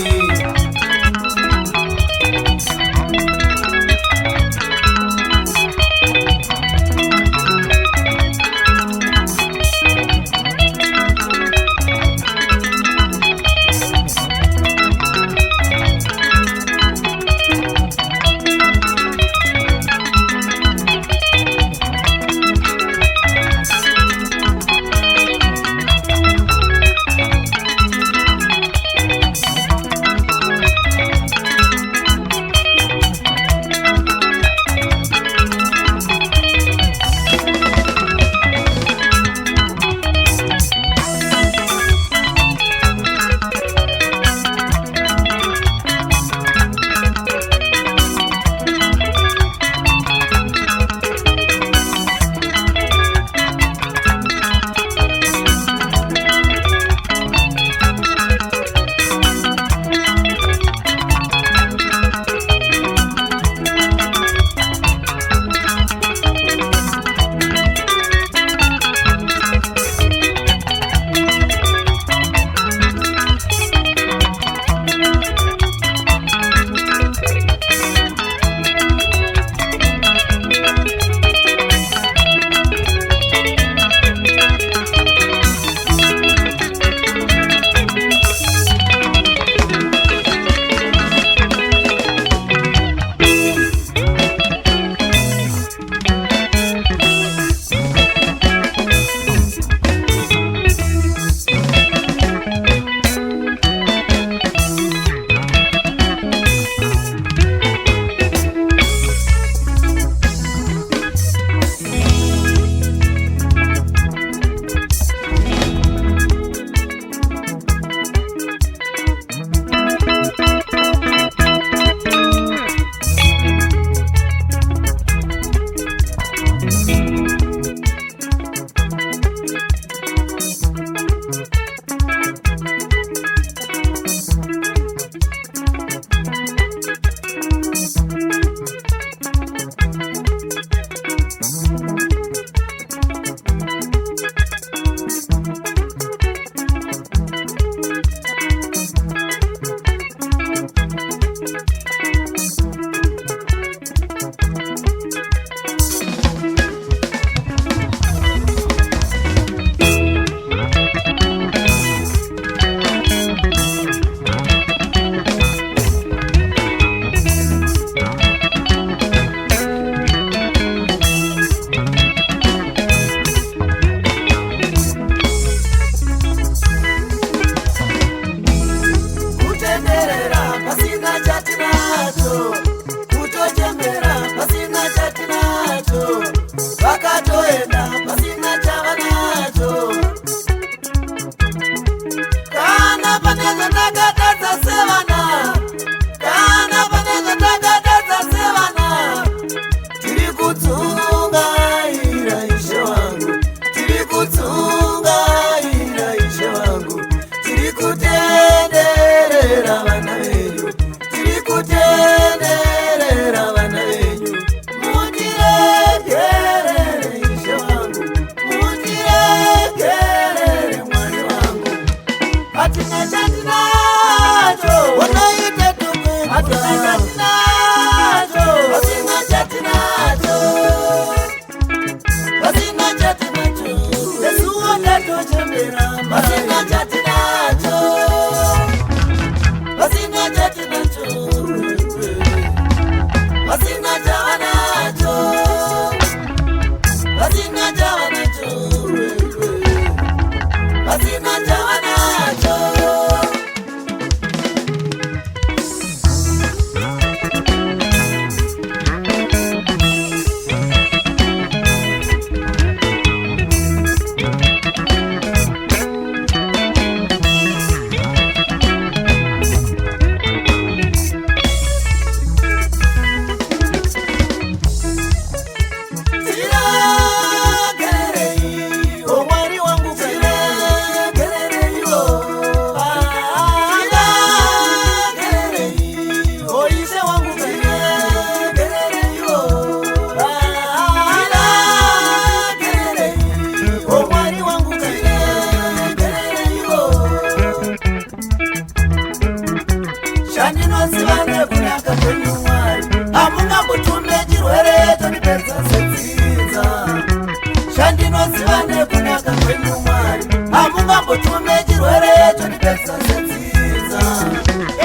Ndinoziva nekunaka kwenyu Mwari, hamungambotume chirwere chondipedza sedzinza.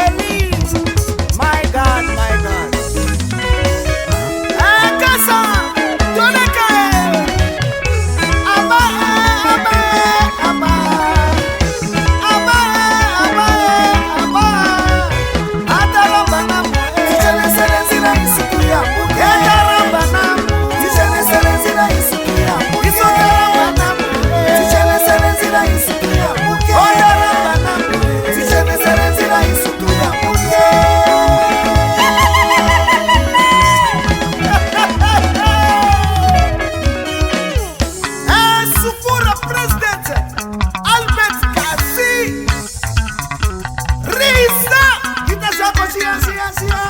Elite. My God, my God. Akasa, Toneka. Aba, aba, aba. Aba, aba, aba. Ataramba namo. Tichenesere nzira isu tuyambuke. Ataramba namo. Tichenesere nzira isu tuyambuke. Isotaramba namo. Tichenesere nzira isu tuyambuke. Otaramba namo. Tichenesere nzira isu tuyambuke. Sukura President Albert Kasi Risa ita zvako chiya chiya chiya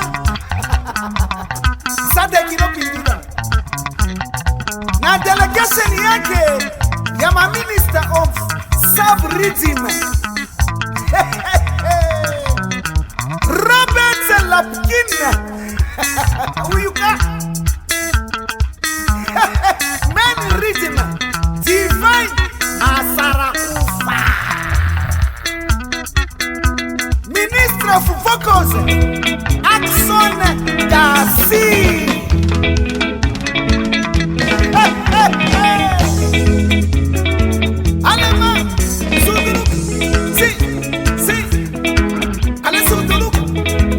SADC inopindura na delegation yake ya maminister of sub-region Robert Lapkin uyuka main rhythm Divine Masarakufa, Minister of Vocals Axon Dasi. Alema Sunduluk si si Ale Sunduluk.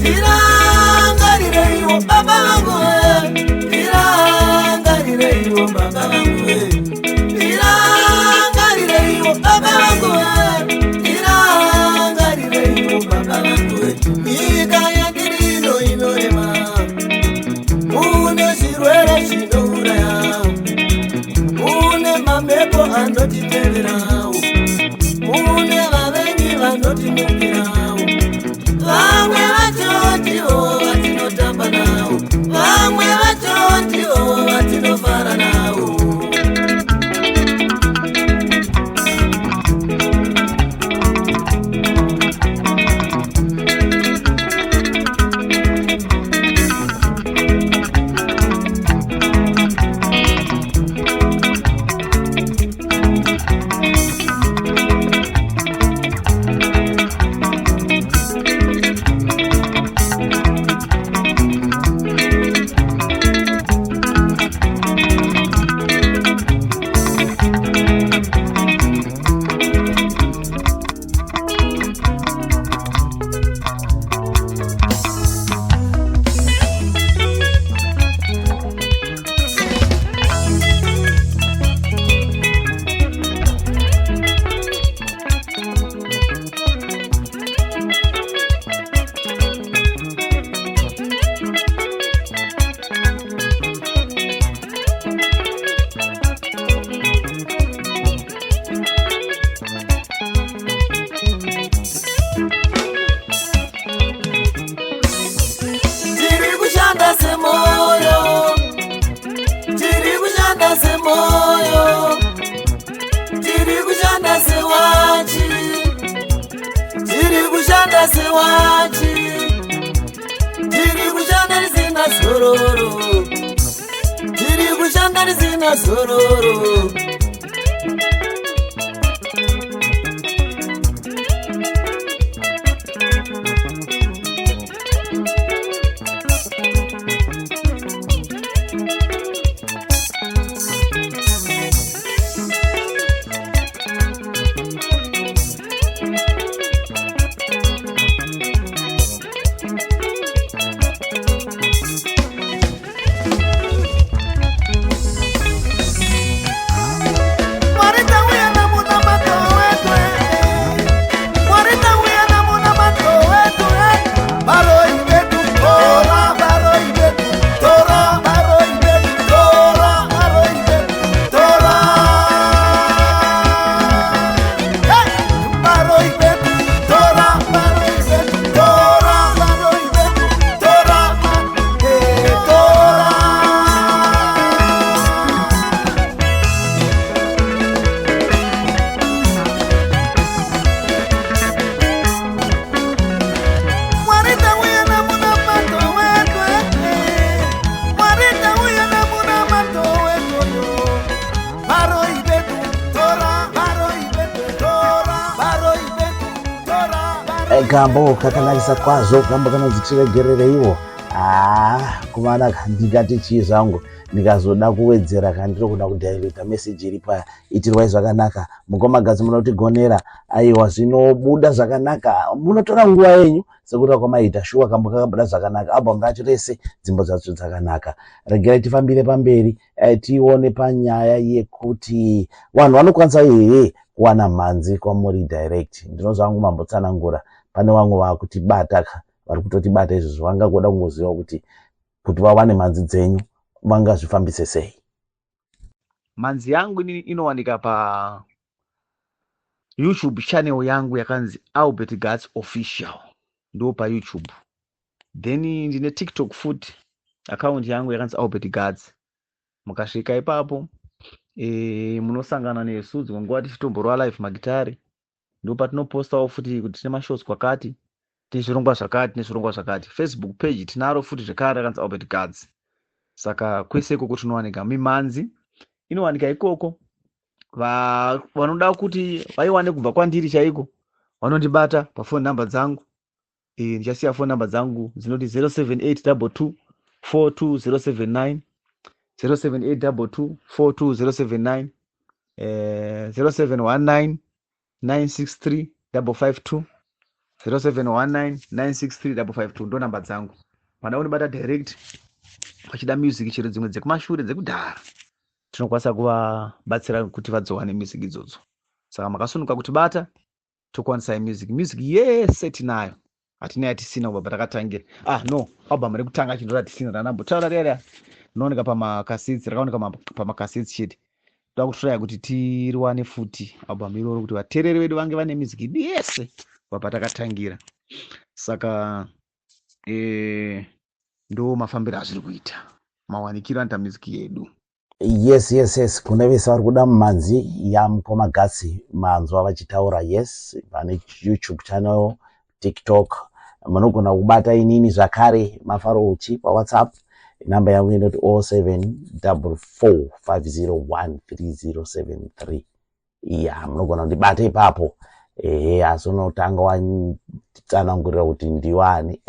Tirangarireiwo baba vangu we, tirangarireiwo baba vangu we, tirangarireiwo baba vangu we, tirangarireiwo baba vangu we. Nyika yandiri ino inorema, mune zvirwere zvinouraya, mune mamhepo anotiteverawo, mune vavengi vanotimukirawo. Vamwe vacho ndivo vatinotamba navo, vamwe vacho ndivo vatinofara navo. Tiri kushanda semoyo, tiri kushanda semoyo, tiri kushanda sewachi, tiri kushanda sewachi, tiri kushanda risina zororo, tiri kushanda risina zororo. Kambo kakanakisa kwazvo, kambo kanonzi Tiregerereiwo. Ah, kumanaka, ndingati chii zvangu? Ndikazoda kuwedzera kana ndiri kuda kudhailuta meseji iri paya. Itirwai zvakanaka, mukoma Gatsi, munotigonera. Aiwa, zvinobuda zvakanaka, munotora nguva yenyu sekuda kwamaita. Shuwa, kambo kakabuda zvakanaka, album racho rese, dzimbo dzacho dzakanaka. Regerai tifambire pamberi, tione panyaya yekuti vanhu vanokwanisa hehe kuwana mhanzi kwamuri direct. Ndinozvangu mambotsanangura, pane vamwe vakutibata ka, vari kutotibata izvozvo, vangangoda kungoziva kuti vawane mhanzi dzenyu vangazvifambise sei. Mhanzi yangu inini inowanika pa YouTube channel yangu yakanzi Albert Gats Official, ndo paYouTube. Then ndine TikTok futi, account yangu yakanzi Albert Gats. Mukasvika ipapo munosangana nesu. Dzimwe nguva tichitomborova live magitari, ndo patinopostawo futi kuti tine mashows kwakati, tine zvirongwa zvakati, tine zvirongwa zvakati. Facebook page tinaro futi zvekare, rakanzi Albert Gats. Saka kwese ikoko tinowanika, mimhanzi inowanika ikoko. Vanoda kuti vaiwane kubva kwandiri chaiko vanondibata pafoni namba dzangu. Ndichasiya foni namba dzangu dzinoti 078 42079, 078 42079, 0719 963 552, 0719 963 552, ndo namba dzangu. Vanoda kundibata direct vachida music, chero dzimwe dzekumashure dzekudhara, tinokwanisa kuvabatsira kuti vadzowane music idzodzo. Saka makasununguka kutibata, tokwanisai music. Music yese tinayo, hatina yatisina kubva patakatangira. Ah no, album rekutanga chinhu ratisina, randambotaura riya riya rinooneka pamakasets, rakaoneka pamakasets chete. Toda kutraya kuti tiriwane futi album iroro, kuti vateereri vedu vange vane music yedu yese kubva patakatangira. Saka ndo mafambiro azviri kuita, mawanikiro anoita music yedu. Yes, kune vese vari kuda mumhanzi yamukoma Gatsi, manzwa vachitaura. Yes, pane YouTube channel, TikTok, munogona kubata inini zvakare, Mafaro Uchi, paWhatsApp. Namba yangu inoti 0744 501 3073. Ya, munogona kundibata ipapo. Ehe, asi unotanga watsanangurira kuti ndiwani,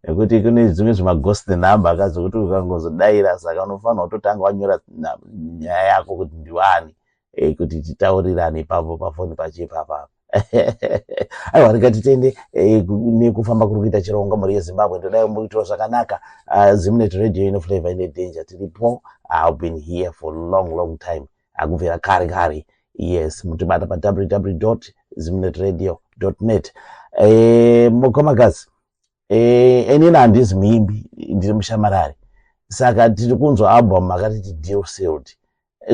nekuti kune zvimwe zvimaghost number akazokuti ukangozodayira, saka unofanira kutotanga wanyora nyaya yako kuti ndiwani, kuti titaurirane ipapo pafoni pacho ipapapa. Aiwa, rega titende nekufamba kuri kuita chirongwa. Mhuri yeZimbabwe, ndodai muitiro zvakanaka. Zimnet Radio ino flavor, ine danger. Tiripo, I've been here for long, long time, akubvira kare kare. Yes, mutibata pa www.zimnetradio.net. Mukoma Gatsi, inini handizi muimbi, ndiri mushamarari. Saka tiri kunzwa album makatiti Deal Sealed.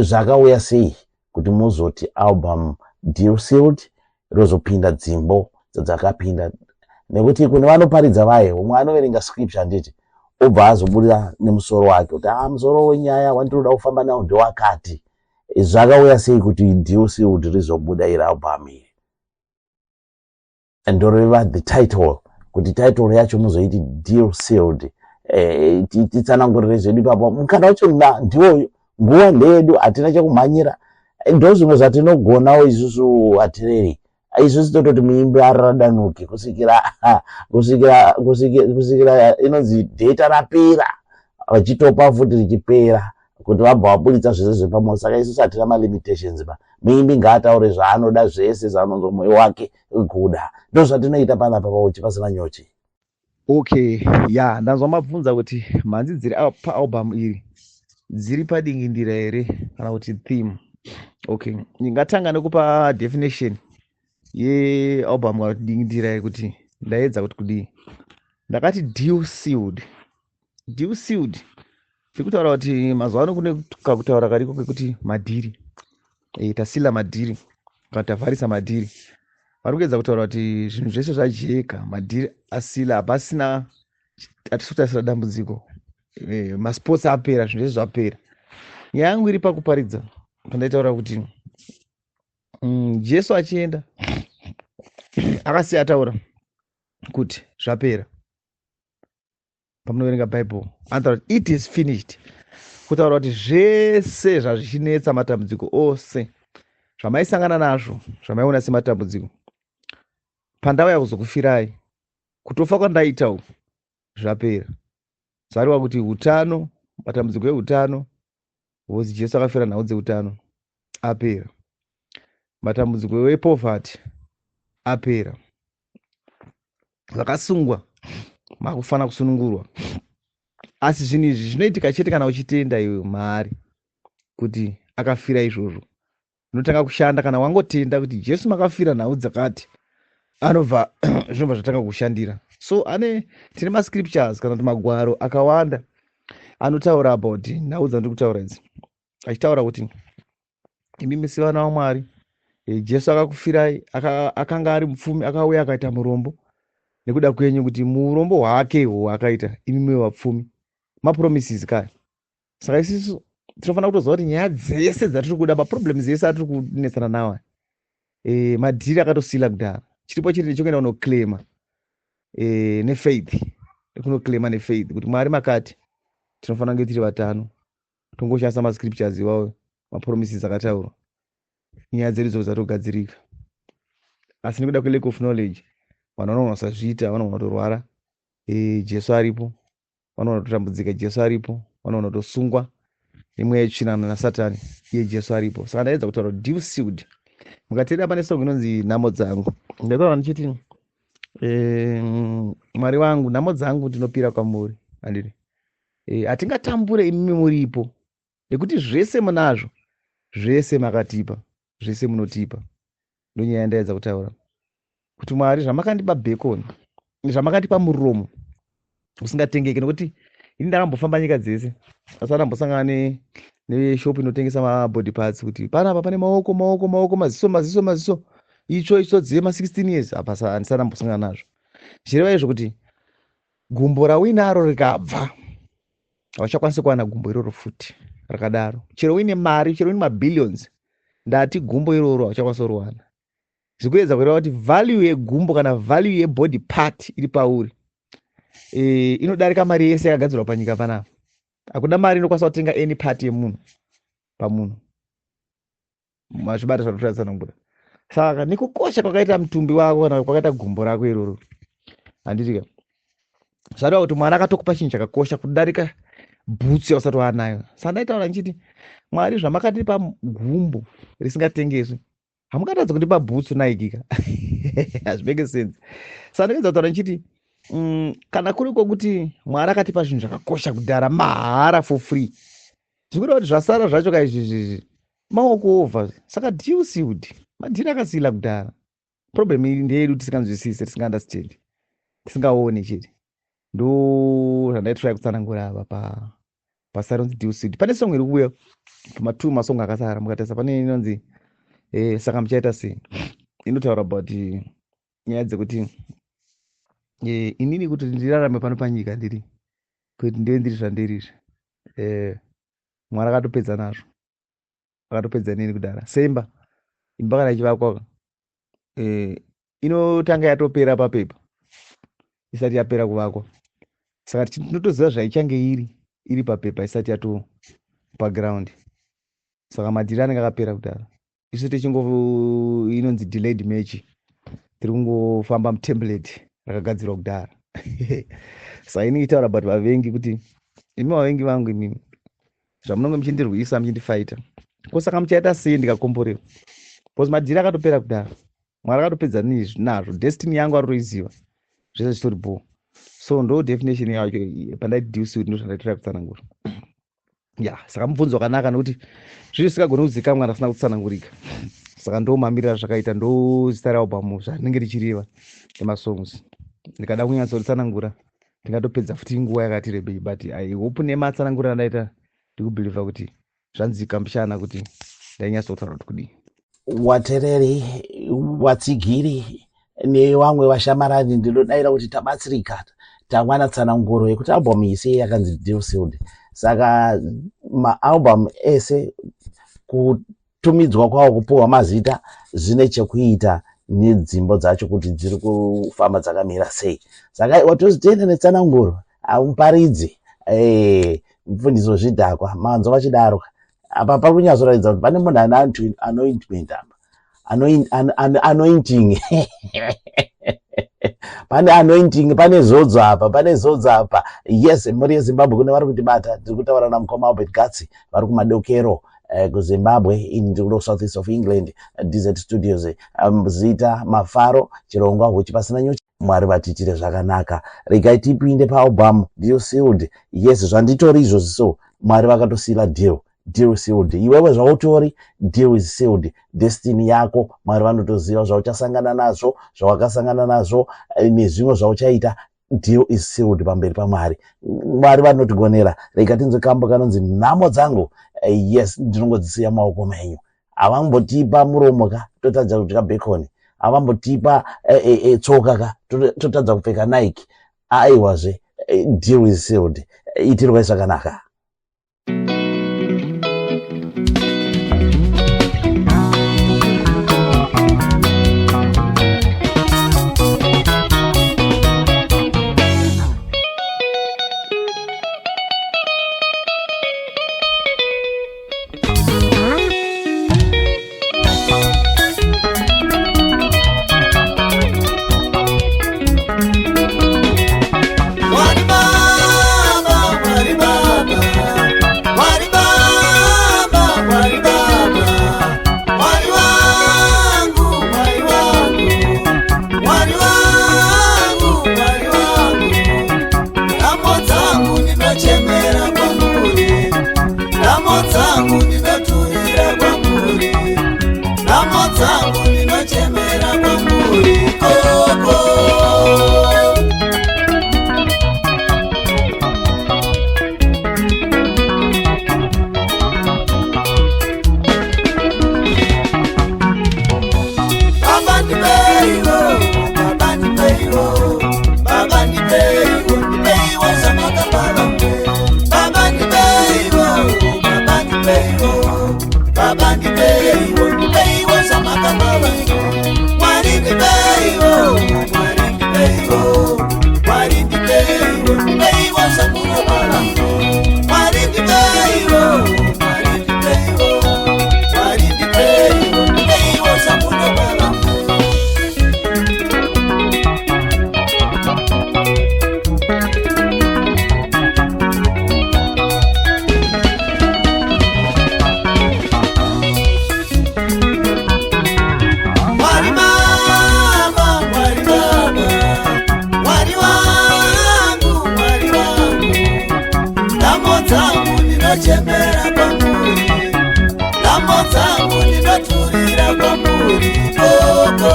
Zvakauya sei kuti muzoti album Deal Sealed, rozopinda dzimbo dzadzakapinda? Nekuti kune vanoparidza vaye, umwe anoverenga scripture, handiti, obva azoburira nemusoro wake kuti a musoro wenyaya wandinoda kufamba nawo ndewakati. Zvakauya sei kuti Deal Sealed rizobuda iri album iri? Ndoreva the title, kuti title yacho muzoiti Deal Sealed. Titsanangurire zvedu ipapo. Mukana wacho ndiwoyo, nguva ndeyedu, hatina chekumhanyira. Ndo zvimwe zvatinogonawo isusu, hatireri isusu tototi muimbi araradanuki kusvikira inonzi data rapera, vachitopa futi richipera kuti vabva vabuditsa zvese zvepamoyo. Saka isusu hatina malimitations ba, muimbi ngaataure zvaanoda zvese, zvaanonzwa mwoyo wake kuda. Ndo zvatinoita panapa pauchi pasina nyuchi. Okay, ya, ndanzwa mabvunza kuti mhanzi dziri paalbum iri dziri padingindira here kana kuti theme. Okay, ndingatanga nekupa definition yealbum kana kuti dingindira iri, kuti ndaedza kuti kudii. Ndakati Deal Sealed. Deal Sealed tiri kutaura kuti mazuva ano kune kakutaura kariko kekuti madhiri, tasila madhiri kana tavharisa madhiri. Vari kuedza kutaura kuti zvinhu zvese zvajeka, madhiri asila, hapasina, hatisi kutarisira dambudziko, masports apera, zvinhu zvese zvapera. Nyaya yangu iri pakuparidza pandaitaura kuti Jesu achienda akasiya ataura kuti zvapera. Pamunoverenga Bhaibheri anotaura kuti "It is finished", kutaura kuti zvese zvazvichinetsa, matambudziko ose zvamaisangana nazvo, zvamaiona sematambudziko. Pandauya kuzokufirai, kutofa kwandaita uku zvapera. Zvareva kuti utano, matambudziko eutano, because Jesu akafira nhau dzeutano, apera. Matambudziko epoverty apera. Vakasungwa makufanira kusunungurwa. Asi zvinhu izvi zvinoitika chete kana uchitenda iwe maari kuti akafira izvozvo. Unotanga kushanda kana wangotenda kuti Jesu makafira nhau dzakati, anobva zvinobva zvatanga kushandira. So ane tine mascriptures kana kuti magwaro akawanda anotaura about nhau dzandiri kutaura idzi, achitaura kuti imimi sevana vaMwari, Jesu akakufirai, akanga ari mupfumi, akauya akaita murombo nekuda kwenyu, kuti muurombo hwake ihwo akaita imimi vapfumi. Mapromises kaya. Saka isusu tinofanira kutoziva kuti nyaya dzese dzatiri kuda, maproblems ese atiri kunetsana nawo, madhiri akatosila kudhara. Chiripo chiri ndechekuenda kunoclaima nefaith, kunoclaima nefaith kuti Mwari makati tinofanira kunge tiri vatano. Tongoshandisa mascriptures iwawo, mapromises akataurwa, nyaya dzedu dzo dzatogadzirika. Asi nekuda kwelack of knowledge, vanhu vanogona kusazviita, vanogona kutorwara, Jesu aripo. Vanogona kutotambudzika, Jesu aripo. Vanogona kutosungwa nemweya yetsvina nasatani, iye Jesu aripo. Saka ndaedza kutaura kuti deal sealed. Mukateerera, pane song inonzi "Nhamo Dzangu". Ndataura ndichiti, Mwari wangu, nhamo dzangu ndinopira kwamuri, handiti? Hatingatambure imimi muripo, nekuti zvese munazvo, zvese makatipa, zvese munotipa. Ndonyaya yandaedza kutaura kuti Mwari, zvamakandipa bacon, zvamakandipa muromo usingatengeki, nekuti ini ndakambofamba nyika dzese asi andambosangana neshop inotengesa mabody parts, kuti panapa pane maoko, maoko, maoko, maziso, maziso, maziso, itsvo, itsvo dzema 16 years. Apa handisati ndambosangana nazvo. Zvichireva izvo kuti gumbo rauinaro rikabva, hauchakwanisi kuwana gumbo iroro futi rakadaro, chero uine mari, chero uine mabillions. Ndati gumbo iroro hauchakwanisi kuriwana. Zvikuedza kureva kuti value yegumbo kana value yebody part iri pauri inodarika mari yese yakagadzirwa panyika panapa. Hakuna mari inokwanisa kutenga any part yemunhu pamunhu. Mazvibata zvatotsanangura? Saka nekukosha kwakaita mutumbi wako kana kwakaita gumbo rako iroro, handitika? Zvareva kuti Mwari akatokupa chinhu chakakosha kudarika bhutsu yausati waanayo. Saka ndaitaura ndichiti, Mwari, zvamakatipa gumbo risingatengeswi, hamungatadza kundipa bhutsu Nike ka? Hazvimake sense. Saka ndinoedza kutaura ndichiti, kana kuri kwokuti Mwari akatipa zvinhu zvakakosha kudhara mahara, for free, zvikureva kuti zvasara zvacho kaizvizvizvi maoko over. Saka deal sealed, madhiri akasila kudhara. Problem iyi ndeyedu tisinganzwisise, tisingaunderstand, tisingaoni chete. Ndo zvandaitry kutsanangura apa pasaronzi deal sealed. Pane song iri kuuya pama2 masong akasara. Mukatarisa, pane inonzi "Saka Muchaita Sei". Inotaura about nyaya dzekuti inini kuti ndirarame pano panyika, ndiri kuti ndive ndiri zvandiri izvi, Mwari akatopedza nazvo, akatopedza neni kudhara. Semba imba kana ichivakwa, inotanga yatopera papepa isati yapera kuvakwa. Saka tinotoziva zvaichange iri papepa isati yato paground. Saka madhiri anenge akapera kudhara, isu tichingo inonzi delayed match, tiri kungofamba mutemplate rakagadzirwa kudhara. Saka inenge itaura about vavengi, kuti imi vavengi vangu, imimi zvamunonge muchindirwisa, muchindifaita ko, saka muchaita sei ndikakomborerwa? Because madhiri akatopera kudhara, Mwari akatopedza nazvo. Destiny yangu aritoiziva, zvese zvitori bho. So ndo definition yacho pandaiti deal sealed, ndo zvandaitira kutsanangura ya. Saka mubvunzo wakanaka, nekuti zviri zvisingagoni kuzikamwa kana zvisina kutsanangurika. Saka ndo mamiriro azvakaita, ndo zita realbum zvarinenge richireva nemasongs. Ndikada kunyatsoritsanangura ndingatopedza futi nguva yakati rebei, but I hope nematsananguriro andaita, ndikubhilivha kuti zvanzika mbichana kuti ndainyatsotaura kuti kudii. Watereri, watsigiri nevamwe vashamarani, ndinodayira kuti tabatsirika, tawana tsananguro yekuti album iyi sei yakanzi Deal Sealed. Saka maalbum ese, kutumidzwa kwawo, kupuhwa mazita, zvine chekuita nedzimbo dzacho kuti dziri kufamba dzakamira sei. Saka watozitenda netsananguro. Hamuparidzi, mufundisi wezvidhakwa, manzwa vachidaro. Apa pari kunyatsoratidza kuti pane munhu ane anointment apa, anointing. Pane anointing, pane zodzo apa, pane zodzo apa. Yes, mhuri yeZimbabwe, kune vari kutibata, tiri kutaura namukoma Albert Gatsi vari kumadokero kuZimbabwe. Ini ndiri kuno South East of England, DZ Studios. Zita Mafaro, chirongwa huchi pasina nyuchi. Mwari vatiitire zvakanaka. Regai tipinde paalbum ndiyo sealed. Yes, zvanditori izvozvi, so Mwari vakatosila deal, deal sealed. Iwewe zvautori, deal is sealed. Destiny yako Mwari vanotoziva zvauchasangana nazvo, zvawakasangana nazvo, nezvimwe zvauchaita. Deal is sealed pamberi paMwari. Mwari vanotigonera. Rega tinzwe kambo kanonzi Nhamo Dzangu. Yes, ndinongodzisiya maoko menyu. Havambotipa muromo ka, totadza kudya bacon. Havambotipa tsoka ka, totadza kupfeka Nike. Aiwazve, deal is sealed. Itirwai zvakanaka. Mwari Baba, Mwari Baba, Mwari Baba, Mwari Baba, Mwari wangu, Mwari wangu, Mwari wangu, Mwari wangu, nhamo dzangu ndinochemera kwamuri, nhamo dzangu ndinoturira kwamuri, nhamo dzangu ndinochemera kwamuri koko. Baba ndipeiwo, Baba ndipeiwo, Baba ndipeiwo, ndipeiwo zvamakapa vamwe. Baba ndipeiwo, Baba ndipeiwo, Baba ndipeiwo, ndipeiwo zvamakapa vamwe. Mwari ndipeiwo, Mwari ndipeiwo, Mwari ndipeiwo, ndipeiwo zvamunopa vamwe. Mwari ndipeiwo, Mwari ndipeiwo, Mwari ndipeiwo, ndipeiwo zvamunopa vamwe. Mwari Baba, Mwari Baba, Mwari wangu, Mwari wangu, nhamo dzangu ndinochemera kwamuri, nhamo dzangu ndinoturira kwamuri koko.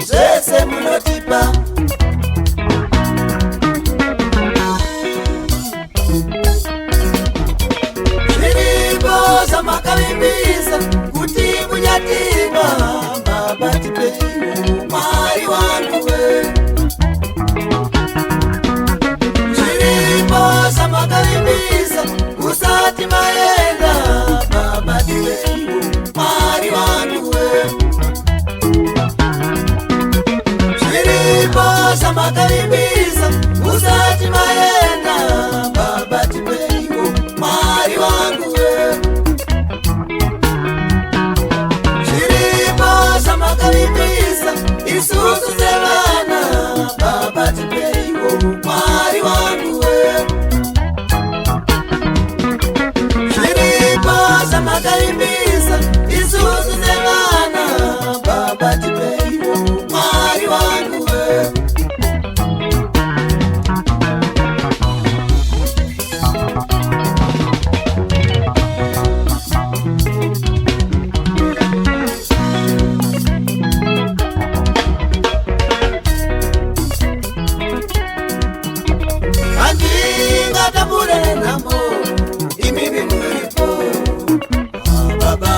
Zvese munotipa. Zviripo zvamakavimbisa kuti muchatipa. Baba tipeiwo, Mwari wangu we. Zviripo zvamakavimbisa musati maenda. Baba tipeiwo, Mwari wangu we. Zviripo zvamakavimbisa musati maenda. Baba tipeiwo, Mwari wangu we. Zviripo zvamakavimbisa isusu sevana. Baba tipeiwo, Mwari wangu we. Zviripo zvamakavimbisa isusu sevana. Baba tipeiwo, Mwari wangu we. Handingatambure nenhamo imimi muripo. Ah, Baba,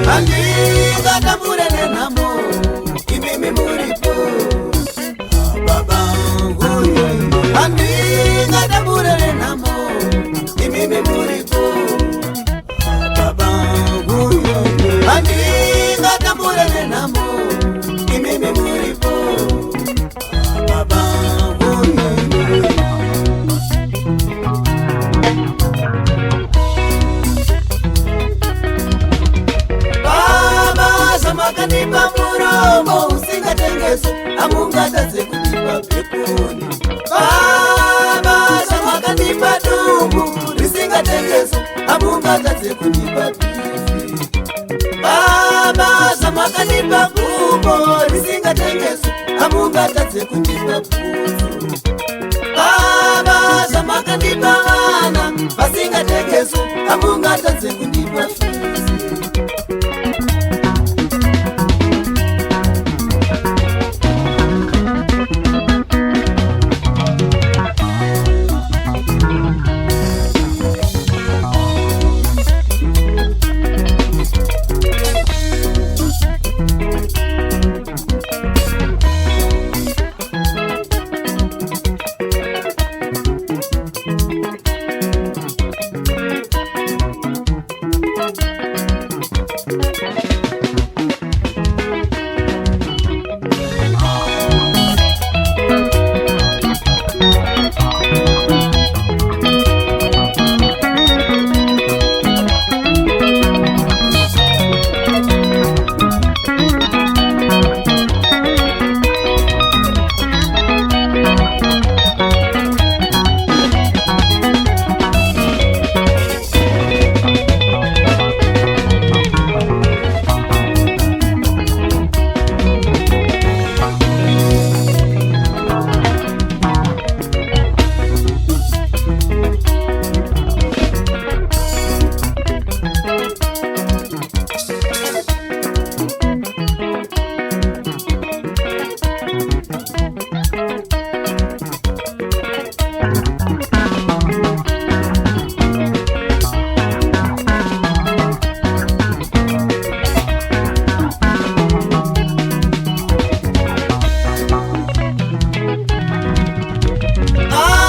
handingatambure nenhamo imimi muripo. Ah, Baba, handingatambure nenhamo imimi muripo. Ah, Baba, handingatambure nenhamo imimi muripo. Ah, Baba. Baba, zvamakandipa muromo usingatengeswi, hamungatadze kundipa peponi. Baba, zvamakandipa dumbu risingatengeswi, hamungatadze kundipa beef. Baba, zvamakandipa gumbo risingatengeswi, hamungatadze kundipa bhutsu. Baba, zvamakandipa vana vasingatengeswi, hamungatadze kundipa fees.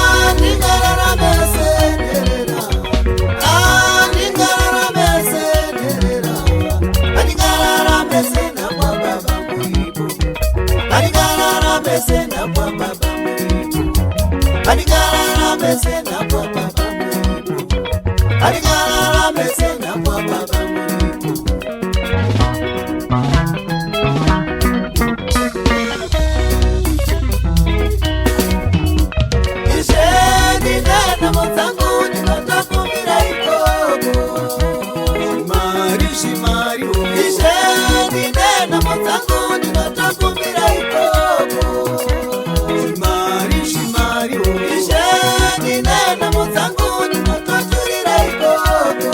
Handingararame senherera, handingararame senherera, handingararame senhapwa. Baba muripo, handingararame senhapwa. Baba muripo, handingararame senhapwa. Baba muripo, handingararame senhapwa. Baba muripo. Ishe, ndine nhamo dzangu, ndinotokumbira ikoko. Zvimari, zvimari. Ishe, ndine nhamo dzangu, ndinotokumbira ikoko. Zvimari, zvimari. Ishe, ndine nhamo dzangu, ndinototurira ikoko.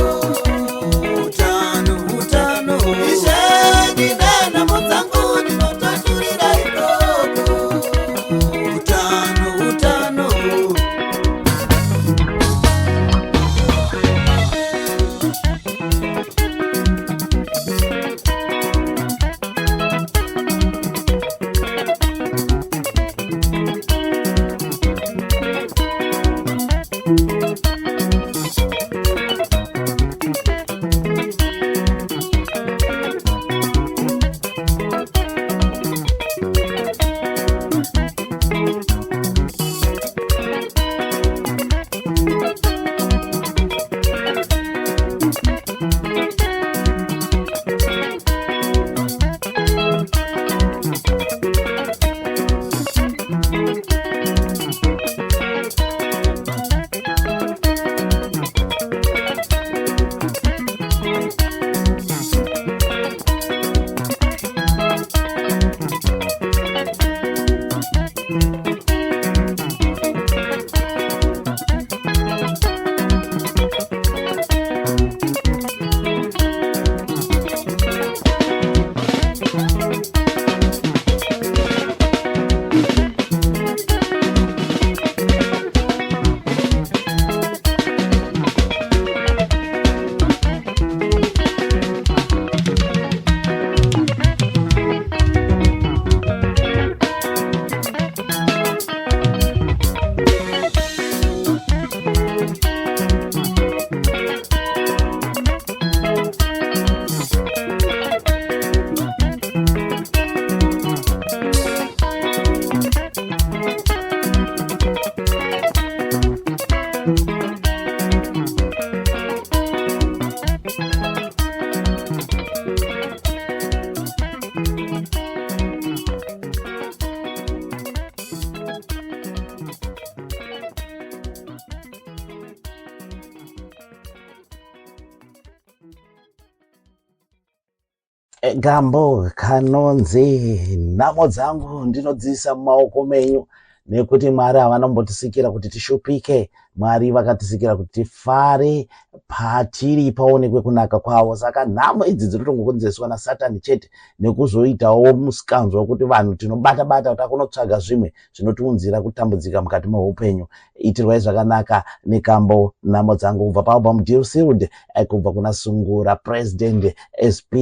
Gambo kanonzi nhamo dzangu ndinodziisa mumaoko menyu, nekuti Mwari havana kumbotisikira kuti tishupike. Mwari vakatisikira kuti tifare patiri, paonekwe kunaka kwavo. Saka nhamo idzi dziri kutongokonzereswa naSatani chete, nekuzoitawo musikanzwa wekuti vanhu tinobata bata kuti akunotsvaga zvimwe zvinotiunzira kutambudzika mukati meupenyu. Itirwai zvakanaka nekambo nhamo dzangu kubva paalbum Deal Sealed, kubva kuna Sungura President SP,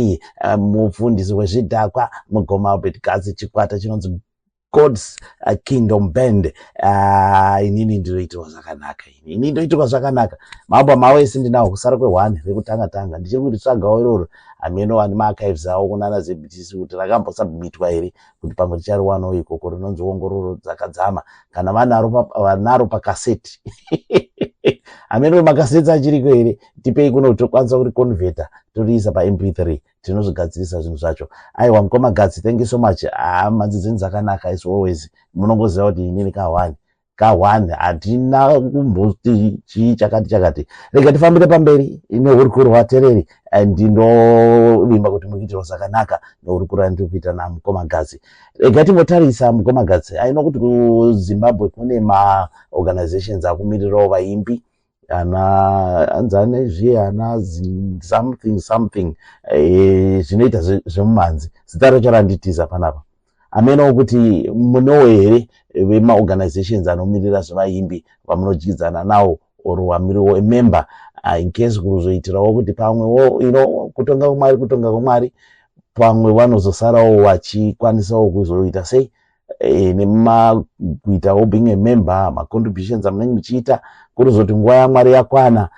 mufundisi wezvidhakwa, mugoma Albert Gatsi, chikwata chinonzi God's Kingdom Band. Inini ndinoitirwa zvakanaka, ini ndinoitirwa zvakanaka. Maalbum avo ese ndinawo, kusara kwe1 rekutanga tanga ndichiri kuti tsvagawo iroro. Hameno vane maarchives avo kunana ZBTC kuti rakambosubmitwa here, kuti pamwe tichariwanawo ikoko. Rinonzi Ongororo Dzakadzama, kana vanaro pakaseti. Hameno makaseti achiriko here, tipei kuno tokwanisa kuriconverta toriisa paMP3, tinozvigadzirisa zvinhu zvacho. Aiwa, mukoma Gatsi, thank you so much. Mhanzi dzenyu dzakanaka as always. Munongoziva kuti inini ka1 ka1 hatina kumboti chii chakati chakati. Rega tifambire pamberi nehurukuro. Vateereri, ndinovimba kuti mukuitirwa zvakanaka nehurukuro yandiri kuita namukoma Gatsi. Rega timbotarisa, mukoma Gatsi, aino kuti kuZimbabwe kune maorganizations akumirirawo vaimbi, ana anzi ane zviye, ana something something, zvinoita zvemumhanzi. Zita racho randitiza panapa. Hamenowo kuti munewo here vemaorganizations anomirira zvevaimbi vamunodyidzana nawo, or wamiriwo member, in case kuzoitirawo kuti pamwewo kutonga kwamwari, kutonga kwamwari, pamwe vanozosarawo vachikwanisawo kuzoita sei, nemakuitawo being a member, macontributions amunenge muchiita, kuruzoti nguva yaMwari yakwana,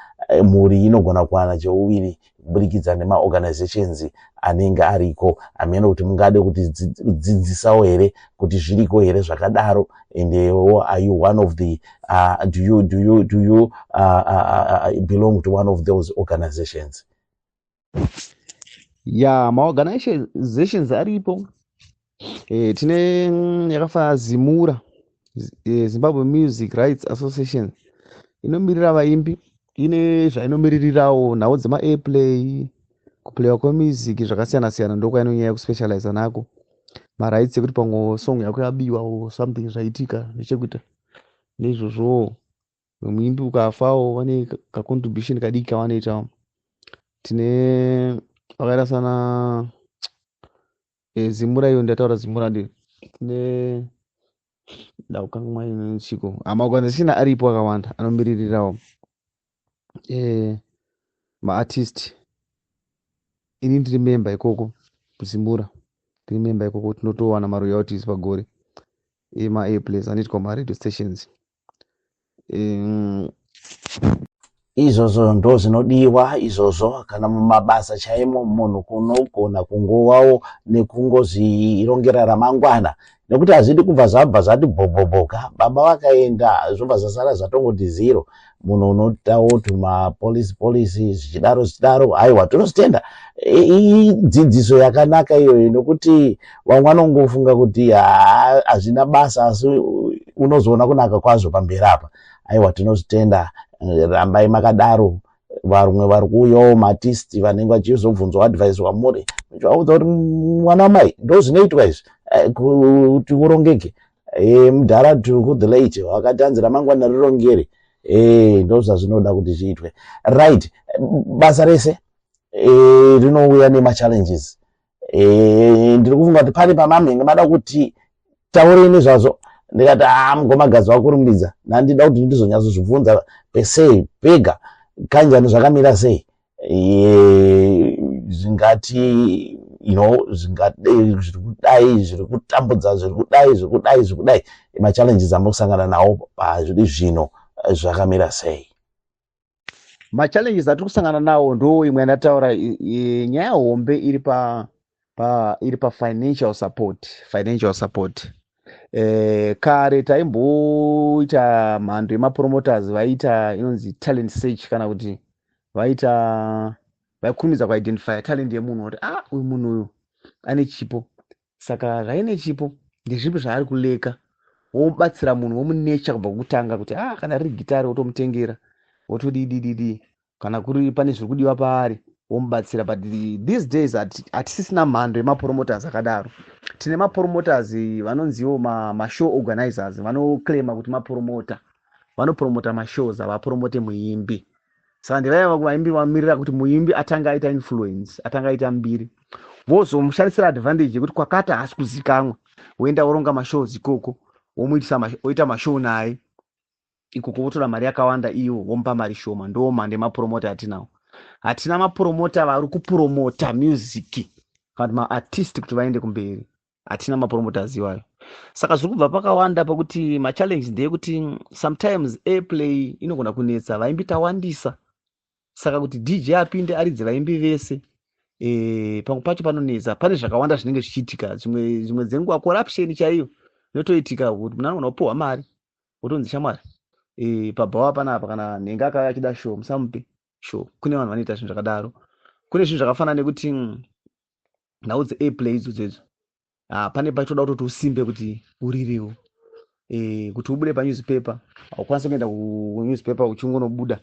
mhuri inogona kuwana cheuviri kuburikidza nemaorganizations anenge ariko. Hameno kuti mungade kuti dzidzisawo here kuti zviriko here zvakadaro, and are you one of the do you belong to one of those organizations? Ya, maorganizations aripo. Tine yakafanana Zimura, Zimbabwe Music Rights Association, inomirira vaimbi. Ine zvainomiririrawo, nhau dzema-airplay, kuplayiwa kwemusic zvakasiyana siyana, ndokwainonyanya kuspecializa nako. Marights ekuti pamwe song yako yabiwa or something zvaitika nechekuita neizvozvowo, muimbi ukafawo, vane kacontribution kadiki kavanoitawo. Tine vakaita sana Zimura iyo ndataura, Zimura ndi tine ndakukangamwa chiko. Maorganization aripo akawanda anomiririrawo maartist. Ini ndiri member ikoko kuZimura, ndiri member ikoko. Tinotowana maroyalties pagore ema-airplays anoitwa maradio stations. Izvozvo ndo zvinodiwa izvozvo. Kana mumabasa chaimo, munhu kunogona kungovawo nekungozvirongera ramangwana, nekuti hazvidi kubva zvabva zvati bhobhobhoka, baba vakaenda, zvobva zvasara zvatongoti zero. Munhu unotawo tumapolisi polisi, zvichidaro zvichidaro. Aiwa, tinozvitenda. Idzidziso yakanaka iyoyo, nekuti vamwe vanongofunga kuti hazvina basa, asi unozoona kunaka kwazvo pamberi apa. Aiwa, tinozvitenda. Rambai makadaro. Vamwe vari kuuyawo maartist vanenge vachizobvunzwa advice kwamuri, muchivaudza kuti mwana wamai, ndo zvinoitwa izvi, kuti urongeke. Mudhara Tuku the late wakati anzi ramangwana rirongere. Ndo zvazvinoda kuti zviitwe. Right, basa rese rinouya nemachallenges. Ndiri kufunga kuti pane pamamhenge mada kuti taurei nezvazvo, ndikati a mukoma Gatsi wakurumbidza, nandida kuti ndizonyatsozvibvunza pesei pega kanjani, zvakamira sei, zvingati zvingadei, zviri kudai, zviri kutambudza, zviri kudai, zviri kudai, zviri kudai, machallenges amuri kusangana nawo pazviri zvino zvakamira sei? Machallenges atiri kusangana nawo ndo imwe yandataura, nyaya hombe iri pa, pa iri pafinancial support. Financial support, kare taimboita mhando yemapromoters vaiita inonzi talent search, kana kuti vaita vaikurumidza kuidentify talent yemunhu, kuti ah, uyu munhu uyu ane chipo, saka zvaine chipo ndezvipi zvaari kulacka, womubatsira munhu, womunecha kubva kutanga, kuti ah, kana riri gitari wotomutengera, wotodidididi, kana kuri pane zviri kudiwa paari. Womubatsira. But these days hatisisina mhando yemapromoters akadaro. Tine mapromoters vanonziwo mashow organizers, vanoclaima kuti mapromota, vanopromota mashows, havapromote muimbi. Saka ndevaya vaimbi vamirira kuti muimbi atanga aita influence, atanga aita mbiri, vozomushandisira advantage yekuti kwakati haasi kuzikanwa, woenda woronga mashows ikoko, womuitisa, woita mashow naye ikoko, votora mari yakawanda, ivo vomupa mari shoma. Ndo mhando yemapromota atinawo. Hatina mapromota vari kupromota music kana kuti maartist kuti vaende kumberi. Hatina mapromoters iwayo. Saka zviri kubva pakawanda pakuti machallenges ndeyekuti sometimes airplay inogona kunetsa, vaimbi tawandisa, saka kuti DJ apinde aridze vaimbi vese, pamwe pacho panonetsa. Pane zvakawanda zvinenge zvichiitika. Zvimwe dzenguva corruption chaiyo inotoitika, kuti munhu anogona kupiwa mari, wotonzi, "Shamwari, pabhawa panapa kana nhenga akauya achida show, musamupe show." Kune vanhu vanoita zvinhu zvakadaro. Kune zvinhu zvakafanana nekuti nhau dzeairplay idzodzo idzo, pane pachitoda kutoti usimbe kuti uririwo, kuti ubude panewspaper. Haukwanisi kuenda kunewspaper uchingonobuda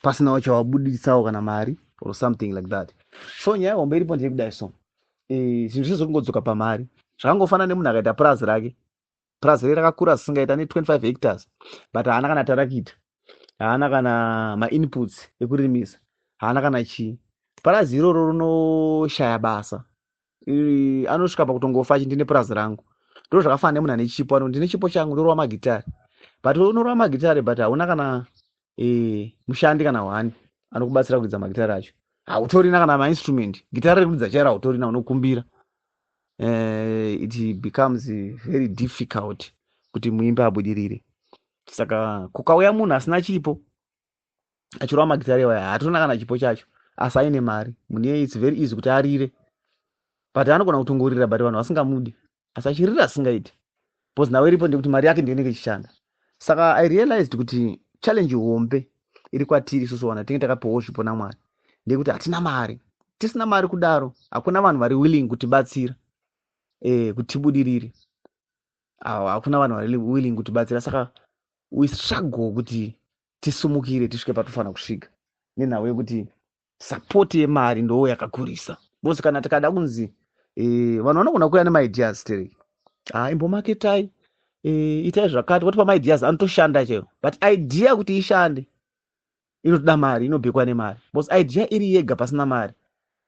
pasinawo chawabuditsawo kana mari or something like that. So nyaya hombe iripo ndeyekudai. So zvinhu zvese kungodzoka pamari. Zvakangofanana nemunhu akaita purazi rake. Purazi rake rakakura zvisingaita, ne25 hectares, but haana kana tarakita, haana kana mainputs ekurimisa, haana kana chii. Purazi iroro rinoshaya basa. Anosvika pakutongofa achi, "Ndine purazi rangu." Ndo zvakafanana nemunhu ane chipo, ano, "Ndine chipo changu, ndorova magitari." But unorova magitari, but hauna kana mushandi kana one anokubatsira kuridza magitari acho. Hautorina kana mainstrument, gitari rekuridza chairo hautorina, unokumbira. It becomes very difficult kuti muimbi abudirire. Saka kukauya munhu asina chipo achirova magitari iwaya, hatorina kana chipo chacho, asi aine mari, munhu iyeye it's very easy kuti arire. But anogona kutongorira, but vanhu vasingamudi, asi achirira asingaiti, because nawe iripo ndekuti mari yake ndiyo inenge ichishanda. Saka I realized kuti challenge hombe iri kwatiri isusu vanhu tinenge takapiwawo zvipo naMwari ndekuti hatina mari. Tisina mari kudaro, hakuna vanhu vari willing kutibatsira kuti tibudirire. Hakuna vanhu vari willing kutibatsira. Saka we struggle kuti tisumukire, tisvike patofanira kusvika, nenhau yekuti support yemari ndo yakakurisa, because kana tikada kunzi vanhu vanogona kuuya nemaideas tereki, "Ah, imbomaketai, itai zvakati," votipa maideas anotoshanda chaiwo. But idea kuti ishande inotoda mari, inobhekwa nemari, because idea iri yega pasina mari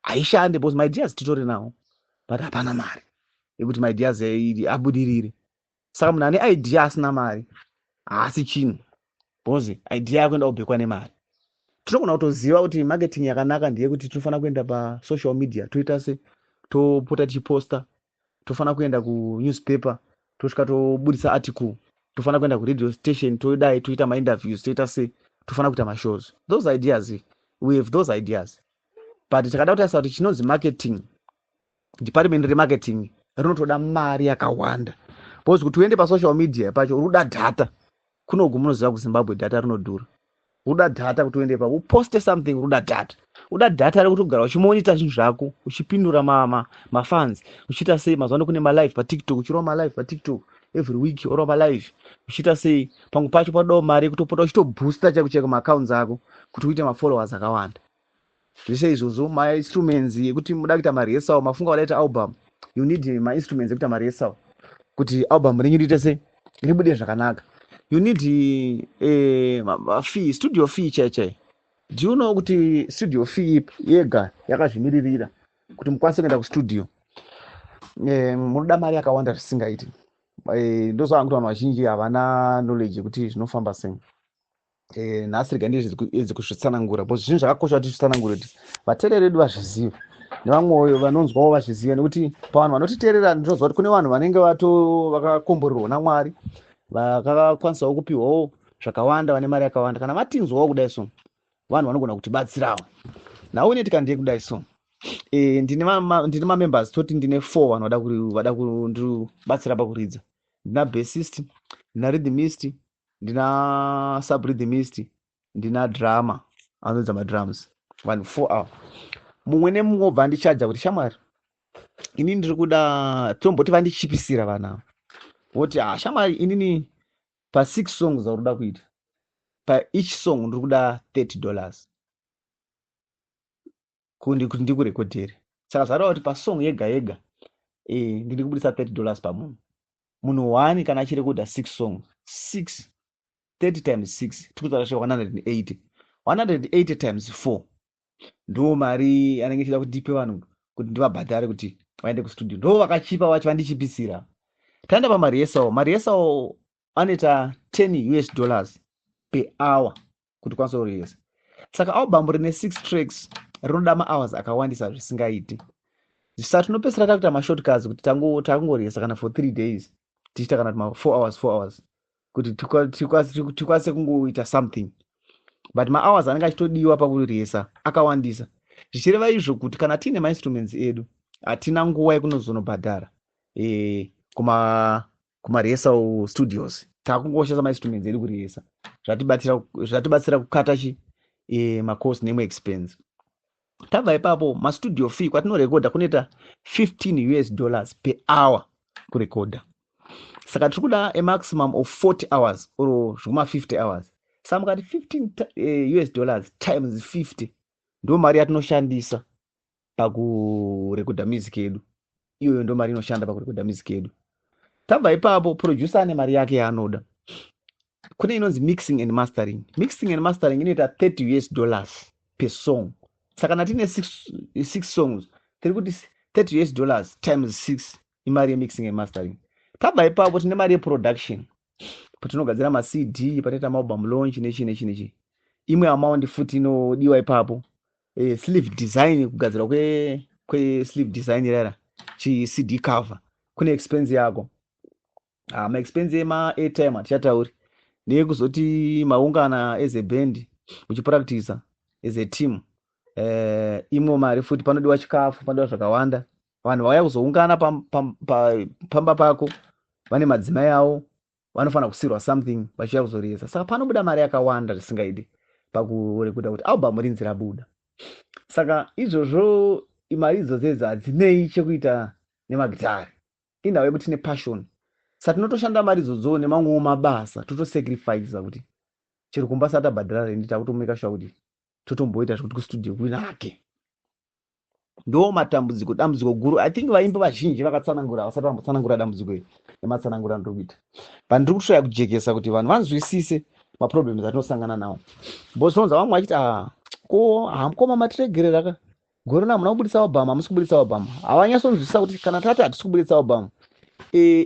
haishande, because maideas titori nawo, but hapana mari yekuti maideas abudirire. Saka munhu ane idea asina mari haasi chinhu, because idea yakuenda kubhekwa nemari. Tinogona kutoziva kuti marketing yakanaka ndeyekuti tinofanira kuenda pasocial media, toita se topota tichiposta, tofanira kuenda kunewspaper, tosvika tobudisa article, tofanira kuenda kuradio station, todai toita mainterviews, toita se tofanira kuita mashows. Those ideas, we have those ideas, but takada kutarisa kuti chinonzi marketing department remarketing rinotoda mari yakawanda, because kuti uende pasocial media pacho uri kuda data. Kunogu munoziva kuZimbabwe data rinodhura. Uda data kuti uende pa uposte something, uda data, uda data rekuti ugara uchimonita zvinhu zvako, uchipindura mafans, uchiita sei. Mazuva ano kune malive paTikTok, uchirova malive paTikTok every week, orova malive, uchiita sei. Pamwe pacho panodawo mari yekutopota uchitoboosta chaiko chaiko maaccounts ako kuti uite mafollowers akawanda. Zvese izvozvo, mainstruments ekuti muda kuita marehearsal, mafunga wada kuita album, you need mainstruments ekuita marehearsal kuti album renyu riite sei, ribude zvakanaka. You need fee, studio fee chai chai. Do you know kuti studio fee yega yakazvimiririra, kuti mukwanise kuenda kustudio, munoda mari yakawanda zvisingaiti? Ndozvaa kuti vanhu vazhinji havana knowledge yekuti zvinofamba sei. Nhasi rega ndiedze kuzvitsanangura, because zvinhu zvakakosha kuti zvitsanangure, kuti vateereri vedu vazvizive, nevamwe vanonzwawo vazvizive. Nekuti pavanhu vanotiteerera, ndinoziva kuti kune vanhu vanenge vato vakakomborerwa naMwari, vakakwanisawo kupiwawo zvakawanda, vane mari yakawanda. Kana vatinzwawo kudai so, vanhu vanogona kutibatsirawo. Nhau inoitika ndeye kudai so. Ndine mamembers, toti ndine four vanhu vada kundibatsira pakuridza. Ndina bassist, ndina rhythmist, ndina subrhythmist, ndina drummer anoridza madrums. Vanhu four ava, mumwe nemumwe obva andichaja kuti, "Shamwari, inini ndiri kuda," tomboti vandichipisira vanhu ava, voti, "Ah, shamwari, inini pa6 songs dzauri kuda kuita, paeach song ndiri kuda $30." Kuti ndikurekodhere. Saka zvareva kuti pasong yega yega ndiri kubudisa $30 pamunhu. Munhu one kana achirekodha six songs, 6, 30 times 6, tiri kutaura zve 180. 180 times 4 ndo mari anenge ichida kuti ndipe vanhu, kuti ndivabhadhare kuti vaende kustudio. Ndo vakachipa vacho, vandichipisira. Taenda pamarehearsal. Marehearsal anoita $10 US per hour kuti ukwanise kurehearsa. Saka album rine six tracks rinoda mahours akawandisa zvisingaiti. Saka tinopedzisira takuita mashortcuts kuti takungorehearsa kana for 3 days, tichiita kana kuti ma 4 hours, 4 hours, kuti tikwanise kungoita something. But mahours anenge achitodiwa pakurehearsa akawandisa, zvichireva izvo kuti kana tiine mainstruments edu, hatina nguva yekunozonobhadhara kumarehearsal studios. Takungoshandisa mainstruments edu kurehearsa. Zvatibatsira kukata chi macost nemwe expense. Tabva ipapo, mastudio fee kwatinorekodha kunoita $15 US per hour kurekodha. Saka tiri kuda a maximum of 40 hours or zvekuma 50 hours. Saka mukati 15 US dollars times 50, ndo mari yatinoshandisa pakurekodha music yedu iyoyo. Ndo mari inoshanda pakurekodha music yedu. Tabva ipapo, producer ane mari yake yaanoda. Kune inonzi mixing and mastering. Mixing and mastering inoita $30 US per song. Saka kana tine six songs, tiri kuti $30 US times 6 imari yemixing and mastering. Tabva ipapo, tine mari yeproduction, patinogadzira maCD, patinoita maalbum launch, nechi nechi nechi. Imwe amount futi inodiwa ipapo, sleeve design, kugadzirwa kwesleeve design rara chiCD cover, kune expense yako. Maexpense ema-airtime hatichatauri, neyekuzoti maungana as a band muchipractisa as a team, imwe mari futi. Panodiwa chikafu, panodiwa zvakawanda. Vanhu vauya kuzoungana pamba pako, vane madzimai avo, vanofanira kusirwa something vachiuya kuzorehearsa. Saka panobuda mari yakawanda zvisingaidi pakurekuda kuti album rinzi rabuda. Saka izvozvo, mari idzodzo idzi hadzinei chekuita nemagitari, inhau yekuti tine passion. Saka tinotoshanda mari idzodzo nemamwewo mabasa, totosacrifica kuti chero kumba satabhadhara rendi, takutomeka sure kuti totomboita zvekuti kustudio kunake. Ndo matambudziko, dambudziko guru. I think vaimbi vazhinji vakatsanangura vasati vambotsanangura dambudziko iri nematsanangura andiri kuita, but ndiri kutoya kujekesa kuti vanhu vanzwisise maproblems atinosangana nawo, because tinonza vamwe vachiti, "Ah, ko hamukoma matiregerera ka, gore rino hamuna kubudisa album, hamusi kubudisa album." Havanyatsonzwisisa kuti kana tati hatisi kubudisa album,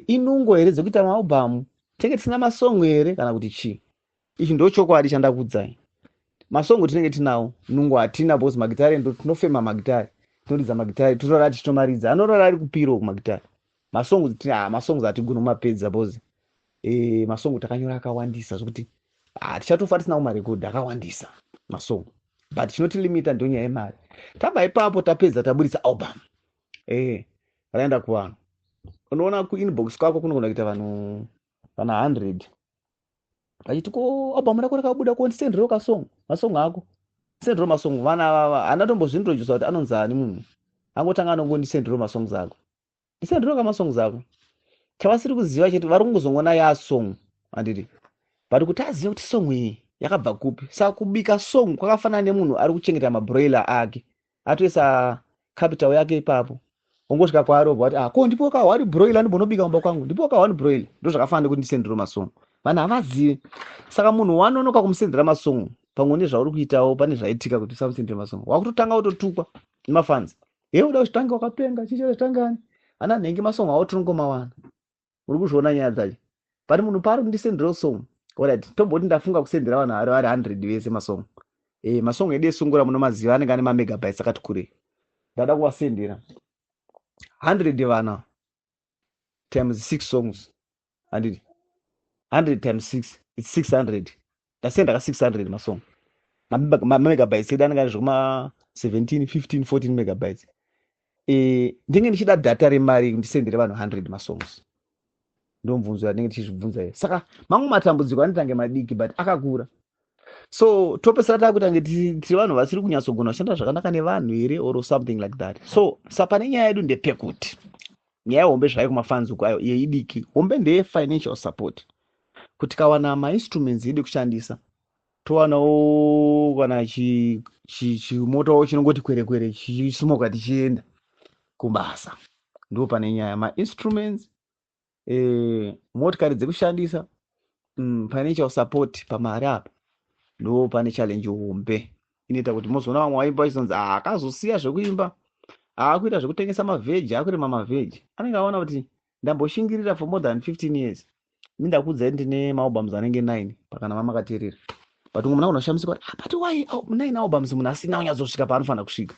inungo here dzekuita maalbum, tinenge tisina masongo here, kana kuti chii? Ichi ndo chokwadi chandakuudzai. Masongo tinenge tinawo, nungo hatina, because magitare ndo tinofema magitare, tinoridza magitare, totorara tichitomaridza, anorara ari kupiro kumagitare. Masongo masongs hatigoni kumapedza, because masongo takanyora akawandisa zvokuti tichatofa tisina kumarekodhi. Akawandisa masongo, but chinotilimita ndonyaya yemari. Tabva ipapo, tapedza, tabudisa album, raenda kuvanhu. Unoona kuinbox kwako kunogona kuita vanhu vana 100 vachiti, "Ko album rako rakabuda, ko ndisendirewo kasong, masong ako, ndisendirewo masong." Vana ava hana tombozvintrodusa kuti anonzi ani. Munhu angotanga anongondisendero masongs ako, ndisendirewo kamasongs ako. Chavasiri kuziva chete, vari kungozongona yasong, handiti? But kuti azive kuti song iyi yakabva kupi. Saka kubika song kwakafanana nemunhu ari kuchengeta mabroiler ake, atoisa capital yake ipapo, ongosvika kwaari obva kuti, "Ah, ko ndipo kahwani broiler, ndimbonobika mumba kwangu, ndipo kahwani broiler." Ndo zvakafanana nekuti ndisendero masong, vanhu havazivi. Saka munhu wanonoka kumusendera masong, pamwe nezvauri kuitawo, pane zvaitika kuti usamusendere masong, wakutotanga kutotukwa nemafans. "He, uda kuchitange wakapenga, chichera chitangani ana nhengi, masong awo tinongomawana." Uri kuzviona nyaya dzacho? But munhu paari kundisenderawo song, alright, tomboti ndafunga kusendera vanhu vari 100 vese masong. Masong edu esungura munomaziva, anenge ane mamegabytes akati kurei. Ndada kuvasendera 100 vana times 6 songs, handiti? 100 times 6, it's 600. Ndasenda ka 600 masong. Mamegabytes edu anenge ari zvekuma 17, 15, 14 megabytes. Ndinge ndichida data remari ndisendere vanhu 100 masongs? Ndomubvunzo yandinge tichizvibvunza iyo. Saka mamwe matambudziko anotange madiki, but akakura. So topesera takutange tiri vanhu vasiri kunyatsogona kushanda zvakanaka nevanhu here, or something like that. So pane nyaya yedu ndepekuti nyaya hombe zvayo kumafans uko ayo yeidiki, hombe ndeye financial support, kuti kawana mainstruments edu ekushandisa. Towanawo kana chimotawo chinongoti kwerekwere chisimuka tichienda kubasa. Ndo pane nyaya, mainstruments, motikari dzekushandisa, financial support pamari apa, ndo pane challenge hombe inoita kuti mozoona vamwe vaimba vachizonzi, "Ah, akazosiya zvekuimba, aakuita zvekutengesa mavheji, akurima mavheji." Anenge aona kuti ndamboshingirira for more than 15 years. Ini ndakuudzai, ndine maalbums anenge 9 pakana mamakateerera, but umwe munhu unoshamisika kuti, "Ah, but why 9 albums munhu asina kunyatsosvika paanofanira kusvika?"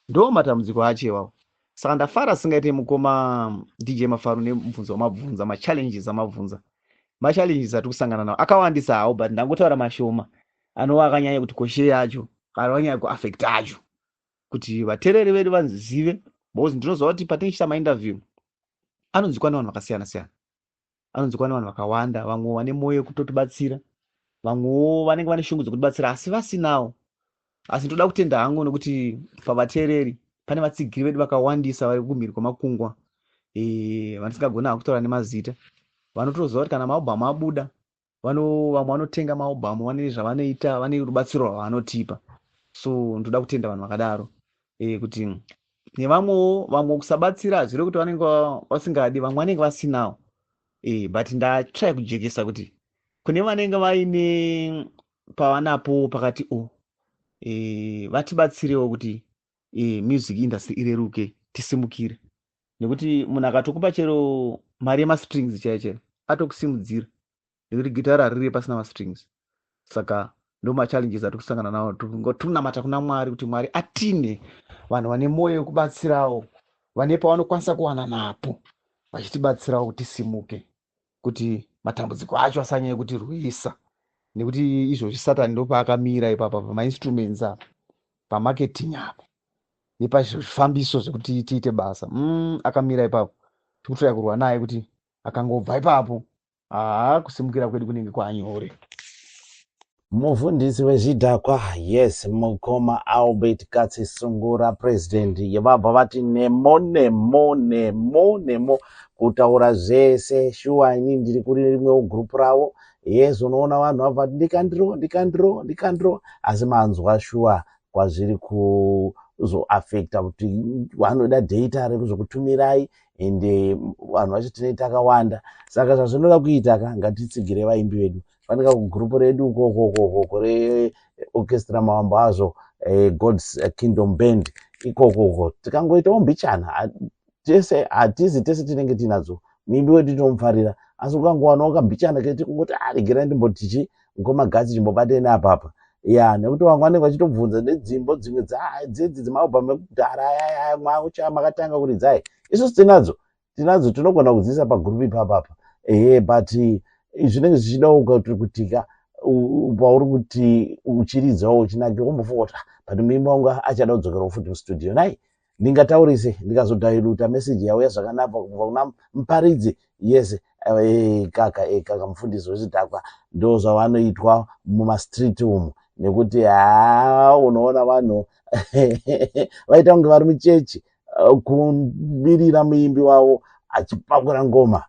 Ndo matambudziko acho iwawo. Saka ndafara singaite, mukoma DJ Mafaro, nemubvunzo wamabvunza. Machallenges amabvunza, machallenges atiri kusangana nawo akawandisa hawo, but ndangotaura mashoma anova akanyanya kuti koshei acho kana akanyanya kuaffecta acho kuti vateereri vedu vanzive, because ndinoziva kuti patinochiita mainterview anonzwikwa nevanhu vakasiyana siyana, anonzwikwa nevanhu vakawanda. Vamwe vane mwoyo wekutotibatsira, vamwewo vanenge vane shungu dzekutibatsira asi vasinawo. Asi ndoda kutenda hangu nekuti pavateereri pane vatsigiri vedu vakawandisa vari kumhiri kwemakungwa, vandisingagoni hangu kutaura nemazita, vanotoziva kuti kana maalbum abuda, vamwe vanotenga maalbum, vane zvavanoita, vane rubatsiro rwavanotipa. So ndoda kutenda vanhu vakadaro, kuti nevamwewo, vamwe kusabatsira hazvirevi kuti vanenge vasingadi, vamwe vanenge vasinawo, but ndatry kujekesa kuti kune vanenge vaine pavanapo pakati o vatibatsirewo kuti music industry ireruke, tisimukire, nekuti munhu akatokupa chero mari yemastrings chaiyo chaiyo atokusimudzira, nekuti gitara hariri pasina mastrings. Saka ndo machallenges atiri kusangana nawo. Tinonamata kuna Mwari kuti Mwari atine vanhu vane mwoyo wekubatsirawo, vane pavanokwanisa kuwana napo vachitibatsirawo kuti tisimuke, kuti matambudziko acho asanyanye kutirwisa, nekuti izvozvi Satani ndopaakamira ipapa, pamainstruments apa, pamarketing apa, nepazvifambiso zvekuti tiite basa. Akamira ipapo, tikutoya kurwa naye kuti akangobva ipapo, haa, kusimukira kwedu kunenge kwanyore. Mufundisi wezvidhakwa, yes, mukoma Albert Katsi Sungura, president yevabva vati nemo nemo nemo nemo kutaura zvese. Shuwa, ini ndiri kuri rimwewo gurupu ravo. Yes, unoona vanhu vabva ndikandiro ndikandiro ndikandiro, asi manzwa shuwa kwazviri kuzoaffecta kuti vanoda data rekuzokutumirai, ende vanhu vacho tinenge takawanda. Saka zvazvinoda kuita ka, ngatitsigire vaimbi vedu. Fanika kugurupu redu ukokokokoko reorchestra Mawambo Azvo, God's Kingdom Band ikokoko, tikangoitawo mbichana tese, hatizi tese tinenge tinadzo. Muimbi wedu tinomufarira, asi ukangowanawo kambichana keti kungoti aregerai ndimboti chi ngoma Gatsi chimbobateni apapa ya, nekuti vamwe vanenge vachitobvunza nedzimbo dzimwe dzedzi dzemaalbum ekudhara ayaya mwacha makatanga kuridzai. Isusu tinadzo, tinadzo, tinogona kudziisa pagurupu ipapapa, ehe, but zvinenge zvichidawo kutika pauri kuti uchiridzawo uchinakirwa, umbofunga kuti, "Ah, but muimbi wangu achada kudzokerawo futi mustudio nai, ndingataurise ndikazodhailuta meseji yauya zvakanaka kubva kuna muparidzi." Yes, kaka, kaka mufundisi wezvidhakwa, ndo zvavanoitwa mumastreet umu, nekuti haa, unoona vanhu vaita kunge vari muchechi, kumirira muimbi wavo achipakura ngoma.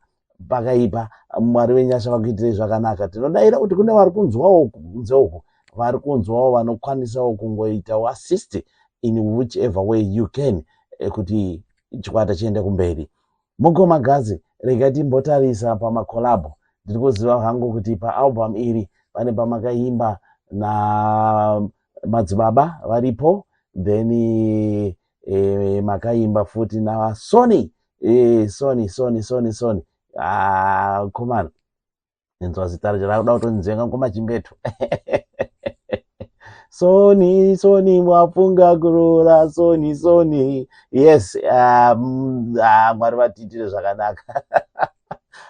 Pakaipa. Mwari wenyasha vakuitirei zvakanaka. Tinodayira kuti kune vari kunzwawo kunze uku, vari kunzwawo, vanokwanisawo kungoitawo assist in whichever way you can, kuti chikwata chiende kumberi. Mukoma Gatsi, regai timbotarisa pamacollabo. Ndiri kuziva hangu kuti paalbum iri pane pamakaimba namadzibaba varipo, then makaimba futi naSony, Sony, Sony, Sony, Sony. Ah, komana, inzwa zita racho rakuda kutonzvenga, ngoma Chimbeto. Soni, Soni, mwafunga kuroora Soni, Soni. Yes, Mwari vatiitire zvakanaka.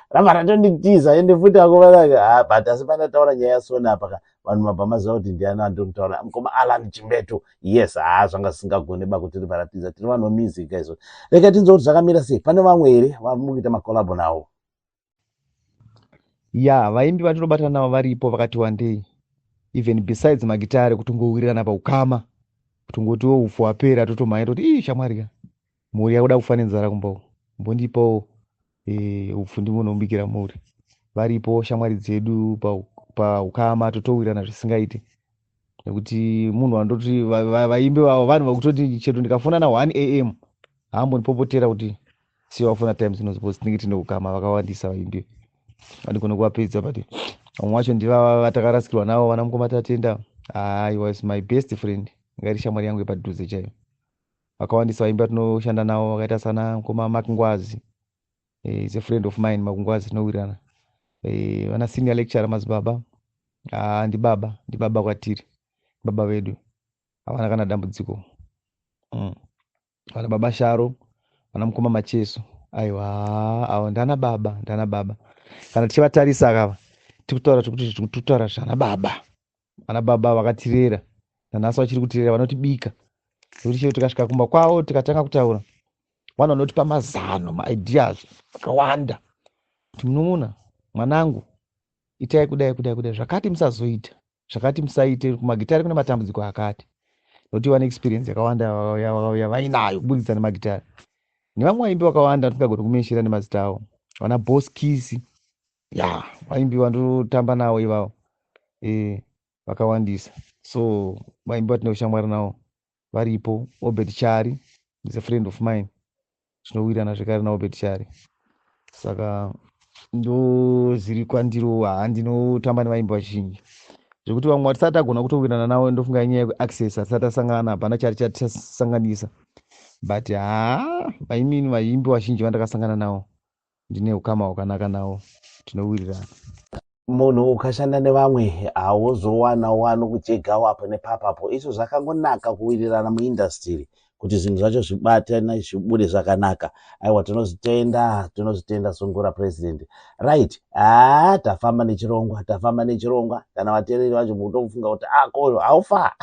Ramba ratonditiza ende futi akomanaka. Ah, but asi pandataura nyaya yaSoni apa ka, vanhu mabva maziva kuti ndiani andiri kutaura, mukoma Alan Chimbeto. Yes, haa, zvanga zvisingagone ba kuti ribva ratiza. Tiri vanhu vemusic guys. Rega tinzwe kuti zvakamira sei, pane vamwe here vamukuita macollabo nawo? Ya, vaimbi vatinobata navo varipo vakati wandei, even besides magitare, kutongowirirana paukama, kutongotiwo upfu hwapera, totomhanya toti, "Ii, shamwari ka, mhuri yakuda kufa nenzara kumba uku, mbondipawo upfu ndimbonoubikira mhuri." Varipo shamwari dzedu paukama, totowirirana zvisingaiti. Nekuti munhu wandoti vaimbi vavo vanhu vakutoti chero ndikafona na1 am haambondipopotera kuti siya wafona time dzino, because tinenge tine ukama. Vakawandisa vaimbi vandigona kuvapedza, but vamwe vacho ndivava vatakarasikirwa navo, vana mukoma Tatenda. He was my best friend, ingairi shamwari yangu yepadhuze chaiyo. Vakawandisa vaimbi vatinoshanda navo, vakaita sana mukoma Makungwazi, is a friend of mine. Makungwazi tinowirirana. Vana senior lecturer, madzibaba, ndibaba, ndibaba kwatiri, baba vedu, havana kana dambudziko. Vana baba Sharo, vana mukoma Macheso, aiwa, avo ndana baba, ndana baba. Kana tichivatarisa kava tikutaura, tikuti tikutaura zvana baba, vana baba vakatirera, nanhasi vachiri kutirera, vanotibika nekuti chero tikasvika kumba kwavo tikatanga kutaura, vanhu vanotipa mazano, maideas akawanda kuti munun'una mwanangu, itai kudai, kudai, kudai, zvakati musazoita zvakati, musaite kumagitari, kune matambudziko akati, nokuti vane experience yakawanda yavainayo kubudikidza nemagitari. Nevamwe vaimbi vakawanda tingagoni kumenshera nemazita avo, vana Boss Kisi, ya vaimbi vandotamba navo ivavo, vakawandisa. So vaimbi vatine ushamwari navo varipo. Obert Chari is a friend of mine, tinowirirana zvekare naObert Chari. Saka ndo zviri kwandiro. Haa, ndinotamba nevaimbi vazhinji zvekuti vamwe vatisati tagona kutowirirana navo, ndofunga inyaya yekuaccess, hatisati tasangana, hapana chari chatichasanganisa. But haa, vaimini, vaimbi vazhinji vandakasangana navo ndine ukama hwakanaka navo, tinowirirana. Munhu ukashanda nevamwe hauzowanawo anokujegawo apo nepapapo. Izvo zvakangonaka kuwirirana muindustry kuti zvinhu zvacho zvibatane, zvibude zvakanaka. Aiwa, tinozvitenda, tinozvitenda, Sungura President. Right, haa, tafamba nechirongwa, tafamba nechirongwa. Kana vateereri vacho mukutofunga kuti akoyo haufa.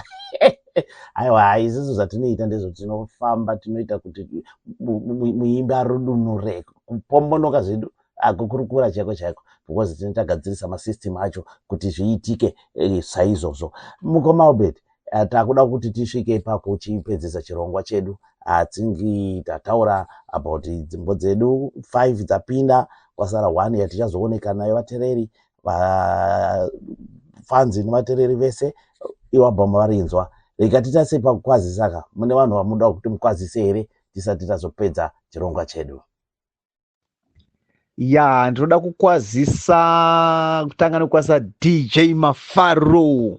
Aiwa, hai, isusu zvatinoita ndezvo tinofamba, tinoita kuti muimbi arudunure kupombonoka zvedu, akukurukura chaiko chaiko, because tinenge tagadzirisa masystem acho kuti zviitike saizvozvo. Mukoma Albert, takuda kuti tisvike ipapo chipedzisa chirongwa chedu. Hatsingi tataura about dzimbo dzedu 5 dzapinda, kwasara 1 yatichazooneka nayo. Vateereri, vafanzi nevateereri vese, iwabhama varinzwa. Rega titase pakukwazisa. Mune vanhu vamuda kuti mukwazise here tisati tazopedza chirongwa chedu? Ya, ndinoda kukwazisa, kutanga nekukwazisa DJ Mafaro,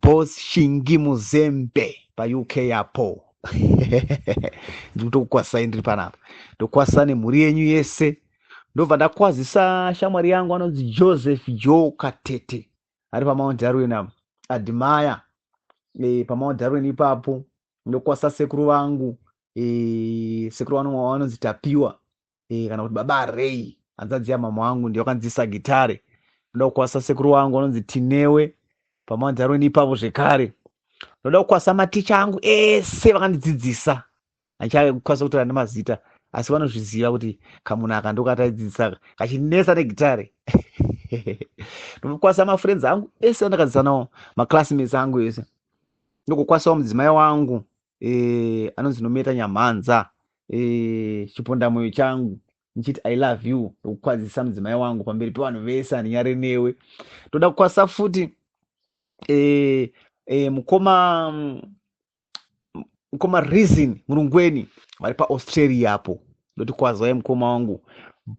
Boss Shingi Muzembe paUK apo. Ndiri kutokukwazisai ndiri panapa, ndokwazisa nemhuri yenyu yese. Ndobva ndakwazisa shamwari yangu anonzi Joseph Joe Katete, ari paMount Darwin apo, Admire, paMount Darwin ipapo. Ndokwazisa sekuru vangu, sekuru vangu vanonzi Tapiwa, kana kuti Baba Rei, hanzvadzi yamama wangu, ndiyo vakandidzidzisa gitare. Ndoda kukwazisa sekuru wangu vanonzi Tinewe paMount Darwin ipapo zvekare. Ndoda kukwazisa maticha angu ese vakandidzidzisa, handichakwanisa kutaura nemazita, asi vanozviziva kuti kamunhu aka ndokataidzidzisa kachinetsa negitare. Ndokukwazisa mafriends angu ese andakadzidzisa nawo, maclassmates angu ese. Ndokukwasisawo mudzimai wangu, anonzi Nometa Nyamhanza, chipondamoyo changu, ndichiti I love you. Ndokukwazisa mudzimai wangu pamberi pevanhu vese, handinyare newe. Ndoda kukwazisa futi mukoma Reason Murungweni vari paAustralia apo, ndoti kwazwai mukoma wangu.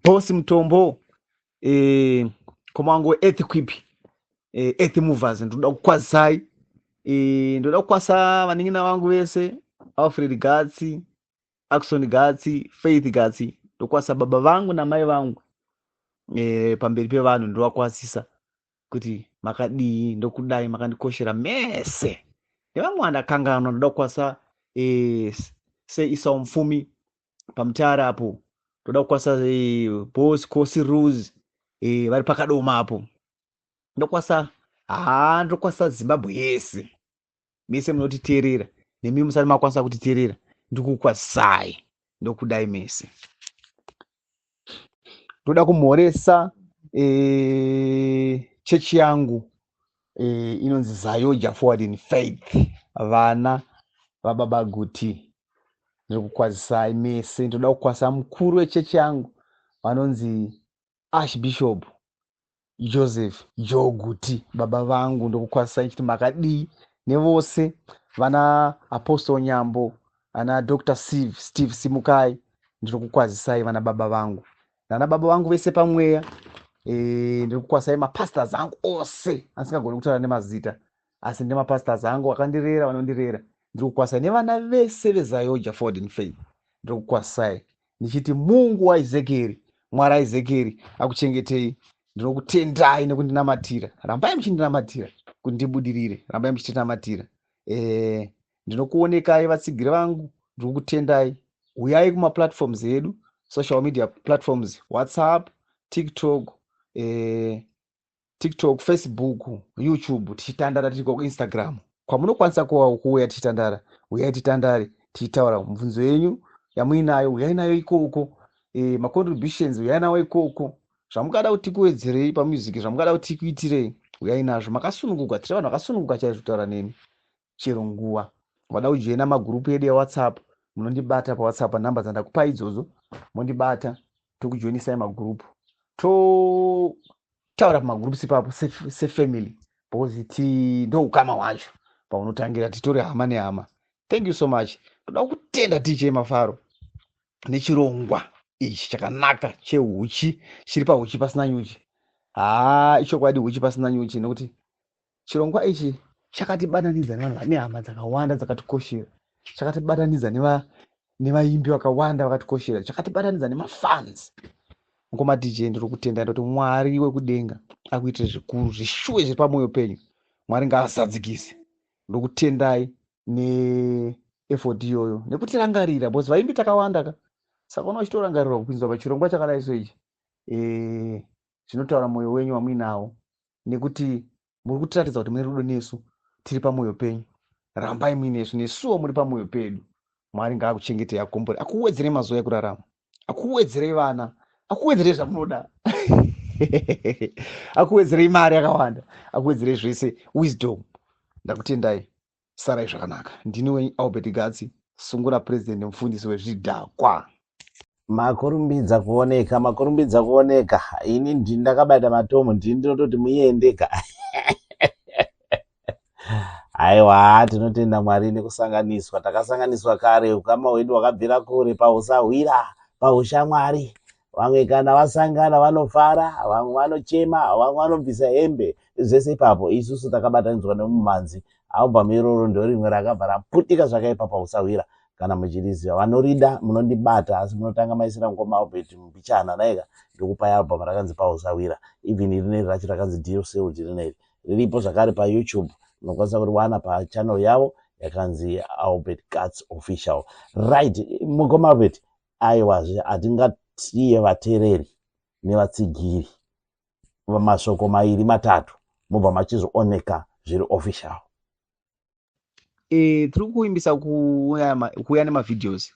Bosi Mutombo, mukoma wangu weEarthquip, Earth Movers, ndoda kukwazisai. Ndoda kukwazisa vanin'ina vangu vese, Alfred Gatsi, Axon Gatsi, Faith Gatsi. Ndokwazisa baba vangu namai vangu, pamberi pevanhu ndovakwazisa kuti makadii, ndokudai, makandikoshera mese. Nevamwe vandakanganwa, ndoda kukwazisa seIsau Mupfumi paMutare apo. Ndoda kukwazisa Boss Kosi Ruse, vari paKadoma apo. Ndokwazisa, haa, ndokwazisa Zimbabwe yese, mese munotiteerera, nemi musati makwanisa kutiteerera, ndikukwazisai, ndokudai mese. Ndoda kumhoresa chechi yangu, inonzi Zayoja Forward in Faith, vana vababa Guti, ndiri kukwazisai mese. Ndoda kukwazisa mukuru wechechi yangu vanonzi Archbishop. Joseph Joguti, baba vangu, ndokukwazisai chiti makadii nevose vana Apostle Nyambo, ana Dr Steve Simukai, ndiri kukwazisai vana baba vangu nana baba vangu vese pamweya. Ndiri kukwazisai mapastors angu ose asingagoni kutaura nemazita, asi ndemapastors angu akandirera, vanondirera. Ndiri kukwazisai nevana vese veZayoja Forward in Faith. Ndiri kukwazisai ndichiti Mungu waEzekieri, Mwari aEzekieri akuchengetei. Ndinokutendai nekundinamatira. Rambai muchindinamatira kuti ndibudirire, rambai muchitinamatira. Ndinokuonekai vatsigiri vangu, ndiri kukutendai. Uyai kumaplatforms edu, social media platforms, WhatsApp, TikTok, TikTok, Facebook, YouTube, tichitandara tiri kuInstagram, kwamunokwanisa kuuya tichitandara. Uyai titandare tichitaura mibvunzo yenyu yamuinayo, uyai nayo ikoko. Macontributions uyai nawo ikoko. Zvamungada kuti tikuwedzerei pamusic, zvamungada kuti tikuitirei, uyai nazvo makasununguka. Tiri vanhu vakasununguka chaizvo kutaura nemi chero nguva. Vada kujoina magurupu edu eWhatsApp, munondibata paWhatsApp panhamba dzandakupai idzodzo, mondibata, tokujoinisai magurupu, totaura pamagurupu ipapo sefamily, because ti ndo ukama hwacho paunotangira, titori hama nehama. Thank you so much. Toda kutenda DJ Mafaro nechirongwa ichi chakanaka chehuchi chiri pahuchi pasina nyuchi. Haa, ichokwadi, huchi pasina nyuchi, nekuti chirongwa ichi chakatibatanidza nevanhu vane hama dzakawanda dzakatikoshera, chakatibatanidza nevaimbi vakawanda vakatikoshera, chakatibatanidza nemafans. Ngoma DJ, ndiri kutenda. Ndoti Mwari wekudenga akuitire zvikuru, zvishuwe zviri pamwoyo penyu Mwari ngaazadzikise. Ndokutendai neeffort iyoyo nekutirangarira, because vaimbi takawanda ka, saka una uchitorangarirwa kupinzwa pachirongwa chakadai so ichi, zvinotaura mwoyo wenyu wamuinawo, nekuti muri kutiratidza kuti mune rudo nesu, tiri pamwoyo penyu. Rambai muinesu, nesuwo muri pamwoyo pedu. Mwari ngaakuchengetei, akukombore, akuwedzerei mazuva ekurarama, akuwedzerei vana, akuwedzerei zvamunoda, akuwedzerei mari yakawanda, akuwedzerei zvese, wisdom. Ndakutendai, sarai zvakanaka. Ndini wenyu Albert Gatsi, Sungura President, mufundisi wezvidhakwa. Makurumbidza kuoneka, makurumbidza kuoneka. Ini ndini ndakabata matomu, ndini ndinototi muendeka. Aiwa, tinotenda Mwari nekusanganiswa. Takasanganiswa kare, ukama hwedu hwakabvira kure pausahwira, paushamwari. Vamwe kana vasangana vanofara, vamwe vanochema, vamwe vanobvisa hembe, zvese ipapo. Isusu takabatanidzwa nemumanzi. Album iroro ndorimwe rakabva raputika zvakaipa pausahwira. Kana muchiriziva, vanorida munondibata, asi munotanga maisira ngoma Albert mbichana naika, ndokupai album rakanzi Pausahwira. Even rineri racho rakanzi Deal Sealed, rineri riripo zvakare paYouTube, munokwanisa kuriwana pachannel yavo yakanzi Albert Guts Official. Right, mukoma Albert, aiwazve hatingasiye vateereri nevatsigiri mashoko mairi matatu, mobva machizooneka zviri official. Tiri kuimbisa kuuya nemavideos,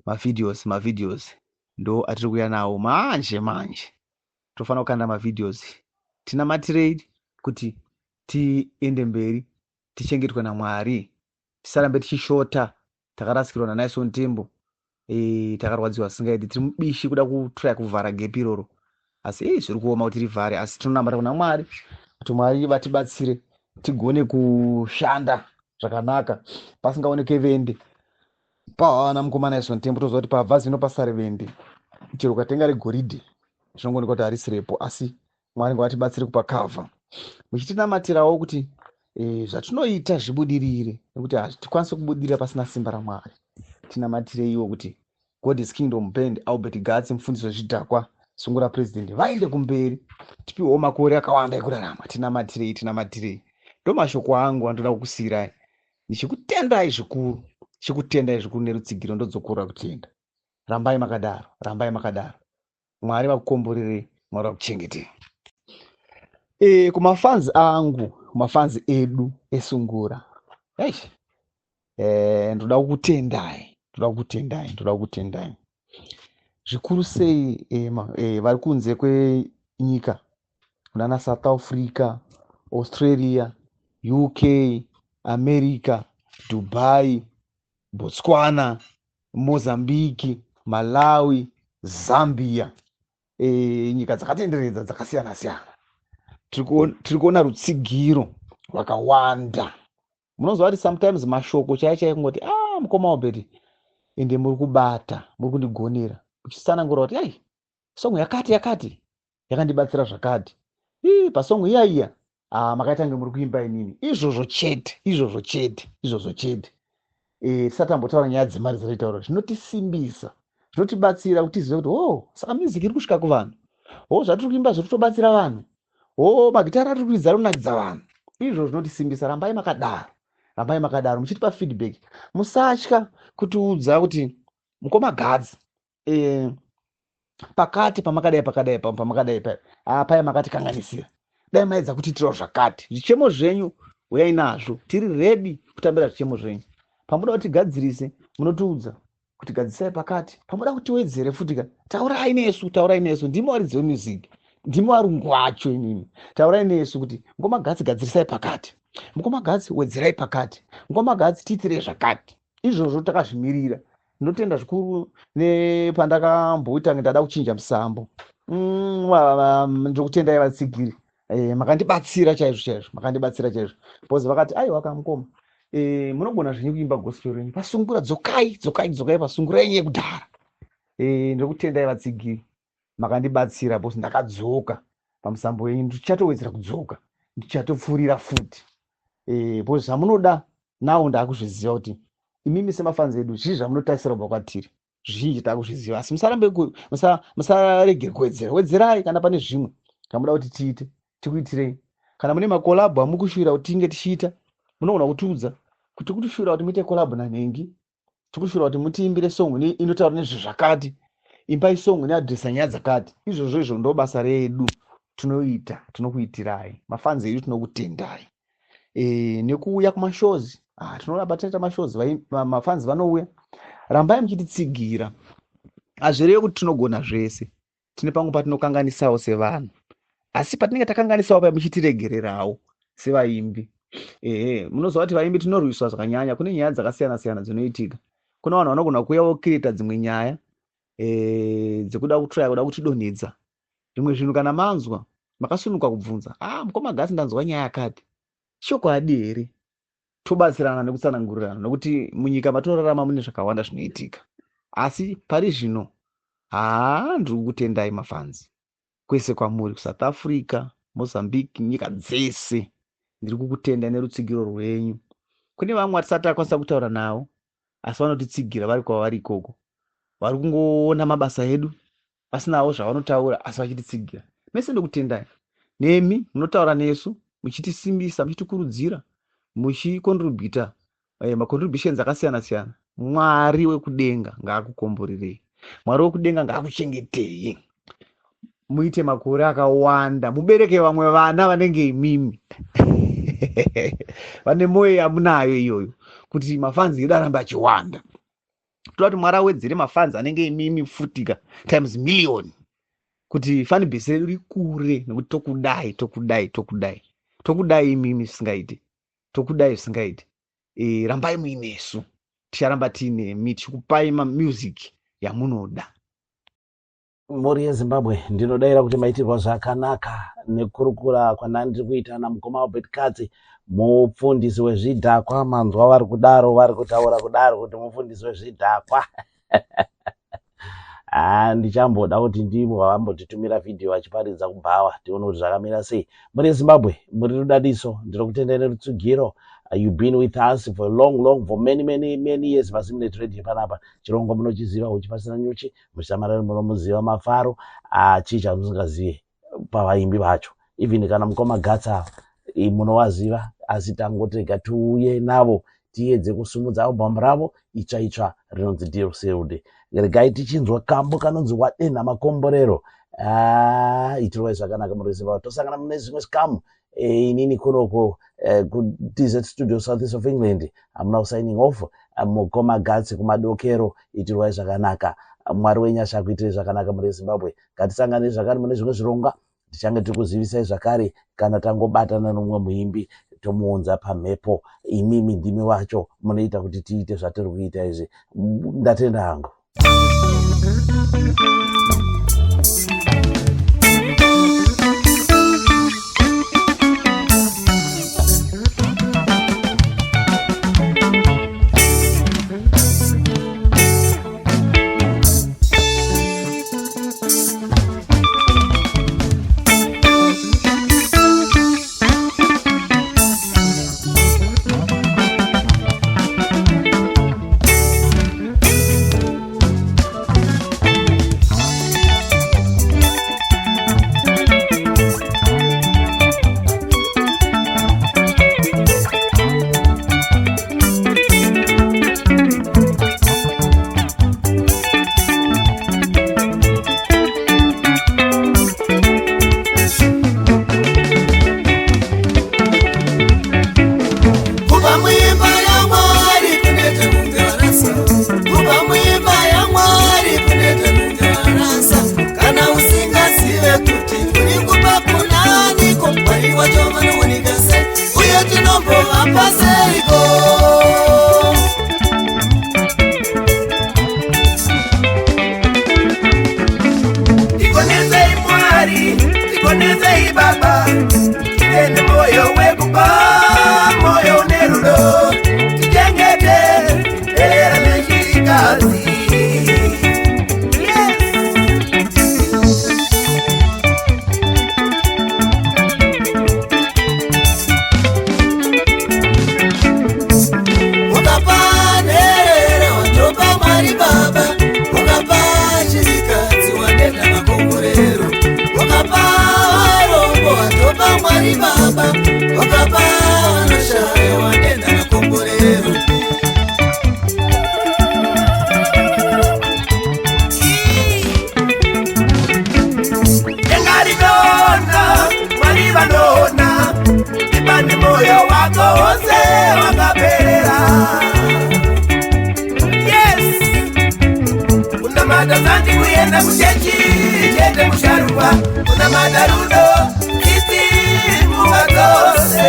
mavideos, mavideos ndo atiri kuuya nawo manje manje. Tofanira kukanda mavideos. Tinamatirei kuti tiende mberi, tichengetwe naMwari, tisarambe tichishota. Takarasikirwa naNaison Tembo, takarwadziwa singaiti, tiri mubishi kuda kutraya kuvhara gap iroro, asi zviri kuoma kuti rivhare. Asi tinonamata kuna Mwari kuti Mwari vatibatsire tigone kushanda zvakanaka pasingaoneke vende pawana mukoma Naison Tembo. Toziva kuti pabva zino pasare vende, chero ukatenga regoridhe zvinongooneka kuti harisirepo, asi Mwari ngavatibatsire kupakavha, muchitinamatirawo kuti zvatinoita zvibudirire, nekuti hatikwanisi kubudirira pasina simba raMwari. Tinamatireiwo kuti God's Kingdom Band, Albert Gatsi, mufundisi wezvidhakwa, Sungura President, vaende kumberi, tipiwewo makore akawanda ekurarama. Tinamatirei, tinamatirei. Ndo mashoko angu andoda kukusiyirai, ndichikutendai zvikuru, ndichikutendai zvikuru nerutsigiro. Ndodzokorora kutenda. Rambai makadaro, rambai makadaro. Mwari vakukomborerei, Mwari vakuchengetei. Kumafans angu, kumafans edu esungura, eish, ndoda kukutendai, ndoda kukutendai, ndoda kukutendai zvikuru sei. Vari kunze kwenyika, kunana South Africa, Australia, UK, America, Dubai, Botswana, Mozambique, Malawi, Zambia, nyika dzakatenderedza dzakasiyana siyana. Tiri kuona rutsigiro rwakawanda. Munoziva kuti sometimes mashoko chaiyo chaiyo kungoti, ah, mukoma Albert, ende muri kubata, muri kundigonera, uchitsanangura kuti ai, song yakati yakati yakandibatsira zvakati, ii, pasong iya iya, ah, makaita kunge muri kuimba inini. Izvozvo chete, izvozvo chete, izvozvo chete. Tisati tambotaura nyaya dzemari dzataitaura, zvinotisimbisa, zvinotibatsira kuti tizive kuti, oh, saka music iri kusvika kuvanhu, oh, zvatiri kuimba zviri kutobatsira vanhu, oh, magitara atiri kuridza ari kunakidza vanhu. Izvo zvinotisimbisa. Rambai makadaro, rambai makadaro muchitipa feedback. Musatya kutiudza kuti, mukoma Gadzi, pakati pamakadai, pakadai, pamakadai, paya makatikanganisira, dai maedza kutiitirawo zvakati. Zvichemo zvenyu uyai nazvo, tiri ready kutambira zvichemo zvenyu. Pamuda kuti tigadzirise, munotiudza kuti gadzisai pakati. Pamuda kuti tiwedzere futi ka, taurai nesu, taurai nesu. Ndimi varidzi vemusic, ndimi varungu vacho imimi. Taurai nesu kuti, mukoma Gatsi, gadzirisai pakati, mukoma Gatsi, wedzerai pakati, mukoma Gatsi, tiitirei zvakati. Izvozvo takazvimirira. Ndinotenda zvikuru nepandakamboita ndada kuchinja musambo. Ndiri kutendai vatsigiri, makandibatsira chaizvo chaizvo, makandibatsira chaizvo, because vakati, aiwa kamukoma, munogona zvenyu kuimba gospel renyu pasungura, dzokai, dzokai, dzokai pasungura yenyu yekudhara. Ndiri kutendai vatsigiri, makandibatsira, because ndakadzoka pamusambo wenyu. Ndichatowedzera kudzoka, ndichatopfuurira futi, because zvamunoda nawo ndaakuzviziva kuti imimi semafans edu zvii zvamunotarisira kubva kwatiri. Zvizhinji taakuzviziva, asi musarambe, musaregere kuwedzera. Wedzerai kana pane zvimwe zvamuda kuti tiite, tikuitirei. Kana mune macollabo amukushuvira kuti tinge tichiita, munogona kutiudza kuti tikushuvira kuti muite collabo nanhengi, tikushuvira kuti mutiimbire song inotaura nezvezvakati, imbai song inoadresa nyaya dzakati. Izvozvo, izvo ndo basa redu, tinoita, tinokuitirai. Mafans edu, tinokutendai nekuuya kumashows. Ah, tinoramba tinoita mashows, mafans vanouya. Rambai muchititsigira. Hazvirevi kuti tinogona zvese, tine pamwe patinokanganisawo sevanhu, asi patinenge takanganisawo paya, muchitiregererawo sevaimbi. Ehe, munoziva kuti vaimbi tinorwiswa zvakanyanya. Kune nyaya dzakasiyana siyana dzinoitika. Kuna vanhu vanogona kuuya vocreata dzimwe nyaya dzekuda kutraya kuda kutidonhedza. Zvimwe zvinhu kana manzwa, makasununguka kubvunza, ah, mukoma Gasi, ndanzwa nyaya yakati, chokwadi here? Tobatsirana nekutsanangurirana, nokuti munyika matorarama mune zvakawanda zvinoitika. Asi pari zvino, haa, ndiri kukutendai mafans kwese kwamuri, kuSouth Africa, Mozambique, nyika dzese. Ndiri kukutendai nerutsigiro rwenyu. Kune vamwe vatisati takwanisa kutaura navo, asi vanotitsigira vari kwavari ikoko, vari kungoona mabasa edu vasinawo zvavanotaura, asi vachititsigira. Mese ndokutendai. Nemi munotaura nesu, muchitisimbisa, muchitikurudzira, muchicontributa macontributions akasiyana siyana, Mwari wekudenga ngaakukomborerei, Mwari wekudenga ngaakuchengetei, muite makore akawanda, mubereke vamwe vana vanenge imimi, vane mwoyo yamunayo iyoyo, kuti mafans edu arambe achiwanda. Toda kuti Mwari awedzere mafans anenge imimi futika times million, kuti fan base redu rikure, nekuti tokudai, tokudai, tokudai, tokudai imimi zvisingaiti, tokudai zvisingaiti. Rambai muinesu, ticharamba tiinemi, tichikupai mamusic yamunoda. Mhuri yeZimbabwe, ndinodayira kuti maitirwa zvakanaka nekurukura kwandandiri kuita namukoma Albert Katsi, mupfundisi wezvidhakwa. Manzwa vari kudaro, vari kutaura kudaro kuti mupfundisi wezvidhakwa. Ha, ndichamboda kuti ndivo vambotitumira vhidhiyo vachiparidza kubhawa, tione kuti zvakamira sei. Mhuri yeZimbabwe, muri rudadiso. Ndinokutendai nerutsigiro. You've been with us for long, long, for many, many, many years paZimnet Radio panapa. Chirongwa munochiziva, Huchi Pasina Nyuchi. Muchisamarari munomuziva, mafaro. Chii chamusingazive pavaimbi vacho? Even kana mukoma Gatsa munovaziva, asi tangoti tiuye navo tiedze kusumudza album ravo itsva itsva rinonzi Deal Sealed. Regai tichinzwa kambo kanonzi Wadenha Makomborero. Ah, itirwai zvakanaka muri Zimbabwe. Tosangana mune zvimwe zvikamu. Inini kunoko kuDZ Studio, South East of England, hamuna signing off. Mukoma Gatsi kumadokero, itirwai zvakanaka. Mwari wenyasha akuitirei zvakanaka muri Zimbabwe. Ngatisangane zvakare mune zvimwe zvirongwa. Tichange tiri kuzivisai zvakare kana tangobatana nomumwe muimbi, tomuunza pamhepo. Imimi ndimi wacho munoita kuti tiite zvatiri kuita izvi. Ndatenda hangu. Tiponesei Baba, tive nemoyo wekupa, moyo une rudo, tichengete nherera nechirikadzi. Yes. Ukapa nherera watopa Mwari Baba, ukapa chirikadzi wanena makomborero, ukapa varombo watopa Mwari Baba, ukapa vanoshaya wanena makomborero. Denga rinoona, Mwari vanoona, ipane moyo wako wose wakaperera. Yes, kunamata sandi kuenda kuchechi chete musharukwa, kunamata rudo tsitsi nguva dzose.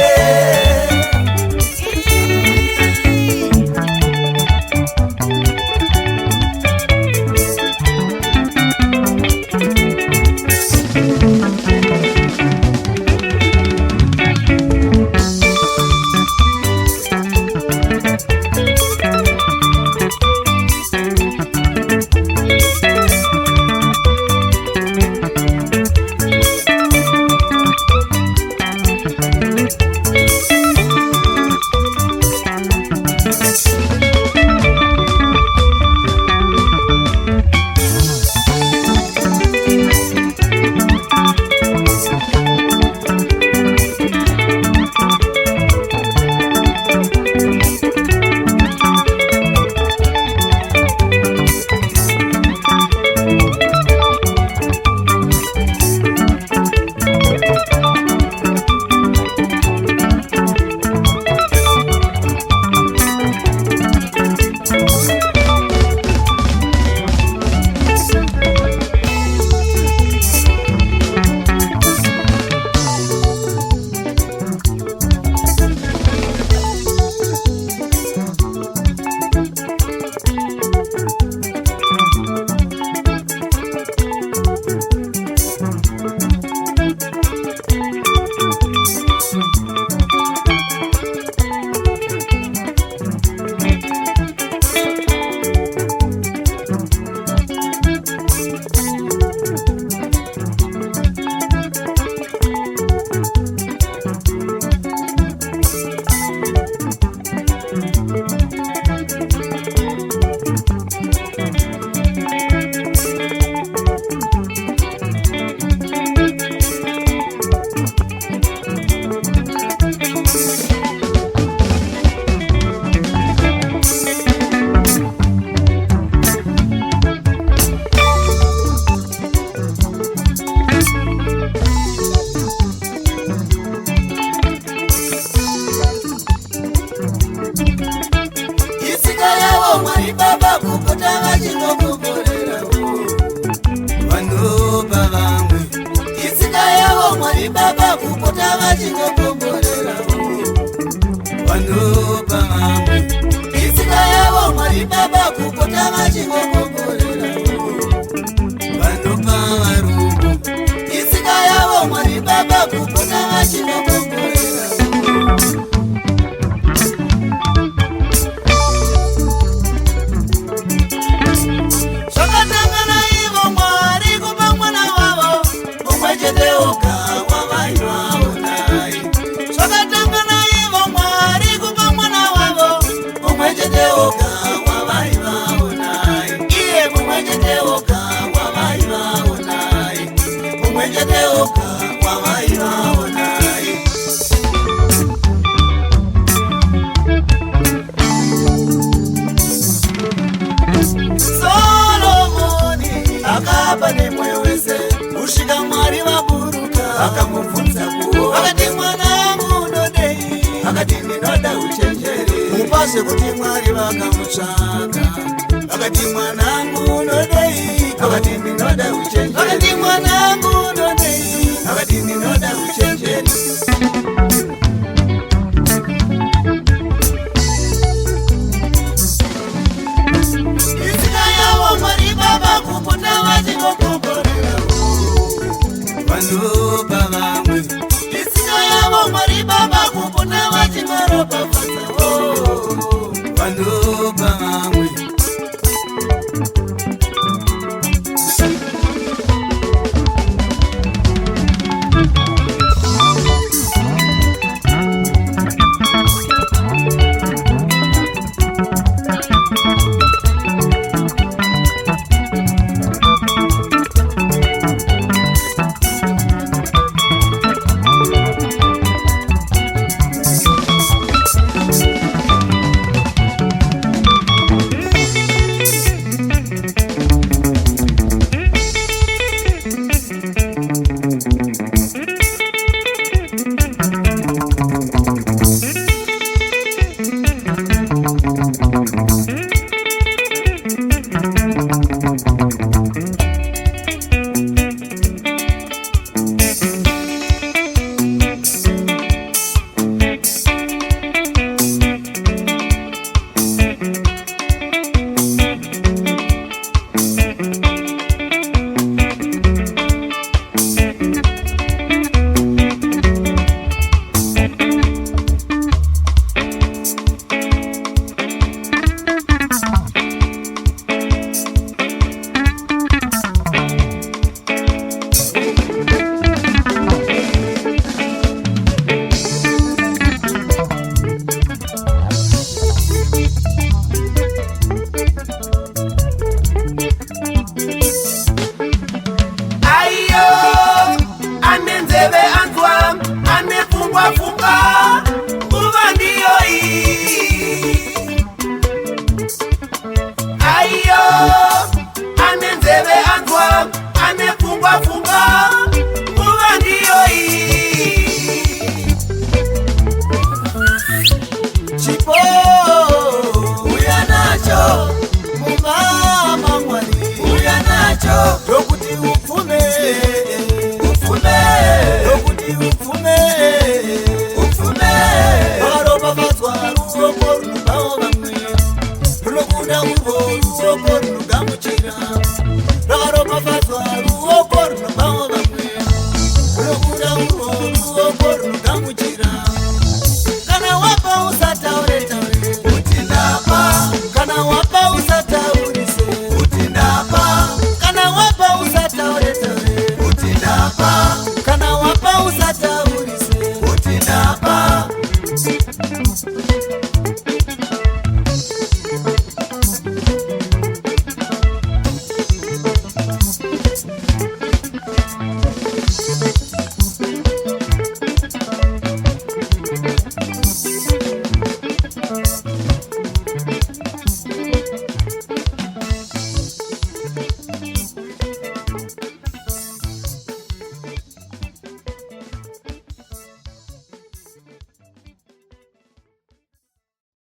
Itsika yavo Mwari Baba kupota vachingokomborerawo vanopa vamwe. Itsika yavo Mwari Baba kupota vachingokomborerawo vanopa vamwe. Itsika yavo Mwari Baba kupota vachingokomborerawo vanopa varombo. Itsika yavo Mwari Baba kupota vachingokomborerawo. Zvakatanga naivo Mwari kupa mwana wavo mumwe chete oga wavaivawo naye. Zvakatanga naivo Mwari kupa mwana wavo mumwe chete oga wavaivawo naye. Iye mumwe chete oga wavaivawo naye, mumwe chete oga wavaivawo naye. Solomoni akapa nemwoyo wese kusvika Mwari vaburuka akamubvunza kuwo, akati mwanangu unodei? Akati ndinoda uchenjeri. Mupase kuti Mwari vakamutsvaka, akati mwanangu unodei? Akati ndinoda uchenjeri. Akati mwanangu unodei? Akati ndinoda uchenjeri. Itsika yavo Mwari Baba kupota vachingokomborerawo. Vanopa vamwe Itsika yavo, Mwari Baba, kupota vachivaropafadza.